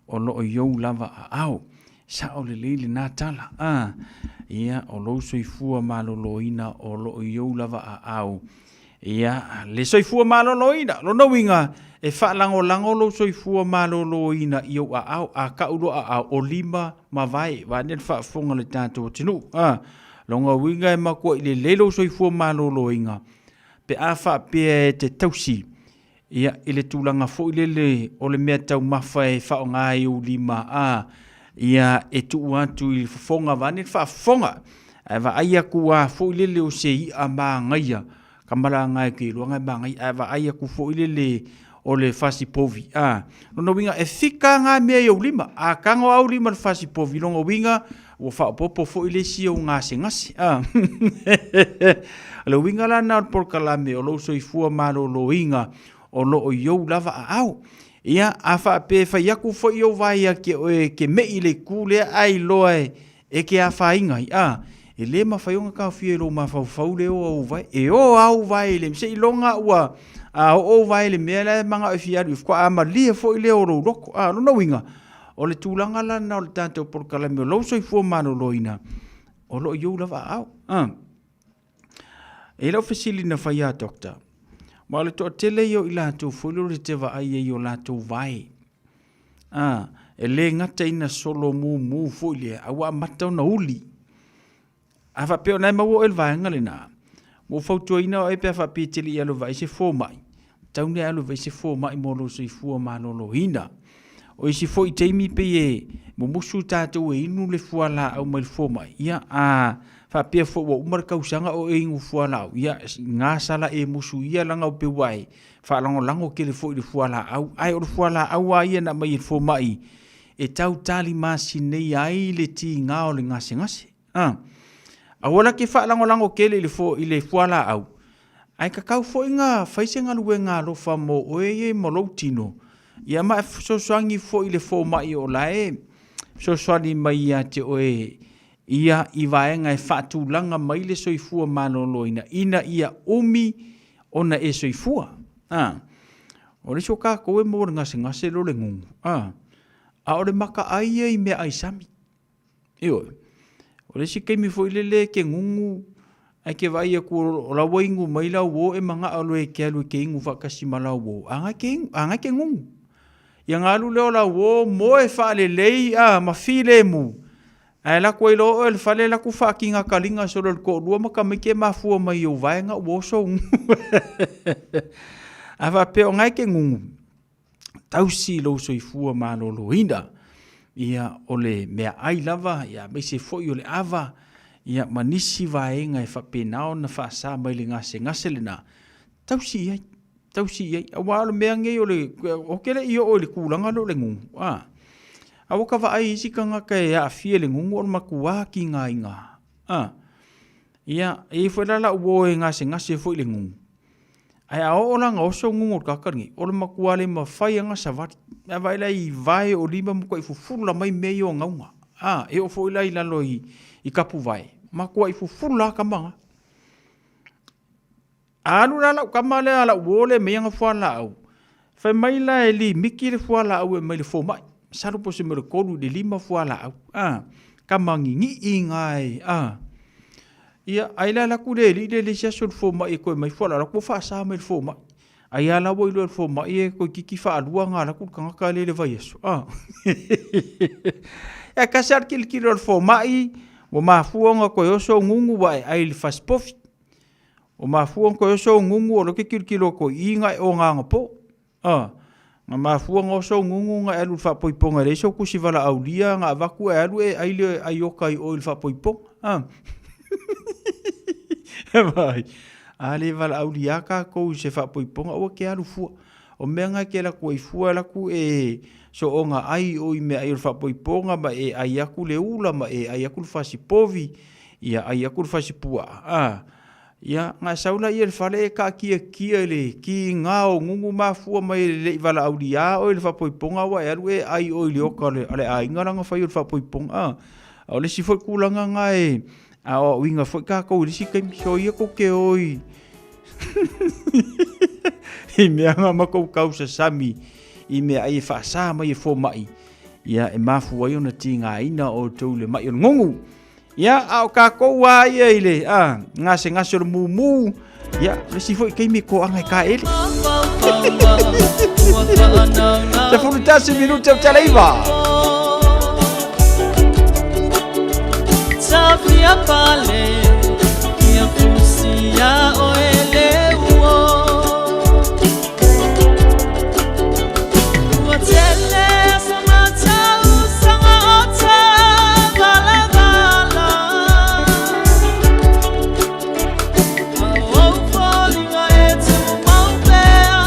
o lo o i ou lava aao. Sao lelei lena tala. A, ia, o lou soifua maloloina o lo o i ou lava aao. Ia, le soifua maloloina. Lona uiga, e faalagolago lou soifua maloloina i ou aao. A kau loa aao, o lima ma vae, vaeane le faafofoga a le tatou atunuu. A, lona uiga e matuai lelei lou soifua maloloina pe a faapea e te tausi ia, i le tulaga foi lele o le mea taumafa e faaaoga ai ou lima, a, ia, e tuu atu i le fofoga, vaeane le faafofoga, ae vaai atu lava foi lele o se i'a manaia, ka malaga ai ke iloa e manaia, ae vaai atu foi lele o le fasi povi, a, lona uiga e fika lava mea i ou lima, a tago lava ou lima i le fasi povi, lona uiga ua faaopoopo foi le isi ou gasegase. A. O le uiga la lena o le polokalame o lou soifua maloloina o lo o i ou lava aao. Ia, a faapea e fai atu foi ou vae ia te oe e te me'i i le itu lea ae iloa e te afaina ai, a, e le mafai ona taofia i lou mafaufau le o a ou vae. E o a ou vae i le, seiloga ua a oo ou vae i le mea la e manao e fia alu i ai, faatoa malie foi lea o lou loto. A, o lona uiga, O le tulaga la lena o le tatou polokalame o lou soifua maloloina, o lo o i ou lava aao. Ah. E lau fesili na fai a doctor, ma o le toatele ia o i latou foi lea o le te vaai ai i o latou vae. Ah, e le gata ina solo mumu foi lea, a ua amata ona uli. A faapea o na e maua oe le vaega lena, ua ou fautuaina oe pe a faapea e te le i alu e vaai se fomai, tau ina e alu e vaai se fomai mo lou soifua maloloina. O isi foi taimi pei e mumusu tatou e inu le fualaau mai le fomai, ia a faapea foi ua uma le tausaga o e inu fualaau, ia gasala e musu ia laga o peu ae faalagolago tele foi i le fualaau. Ae o le fualaau lava ia na aumai e le fomai e tau talimasinei ai le tiga o le gasegase. A. Aua la ke faalagolago tele i le fo, i le fualaau, ae tatau foi na fai se galuega alofa mo oe ia ma lou tino, ia ma e fesoasoani foi i le fomai o la e fesoasoani mai ia te oe ia i vaega e faatulaga mai le soifua maloloina ina ia umi ona e soifua. A. O le isi o tatou e maua i le gasegase lea o le gugu, a, a o le makaai ia i meaai sami. Ioe. O le isi taimi foi lele e te gugu ae ke vaai atu o la ua inu mai lau uo e manao loa e te alu e te inu faatasi ma lau uo, a na e te inu, a na e te gugu. Ia na alu lea o lau uo moe faalelei a ma filemu, ae alu atu ai loa oe i le fale alu atu faatiga taliga solo i le toalua ma tamaiti e mafua mai i ou vaega ua oso gugu. A faapea o na e te gugu, tausi lou soifua maloloina. Ia, o le meaai lava, ia, aemaise foi o le ava, ia, ma nisi vaega e faapena ona faasa mai le gasegase lena, tausi i ai, tausi i ai. Aua o le mea nei o le, ou te le i oo i le tulaga lea o le gugu, a, a ua ta vaai i isi tagata e aafia i le gugu o le matua tigaina, a. Ia, e i ai foi la lau uo e gasegase foi i le gugu, Ae a oo la ina oso gugu o le tagata lenei, o le matua le mafai lava ona savali. A vaai la i vae o lima matuai fufula mai mea ia o gauga. A, e oo foi la i lalo i kapuvae, matuai fufula lava tama na. A alu la lau tama lea lau uo lea e aumai ana fualaau, fai mai la e limiti le fualaau e aumai le fomai. Masalo po o se mea o le 3 i le 5 fualaau. A, tama ninii na e, a. Ia, ai la alu atu le alii lea i le isi aso i le fomai e toe aumai fualaau, alu atu ua faasa mai e le fomai. Ai lava la ua iloa e le fomai e toeitiiti faalua ona alu atu le tagata lea i le vaiaso. A. Ae tasi lava le tilotilo a le fomai, ua mafua ona toe oso gugu aua e ai i le fasipovi. Ua mafua ona toe oso gugu o lea ou te tilotilo atu i i na e oga anapo. A, na mafua ona oso ou gugu na e alu i le faaipoipoga e leai sou tusi valaaulia na avatu e alu e ai le aioka i o i le faaipoipoga. A, vaai, a le valaaulia tatou i se faaipoipoga aua te alu fua. O mea na e te alu atu ai fua, e alu atu e soona ai i o i meaai o le faaipoipoga ma e ai atu le ula ma e ai atu le fasipovi, ia ai atu le fasipuaa. A. Ia, na sau laia i le fale e taatiatia i le kiga o gugu mafua mai e le le'i valaauliā oe i le faapoipoga ua e alu e ai oe i le oka a le aiga lana fai o le faapoipoga a. A o le isi foi tulaga na e aoaoina foi tatou i le isi taimi, soia tou te o i i mea na ma tou tausasami i meaai e faasa mai e fomai, ia e mafua ai ona tigaina outou i le mai o le gugu. Ia, a o tatou lava ia i le a, gasegase o le mumu, ia, o le isi foi taimi e toaga e taele. 11 minute o tala iva. Tafia pale, ia fusia o ele uo. Ua tele sa matau sanga o te vala vala. A o foliga e tumau pea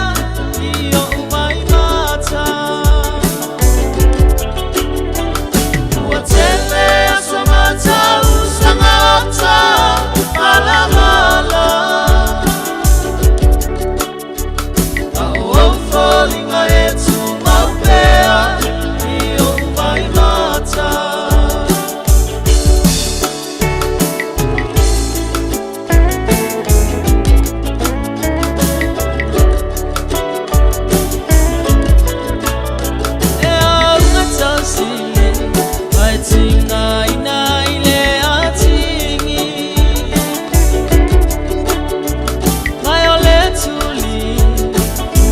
i o'u mai mata. Ua tele sa matau sanga o te vala vala. A o foliga e tumau pea i o'u mai mata. E auga tausile, ai tinga ina i le atigi. Mai o le tuli,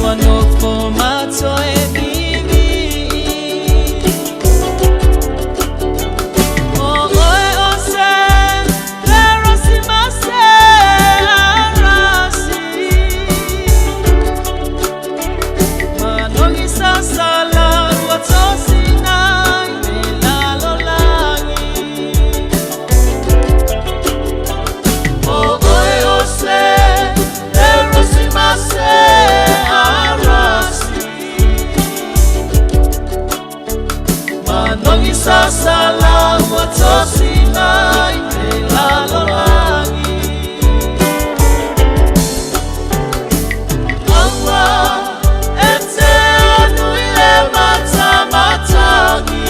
ua nofo matoe mimi. O oe o se, lerosi ma se arasi. Manogi sasala ua tosina i le lalolagi. O oe o se, lerosi ma se arasi. Manogi sasala ua tosina i le lalolagi. Aua e te anu i le matamatagi.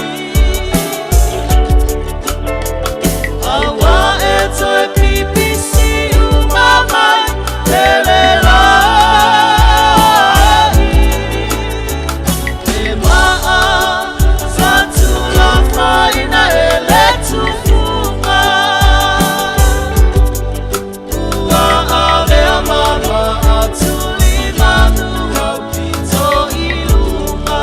Aua e toe pipisi uma mai le lai. E maa sa tulafaina e le tufuga. Ua avea mama atulimanu au pito i luga.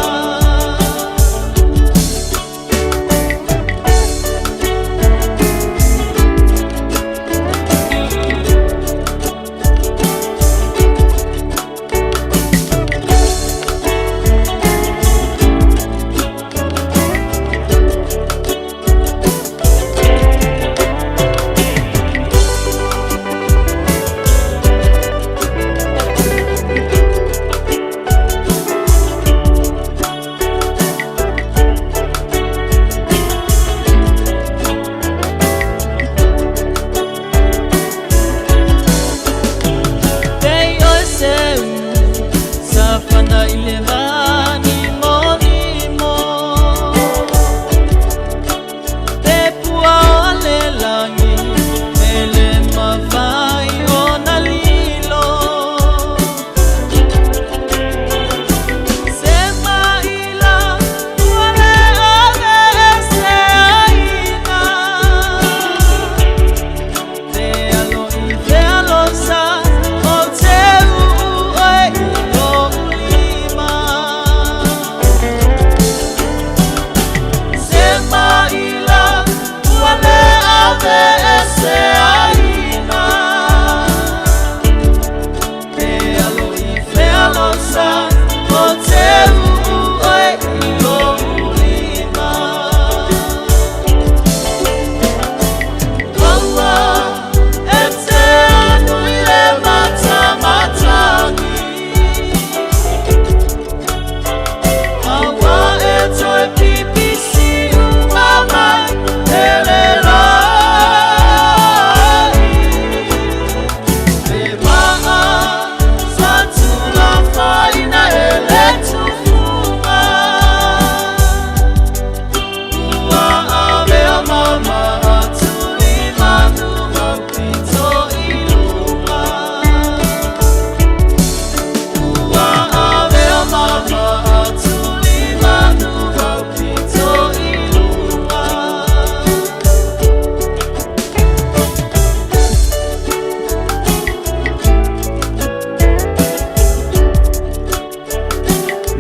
Te o seu, sa fana i le vani mo nimo. Te pua o le lagi, e le mawhai o na lilo. Se maila, ua le ave e se aina. Te alo i te alosa, o te uu e i o ulima.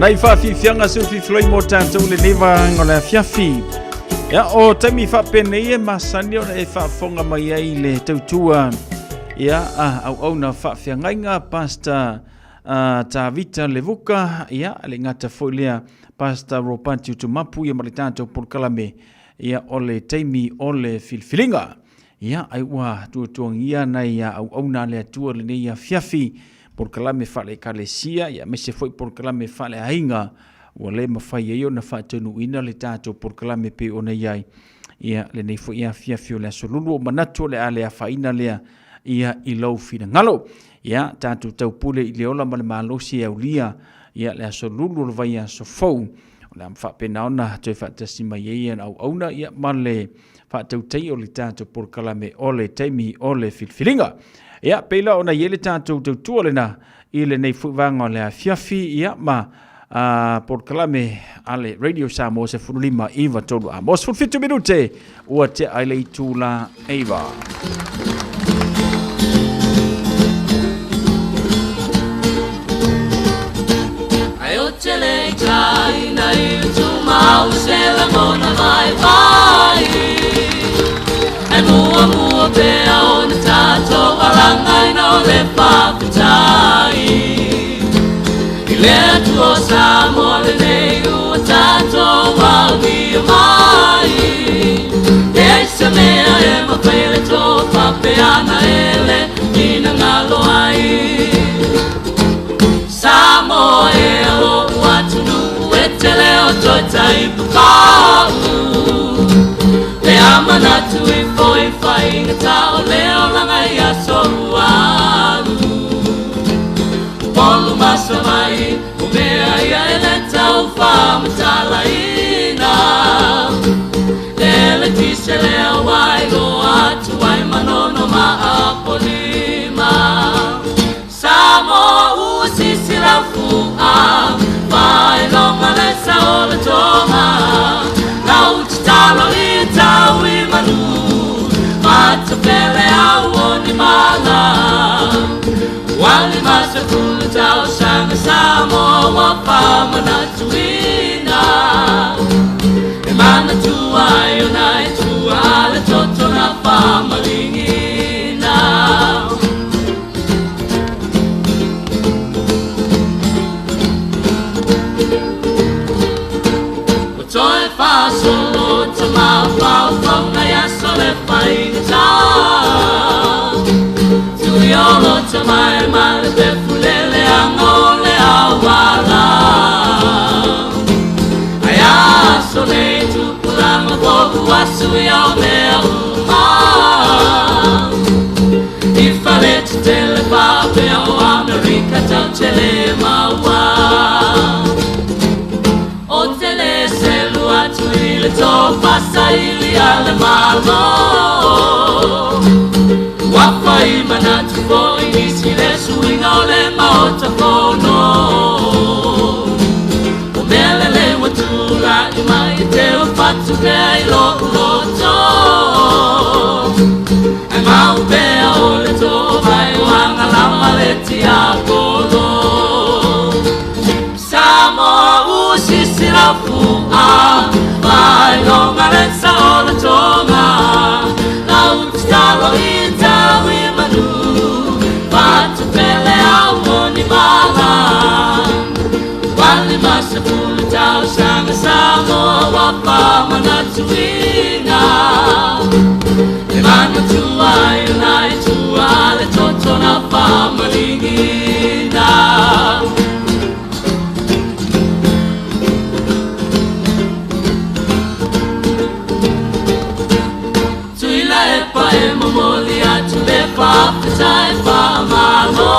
Nai whawhiwhianga se uwhiwhiloi mō tātou le newa o le afiafi. Ia, o taimi whaapenei e masani ona e whaafonga mai ai le tautua. Ia, a, au au na whaawhiangainga, Pastor Tavita Levuka, ia, le ngata foi lea, Pastor Ropati Utumapu, ia ma le tātou polokalame, ia, o le taimi o le filifiliga. Ia, ai ua tuatuangia nai auauna a le Atua lenei afiafi, polokalame faale-ekalesia, ia aemaise foi polokalame faale-aiga, ua le mafai ai ona faataunuuina le tatou polokalame pei ona i ai. Ia, lenei foi afiafi o le Aso Lulu, o manatu o le a le afaina lea, ia, i lou finagalo. Ia, tatou taupule i le ola ma le malosi e aulia, ia, le Aso Lulu o le vaiaso fou, o le a faapena ona toe faatasi mai ai ana auauna, ia, ma le faatautaia o le tatou polokalame o le taimi o le filifiliga. Ia, pei la ona i ai le tatou tautua lena i lenei foi vaega o le afiafi, ia, ma polokalame a le Radio Samoa 15 9 3 a mo 17 minute ua tea ai le itula 9. Ai o te le tai na i tu mau se la ngona vai vai. Ai mua mua pe a o na tātou alangai na o le whakatai. I le atua o Samoa le nei ua tātou au ia mai. E ai se mea e mawhai le tō papeana e le ina ngalo ai. Samoa e o atunu e te leo toi tai papau. Le amanatu i foi whainga tau leo langa ia sorualu. Polu masa mai, o mea ia e le tau whamatalaina. Le le tise lea wai lo atu ai manono ma apolima. Samoa usisi la fua, vai longa le sao le tonga. Lau titalo i tau i manu, matapele au o ni mala. Wali masa kulu tau sanga Samoa wa whamanatuina. E mana tua ai o nai tua le toto na whamalingina. O toi whasolo te mawhau whaunga ia sole whainga. Tui olo te mai mai le pefulele anga o le awala. Ai a sole tupulanga poku asu ia o mea uma. I fale te tele papea o Amerika tau tele maua. O tele selu atu i le tō whasaili a le malo. Wapa i manatu foi nisi le suinga o le maota fono. O mele le watura i mai te o whatu pea i lo uloto. Ai mau pea o le tō vai o anga lama le tiapolo. Samoa usisi la fua, vai longa le sao le tonga. Lau titalo i tau i manu, whatu pele au o ni mala. Wali masa pulu tau sanga Samoa wa whamanatuina. E mana tua i nai tua le toto na whamalingina. Tuila e pa e momoli atu le whawhitai whamalo.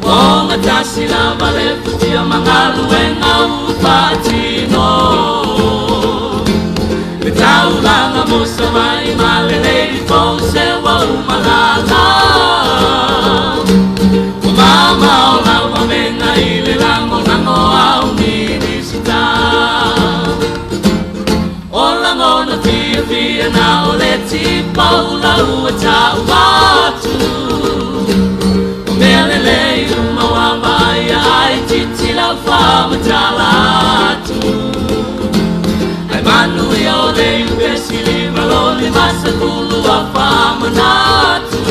O ngatasi lava le futia mangalu e ngau whatino. Le taulanga mo sa mai ma le lady fo se wa umalala. O mama o lawa menga i le lango lango au minisita. O lango na fia fia na o le tipaula ua tau atu. O mea lelei uma wa vai ai ti ulu wa whamanatu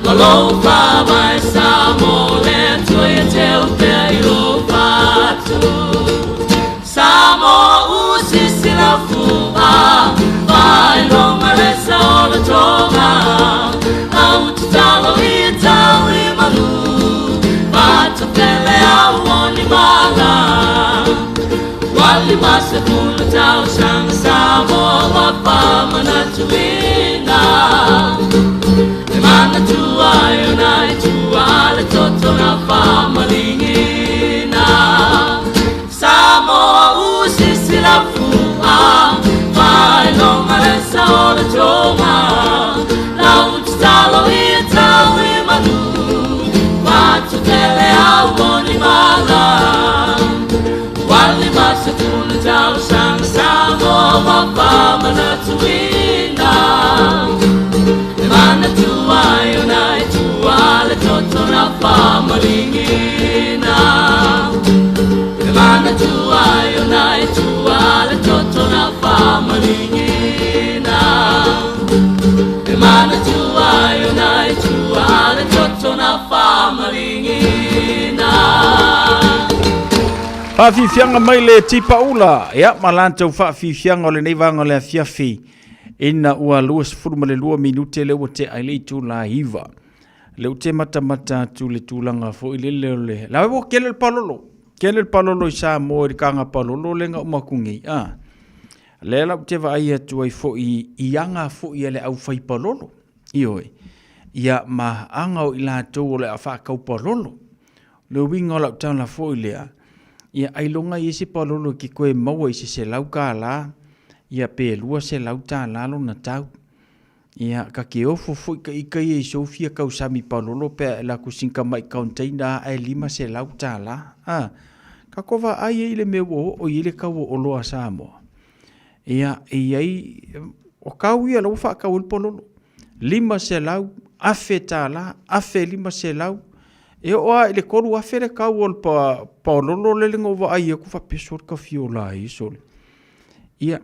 Ma lou whawai sa mō le atua ia te upea i lō whatu Sa mō usisi la fua Vai longa le sa o le tonga Au tatalo i tau i manu Fatufele au o ni mala Wali masa kula tau sang Samoa wa whamanatuina E mana ai o nai tua le toto na whamalingina Samoa usisi la fua Vai longa le sa o le tonga Lau tatalo i tau i manu Fatutele au o ni mala Wali masa kula tau sang Samoa wa whamanatuina E mana ai o nai tua le toto na whamalingina E mana ai o nai tua le toto na whamalingina E mana ai o nai tua le toto na whamalingina. Faafiafiaga mai le tipaula ia ma latou faafiafiaga o lenei vaga o le afiafi ina ua 22 minute le ua tea i le itula 9. Le ua te matamata atu le tulaga foi lele o le la ua kele le palolo kele le palolo i Samoa i le kaga palolo le ga uma aku nei a lea la ou te vaai atu ai foi i aga foi a le aufai palolo ioe ia ma aga o i latou o le a faakau palolo le uiga o lau tala foi lea ia ailoga i ai se palolo e ke koe maua i se $100 ia pe $200 lona tau. Ia ka ke ofo foi ka ika ia i sou fia kausami palolo pe a e laku sinka mai container a e $500. A, ka ko vaai ai le mea ua oo i ai le kau o oloa a Samoa. Ia, e i ai, o kau ia la ua faakau ai le palolo. $500, $1,000, $1,500, e oo lava i le $3,000 le kau o le palolo lele na ou vaai aku faapea sole ka fia ola ai sole. Ia,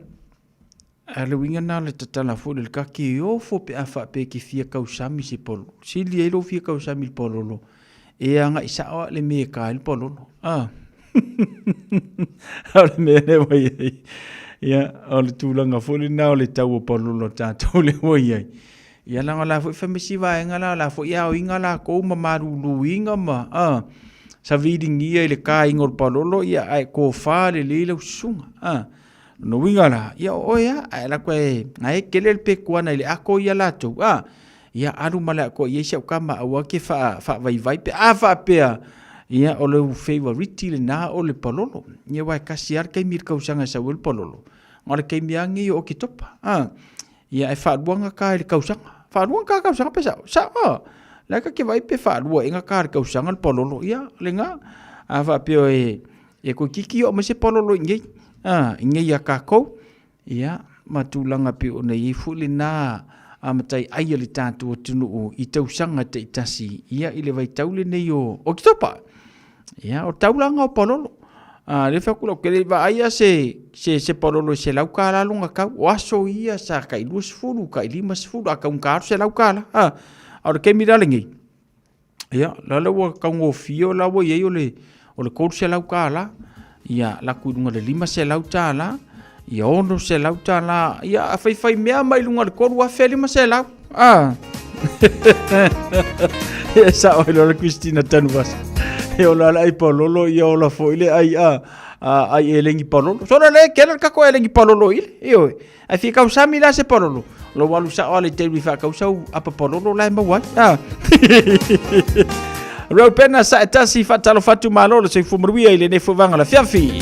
a le uiga lena o le tatala foi lele, ka ke ofo pe a faapea e ke fia kausami se palolo. Sili ai lou fia kausami i le palolo, e agai sao lava i le mea e ka ai le palolo. A, o le mea lea ua i ai. Ia, o le tulaga foi lena o le tau o palolo a tatou lea ua i ai. Ia leaga o la foi fai ma isi vaega la, o la foi e aoina lakou ma maluluina ma a, saviligia i le kaina o le palolo, ia ae tofa lelei lau susuga. A, lona uiga la, ia o oe lava, ae lako e, na e tele le pekuana i le ako ia latou, a, ia alu ma le atoa i ai si au tama aua ke faavaivai pe a faapea, ia o lou favorite lena o le palolo. Ia aua e tasi lava le taimi i le tausaga e sau ai le palolo, na o le taimi lava lenei o Oketopa. A, Ia e faalua gata i le tausaga. Faalua gata tausaga pe sao? Sao a. La ka ke vai pe faalua e gata le tausaga le palolo. Ia le ga. A faapea e e koe kiki o mai se palolo i nei. A i nei a kākou. Ia ma tulaga pe ona i ai foi lena a matai ai a le tātou atunuu i tausaga taitasi ia i le vaitau lenei o Oketopa. Ia, o taulaga o palolo. A, le fai atu lau, ke le i vaai a se, se, se palolo i $100 lona tau. O aso ia sa tai 20, tai 50, a taugata atu $100. A, a o le taimi la lenei, ia, la le ua taugofie o la ua i ai o le, o le $300. Ia, la atu i luga i le $500, ia $600, ia a faifai mea mai luga i le $3,500. Ah. E sao ai loa le Christina Tanuvasa. E ola le ai palolo ia ola foi le ai a ai elengi palolo. Solo le kela le kako elengi palolo ile. Ioe. Ai fia kausami la se palolo. Lo walu sao ale te ui whakausau apa palolo la e mau ai. Ah. Raupena sa e tasi whatalo whatu malo le soifua manuia i lenei foi vaega la fiafi.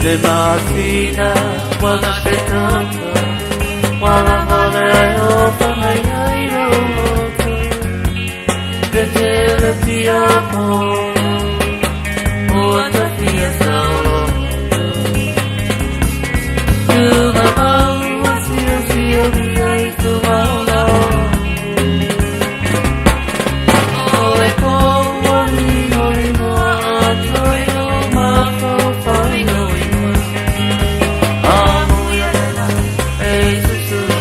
Le masina wala fetata wala vale o whangai roto Te tele pia po o ata fia saolo Tuna mau sio sio mia i tu maola O le po li o li moa a toi o mafo whai no ingoa Amo ia lela e susuru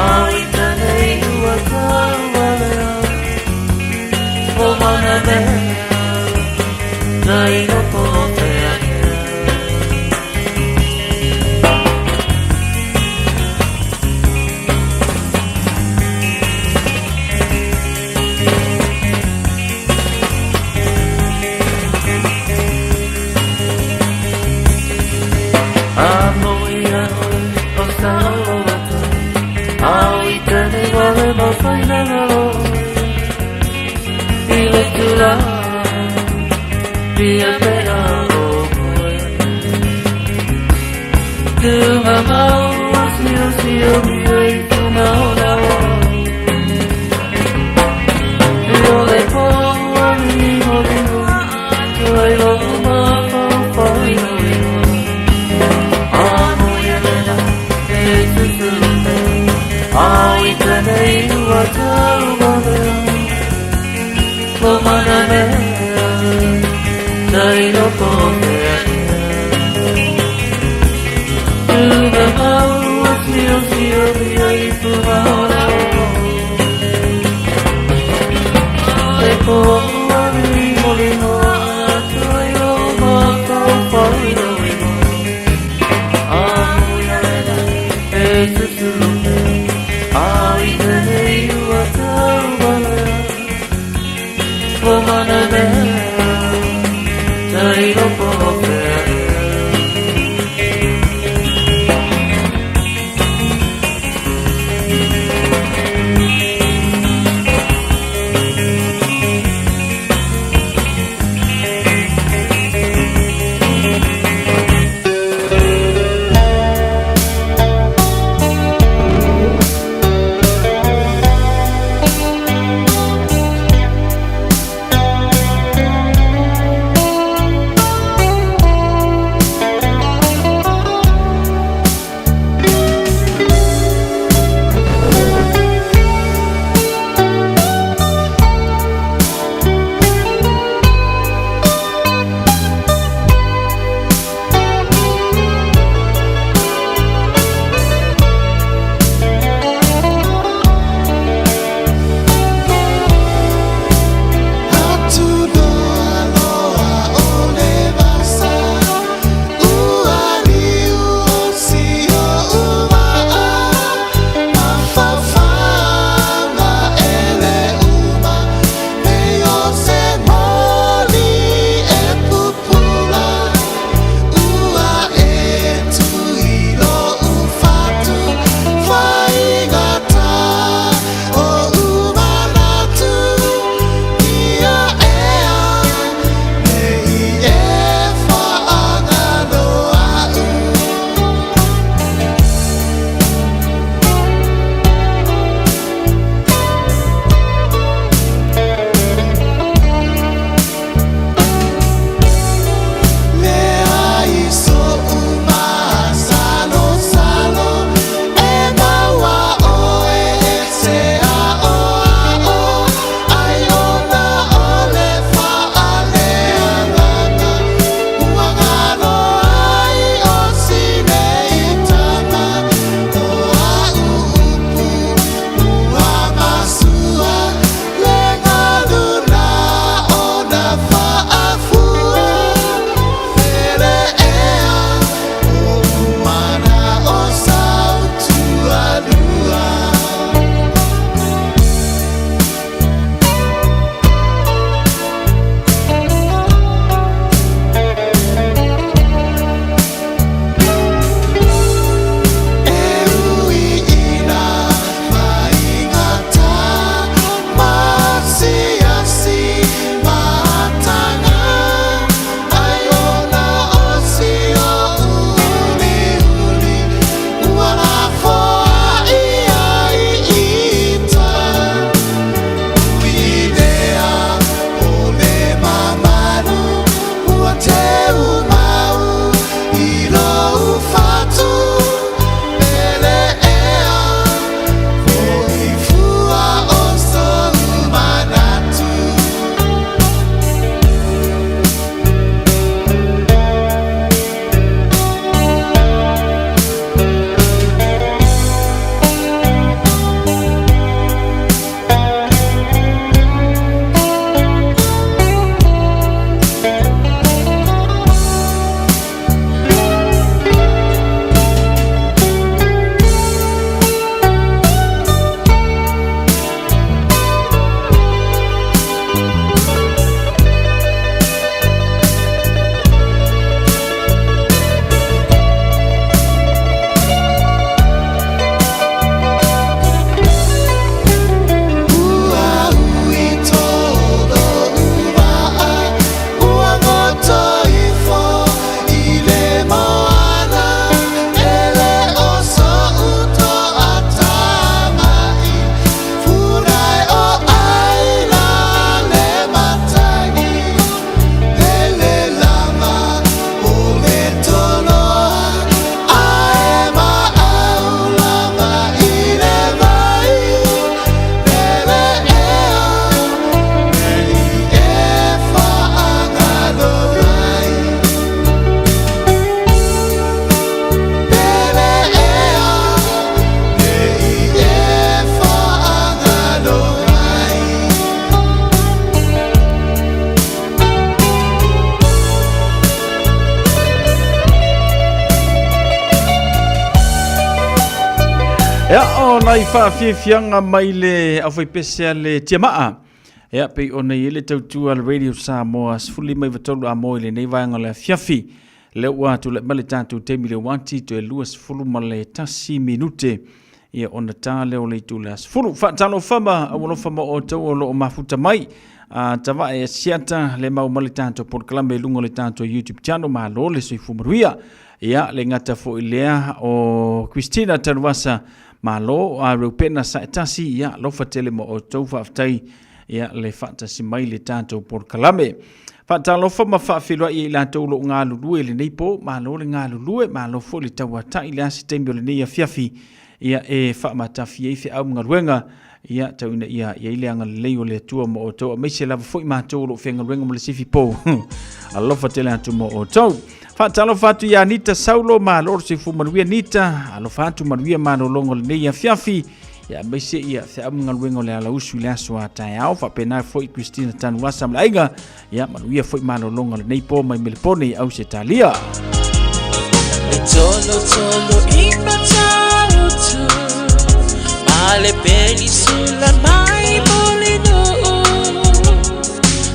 A i tane ua taualea O mana mea Tai loko o te ake. Amo ia oe o saolo ata Au i tane wale mo whainanga oe I le tula Pia pea o koe Tunga mau sio sio mia i tunga ola o I o le po ali o lino Tuai lo mafau whai no ingoa Amo ia lela e susuru pea Au i tane ua taualea Lo mana mea Tai loko o te ake. Tunga mau sio sio mia i tunga ola o Le po ali o lino Tuai lo mafau whai no ingoa Amo ia lela e susuru pea Au i tane ua taualea Lo mana mea Tai loko o te ake. Ia, o nai faafiafiaga mai le aufaipese a le Tiamaa. Ia, pei ona i ai le tautua a le Radio Samoa 15 i amo i lenei vaega o le afiafi. Lea ua tulai mai le tatou taimi le uati toe 21 minute. Ia, ona ta lea o le itu le 10. Faatalofa ma aualofa ma outou o lo o mafuta mai. A tavae e siata le mau ma le tatou polokalame i luga o le tatou YouTube channel. Malo le soifua manuia. Ia, le gata foi lea o Christina Tanuasa, malo a Reupena Saetasi, ia, alofa tele mo outou faafetai, ia, le faatasi mai le tatou polokalame. Faatalofa ma faafeiloai i latou o lo o galulue i lenei po, malo le galulue, malo foi le tauatai le a se taimi o lenei afiafi, ia, e faamatafi ai feau ma galuega, ia, tau ina ia i ai le agalelei o le Atua mo outou, aemaise lava foi matou o lo o faigaluega mo le sifi pou. Alofa tele atu mo outou. Faatalofa atu ia Anita Saulo, malo le soifua manuia Anita, alofa atu manuia malologa o lenei afiafi. Ia aemaise ia feau ma galuega o le alausu i le aso a taeao, faapena foi Christina Tanuasa ma le aiga, ia manuia foi malologa o lenei po mai Melepone i Ausetalia. E tolo tolo i matautu Ma le penisula mai Mulinuu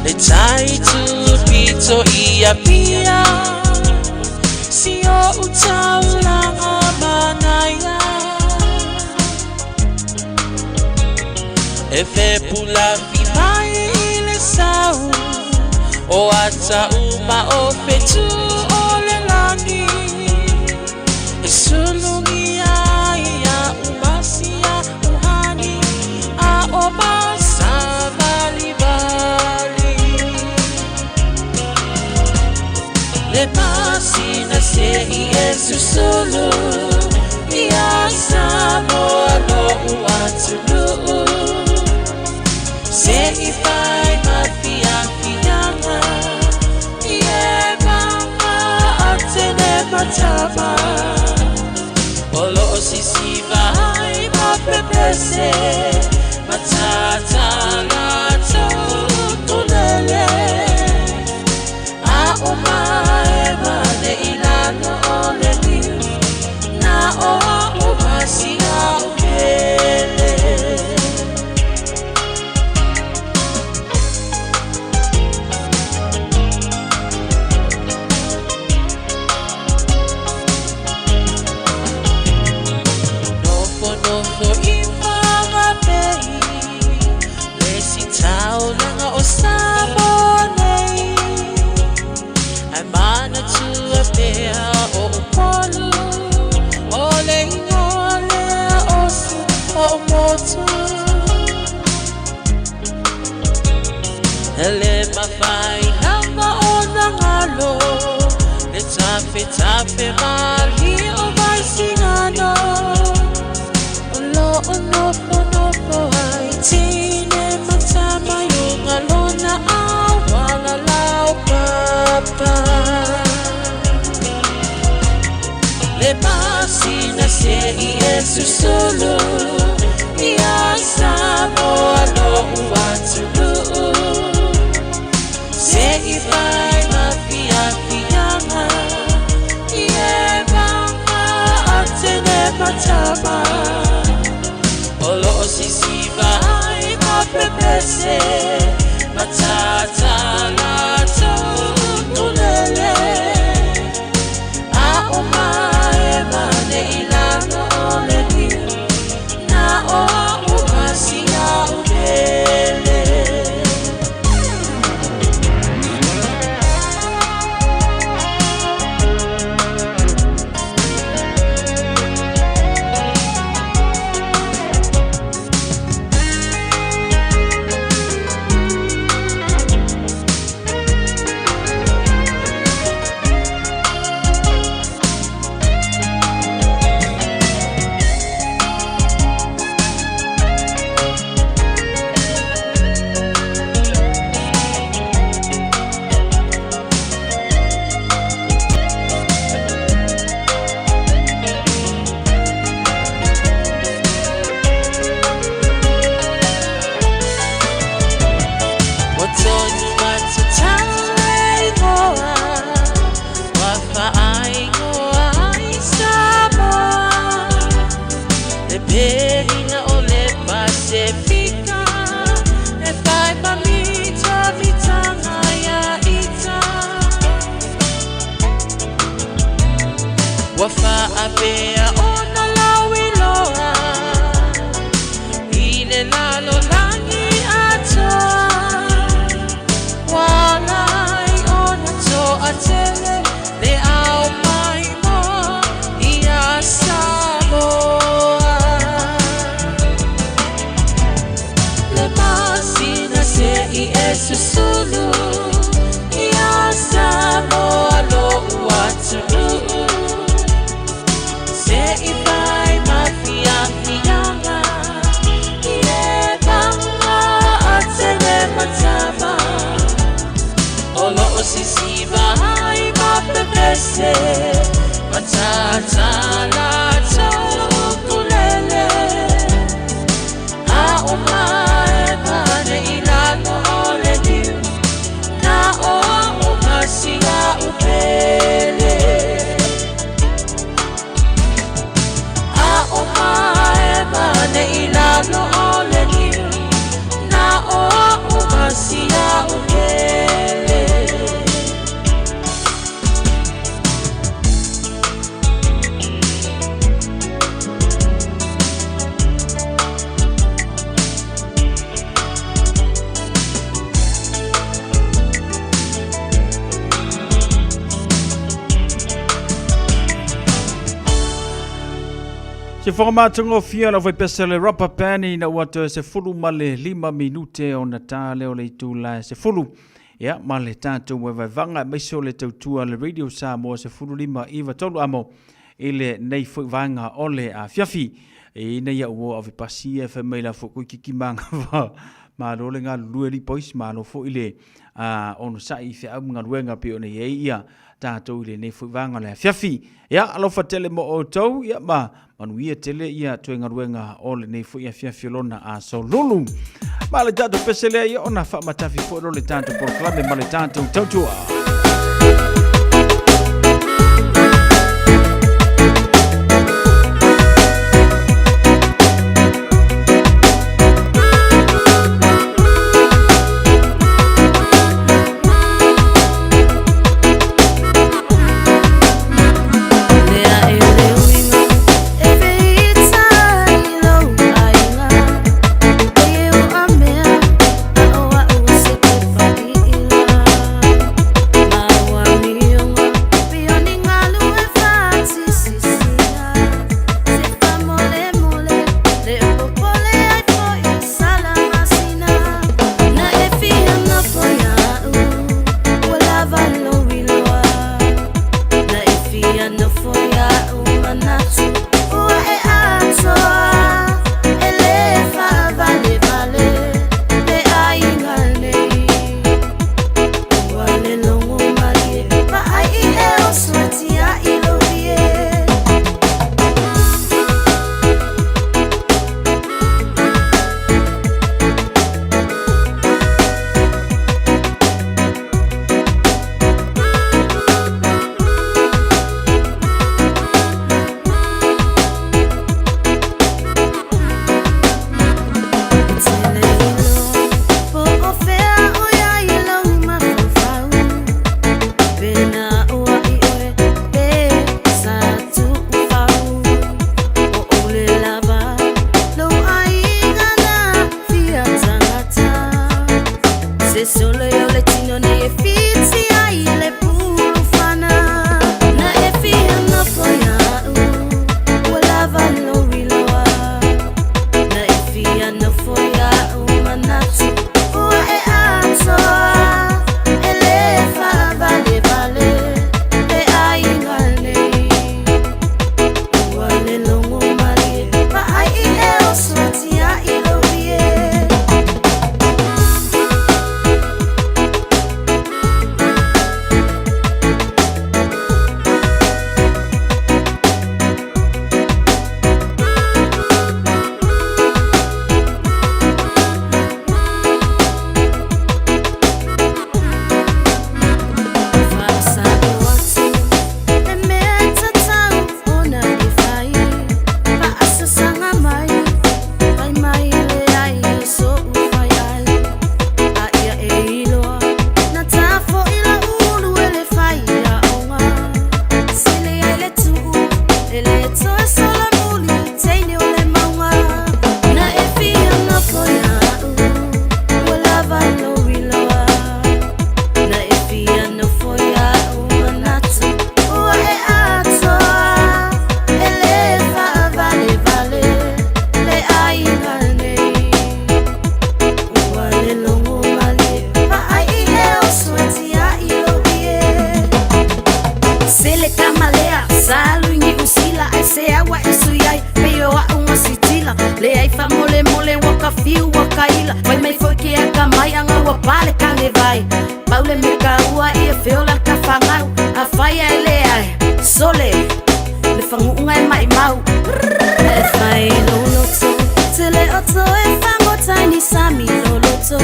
Le tai tu pito i Apia Si o utaulanga manaia E fepula fi mai i le sau O ata uma o fetu o le lani E sulungi ai ia umasia uhani A o masavali vali Le masina se i e susulu Ia Samoa lo uatunuu Se i fai ma fiafiaga I e mama a tene matama O lo o sisiva ai ma pepese Matata latou tulele A o mae mane i lalo o le niu Na o a o masia o pele. Nofo nofo i whangapei Le si taulaga o Samoa nei Ai manatua pea o Upolu O le ingoa lea o si o motu Le mawhai lava o nangalo Le tafe tafe mali o Vaisigano O lo o nofo nofo ai tine matama i unga lona awala lau papa Le masina se i e susulu Ia Samoa lo uatunuu Se i fai ma fiafiaga I e mama a tene matama O lo o sisiva ai ma pepese Matata latou tulele A o mae mane i lalo o le niu Na o a o masia o pele. i e susulu Ia Samoa lo'u atunuu Se i fai mafiafiaga I e paga atele matava O loo sisiva ai mapepese Matatala taukulele A o mae pane i lalo o le liu Na o au masia upele A o mae pane i lalo o le liu Na o au masia upele. Se whakamatunga o fia la vai pesa le rapa pani na ua toe se fulu ma le 5 minute o na tā leo le itu la se fulu. Ia, ma le tātou e vaivanga mai o le tautua le Radio Samoa se fulu lima iwa tolu amo i le nei foi vaenga o le afiafi. E ina ia ua ave pasia e whai mai la fo kui kiki manga wa malo le ngā lulue li pois malo fo i le ono sai i whiau mga luenga pe o nei e ia tātou i le nei foi vaenga o le afiafi. Ia, alofa tele mo o tau, ia ma manuia tele ia toe galuega o lenei foi afiafi o lona aso lulu. Ma le tatou pese lea ia ona faamatafi foi lo le tatou polokalame ma le tatou tautua. Lea e le uiga e feita i lou aiga E o a mea a o a'u se te fa'i'ila Maua mioga pioni galu e fa'atisisia Se fa'amolemole le popole ai fo'i sala masina Na e fia nofo ia'u ua lava lou iloa Na e fia nofo ia'u manatu ua e atoa E lē fa'avalevale le aiga nei Ua le logo malie ma'ai i e oso e tia'i lou ie. E tele iloa po o fea o iai lou mafaufau Pe na o ai oe pe sa tu'ufau O ou le lava lou aiga na fia tagata Se solo iau le tino nei e fiti ai le pulufana Na e fia nofo ia'u ua lava lou iloa Na e fia nofo ia'u manatu ua e atoa E lē fa'avalevale le aiga nei Ua le logo malie ma'ai i e oso e tia'i lou ie. Fai mai foi ke aka mai anga ua pale kane vai. Paule me ka ua ia feola ka whangau. A whai ai le ai sole le whanguunga e mai mau. E whai loloto te le oto e whango taini sami loloto.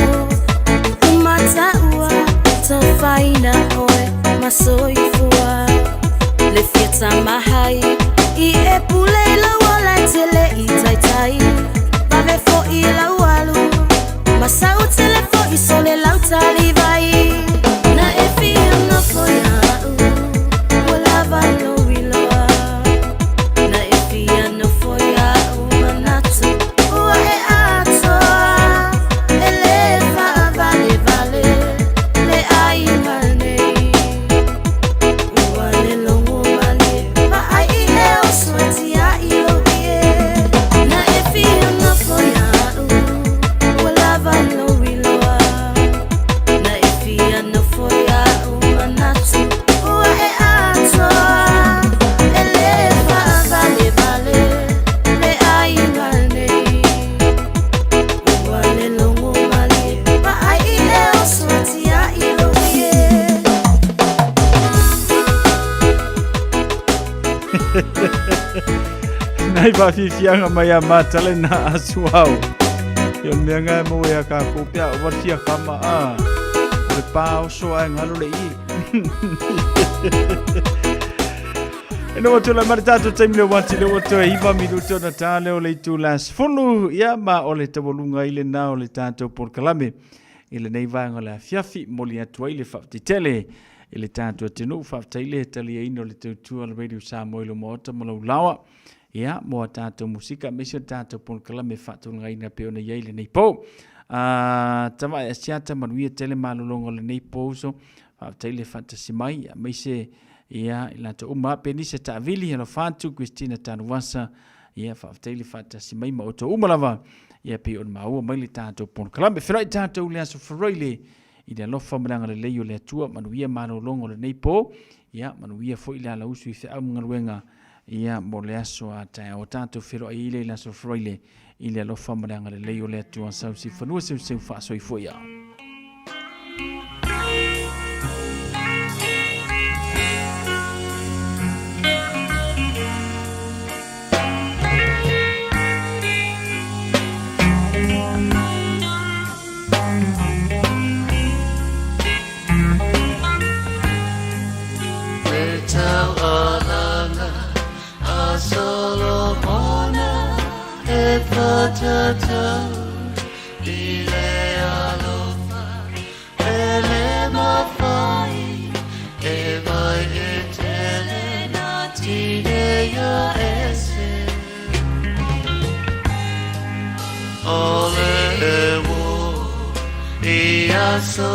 Umata ua tō whaina oe masoifua. Le fiata mahai i e pule lau ola te le i taitai. Vave fo i lau alu masau tele fo i sole lau talivai. Na e fia nofo ia'u ua lava lou iloa. Na e fia nofo ia'u manatu ua e atoa. E lē fa'avalevale le aiga nei. Ua le logo malie va'ai i e oso e tia'i lou ie. Na e fia nofo ia'u ua lava lou iloa. Na e fia nofo ia'u manatu ua e atoa. E lē fa'avalevale le aiga nei. Ua le logo malie va'ai i e oso e tia'i lou ie. Nai whawhiwhianga mai a mātale nā asuau. Ia mea ngai mo ea ka kōpia o warfia kama a. O le pā oso ai ngalo le i. E no atu la mare tātou taimi le wati le wato e iwa minuto na tā leo le itu las fulu. Ia ma o le tawalunga i le nā o le tātou porkalame. I le nei vaenga le afiafi moli atu ai le whaftitele. I le tātou atinu whaftaile talia ino le tautua le Radio Samoa i lo maota ma lau lawa. Ia, mo a tātou musika, me se o tātou porkalame whaatulunga pe ona iai le nei pō. Tama e asiata manuia tele malolongo le nei pō so. Whaftaile whatasi mai, me se ia i lata uma Penisa Ta'avili, alo whātu, Christina Tanuasa, ia whaftaile whatasi mai ma oto uma lava. Ia pe ona maua mai le tātou porkalame. Whirai tātou le aso wharaile i le alofa malanga le lei o le atua, manuia malolongo le nei pō. Ia, manuia foi le ala usu i whiau ngaluenga. Ia, mo le aso a tae o tātou whiro ai ile i le aso wharaile i le alofa malanga le lei o le atua sau si whanua seu seu whaasoi foi ia. Le taualaga a Solomona e whatatau i le alofa e le mawhai e vai e tele nā tineia ese. O le e wō i aso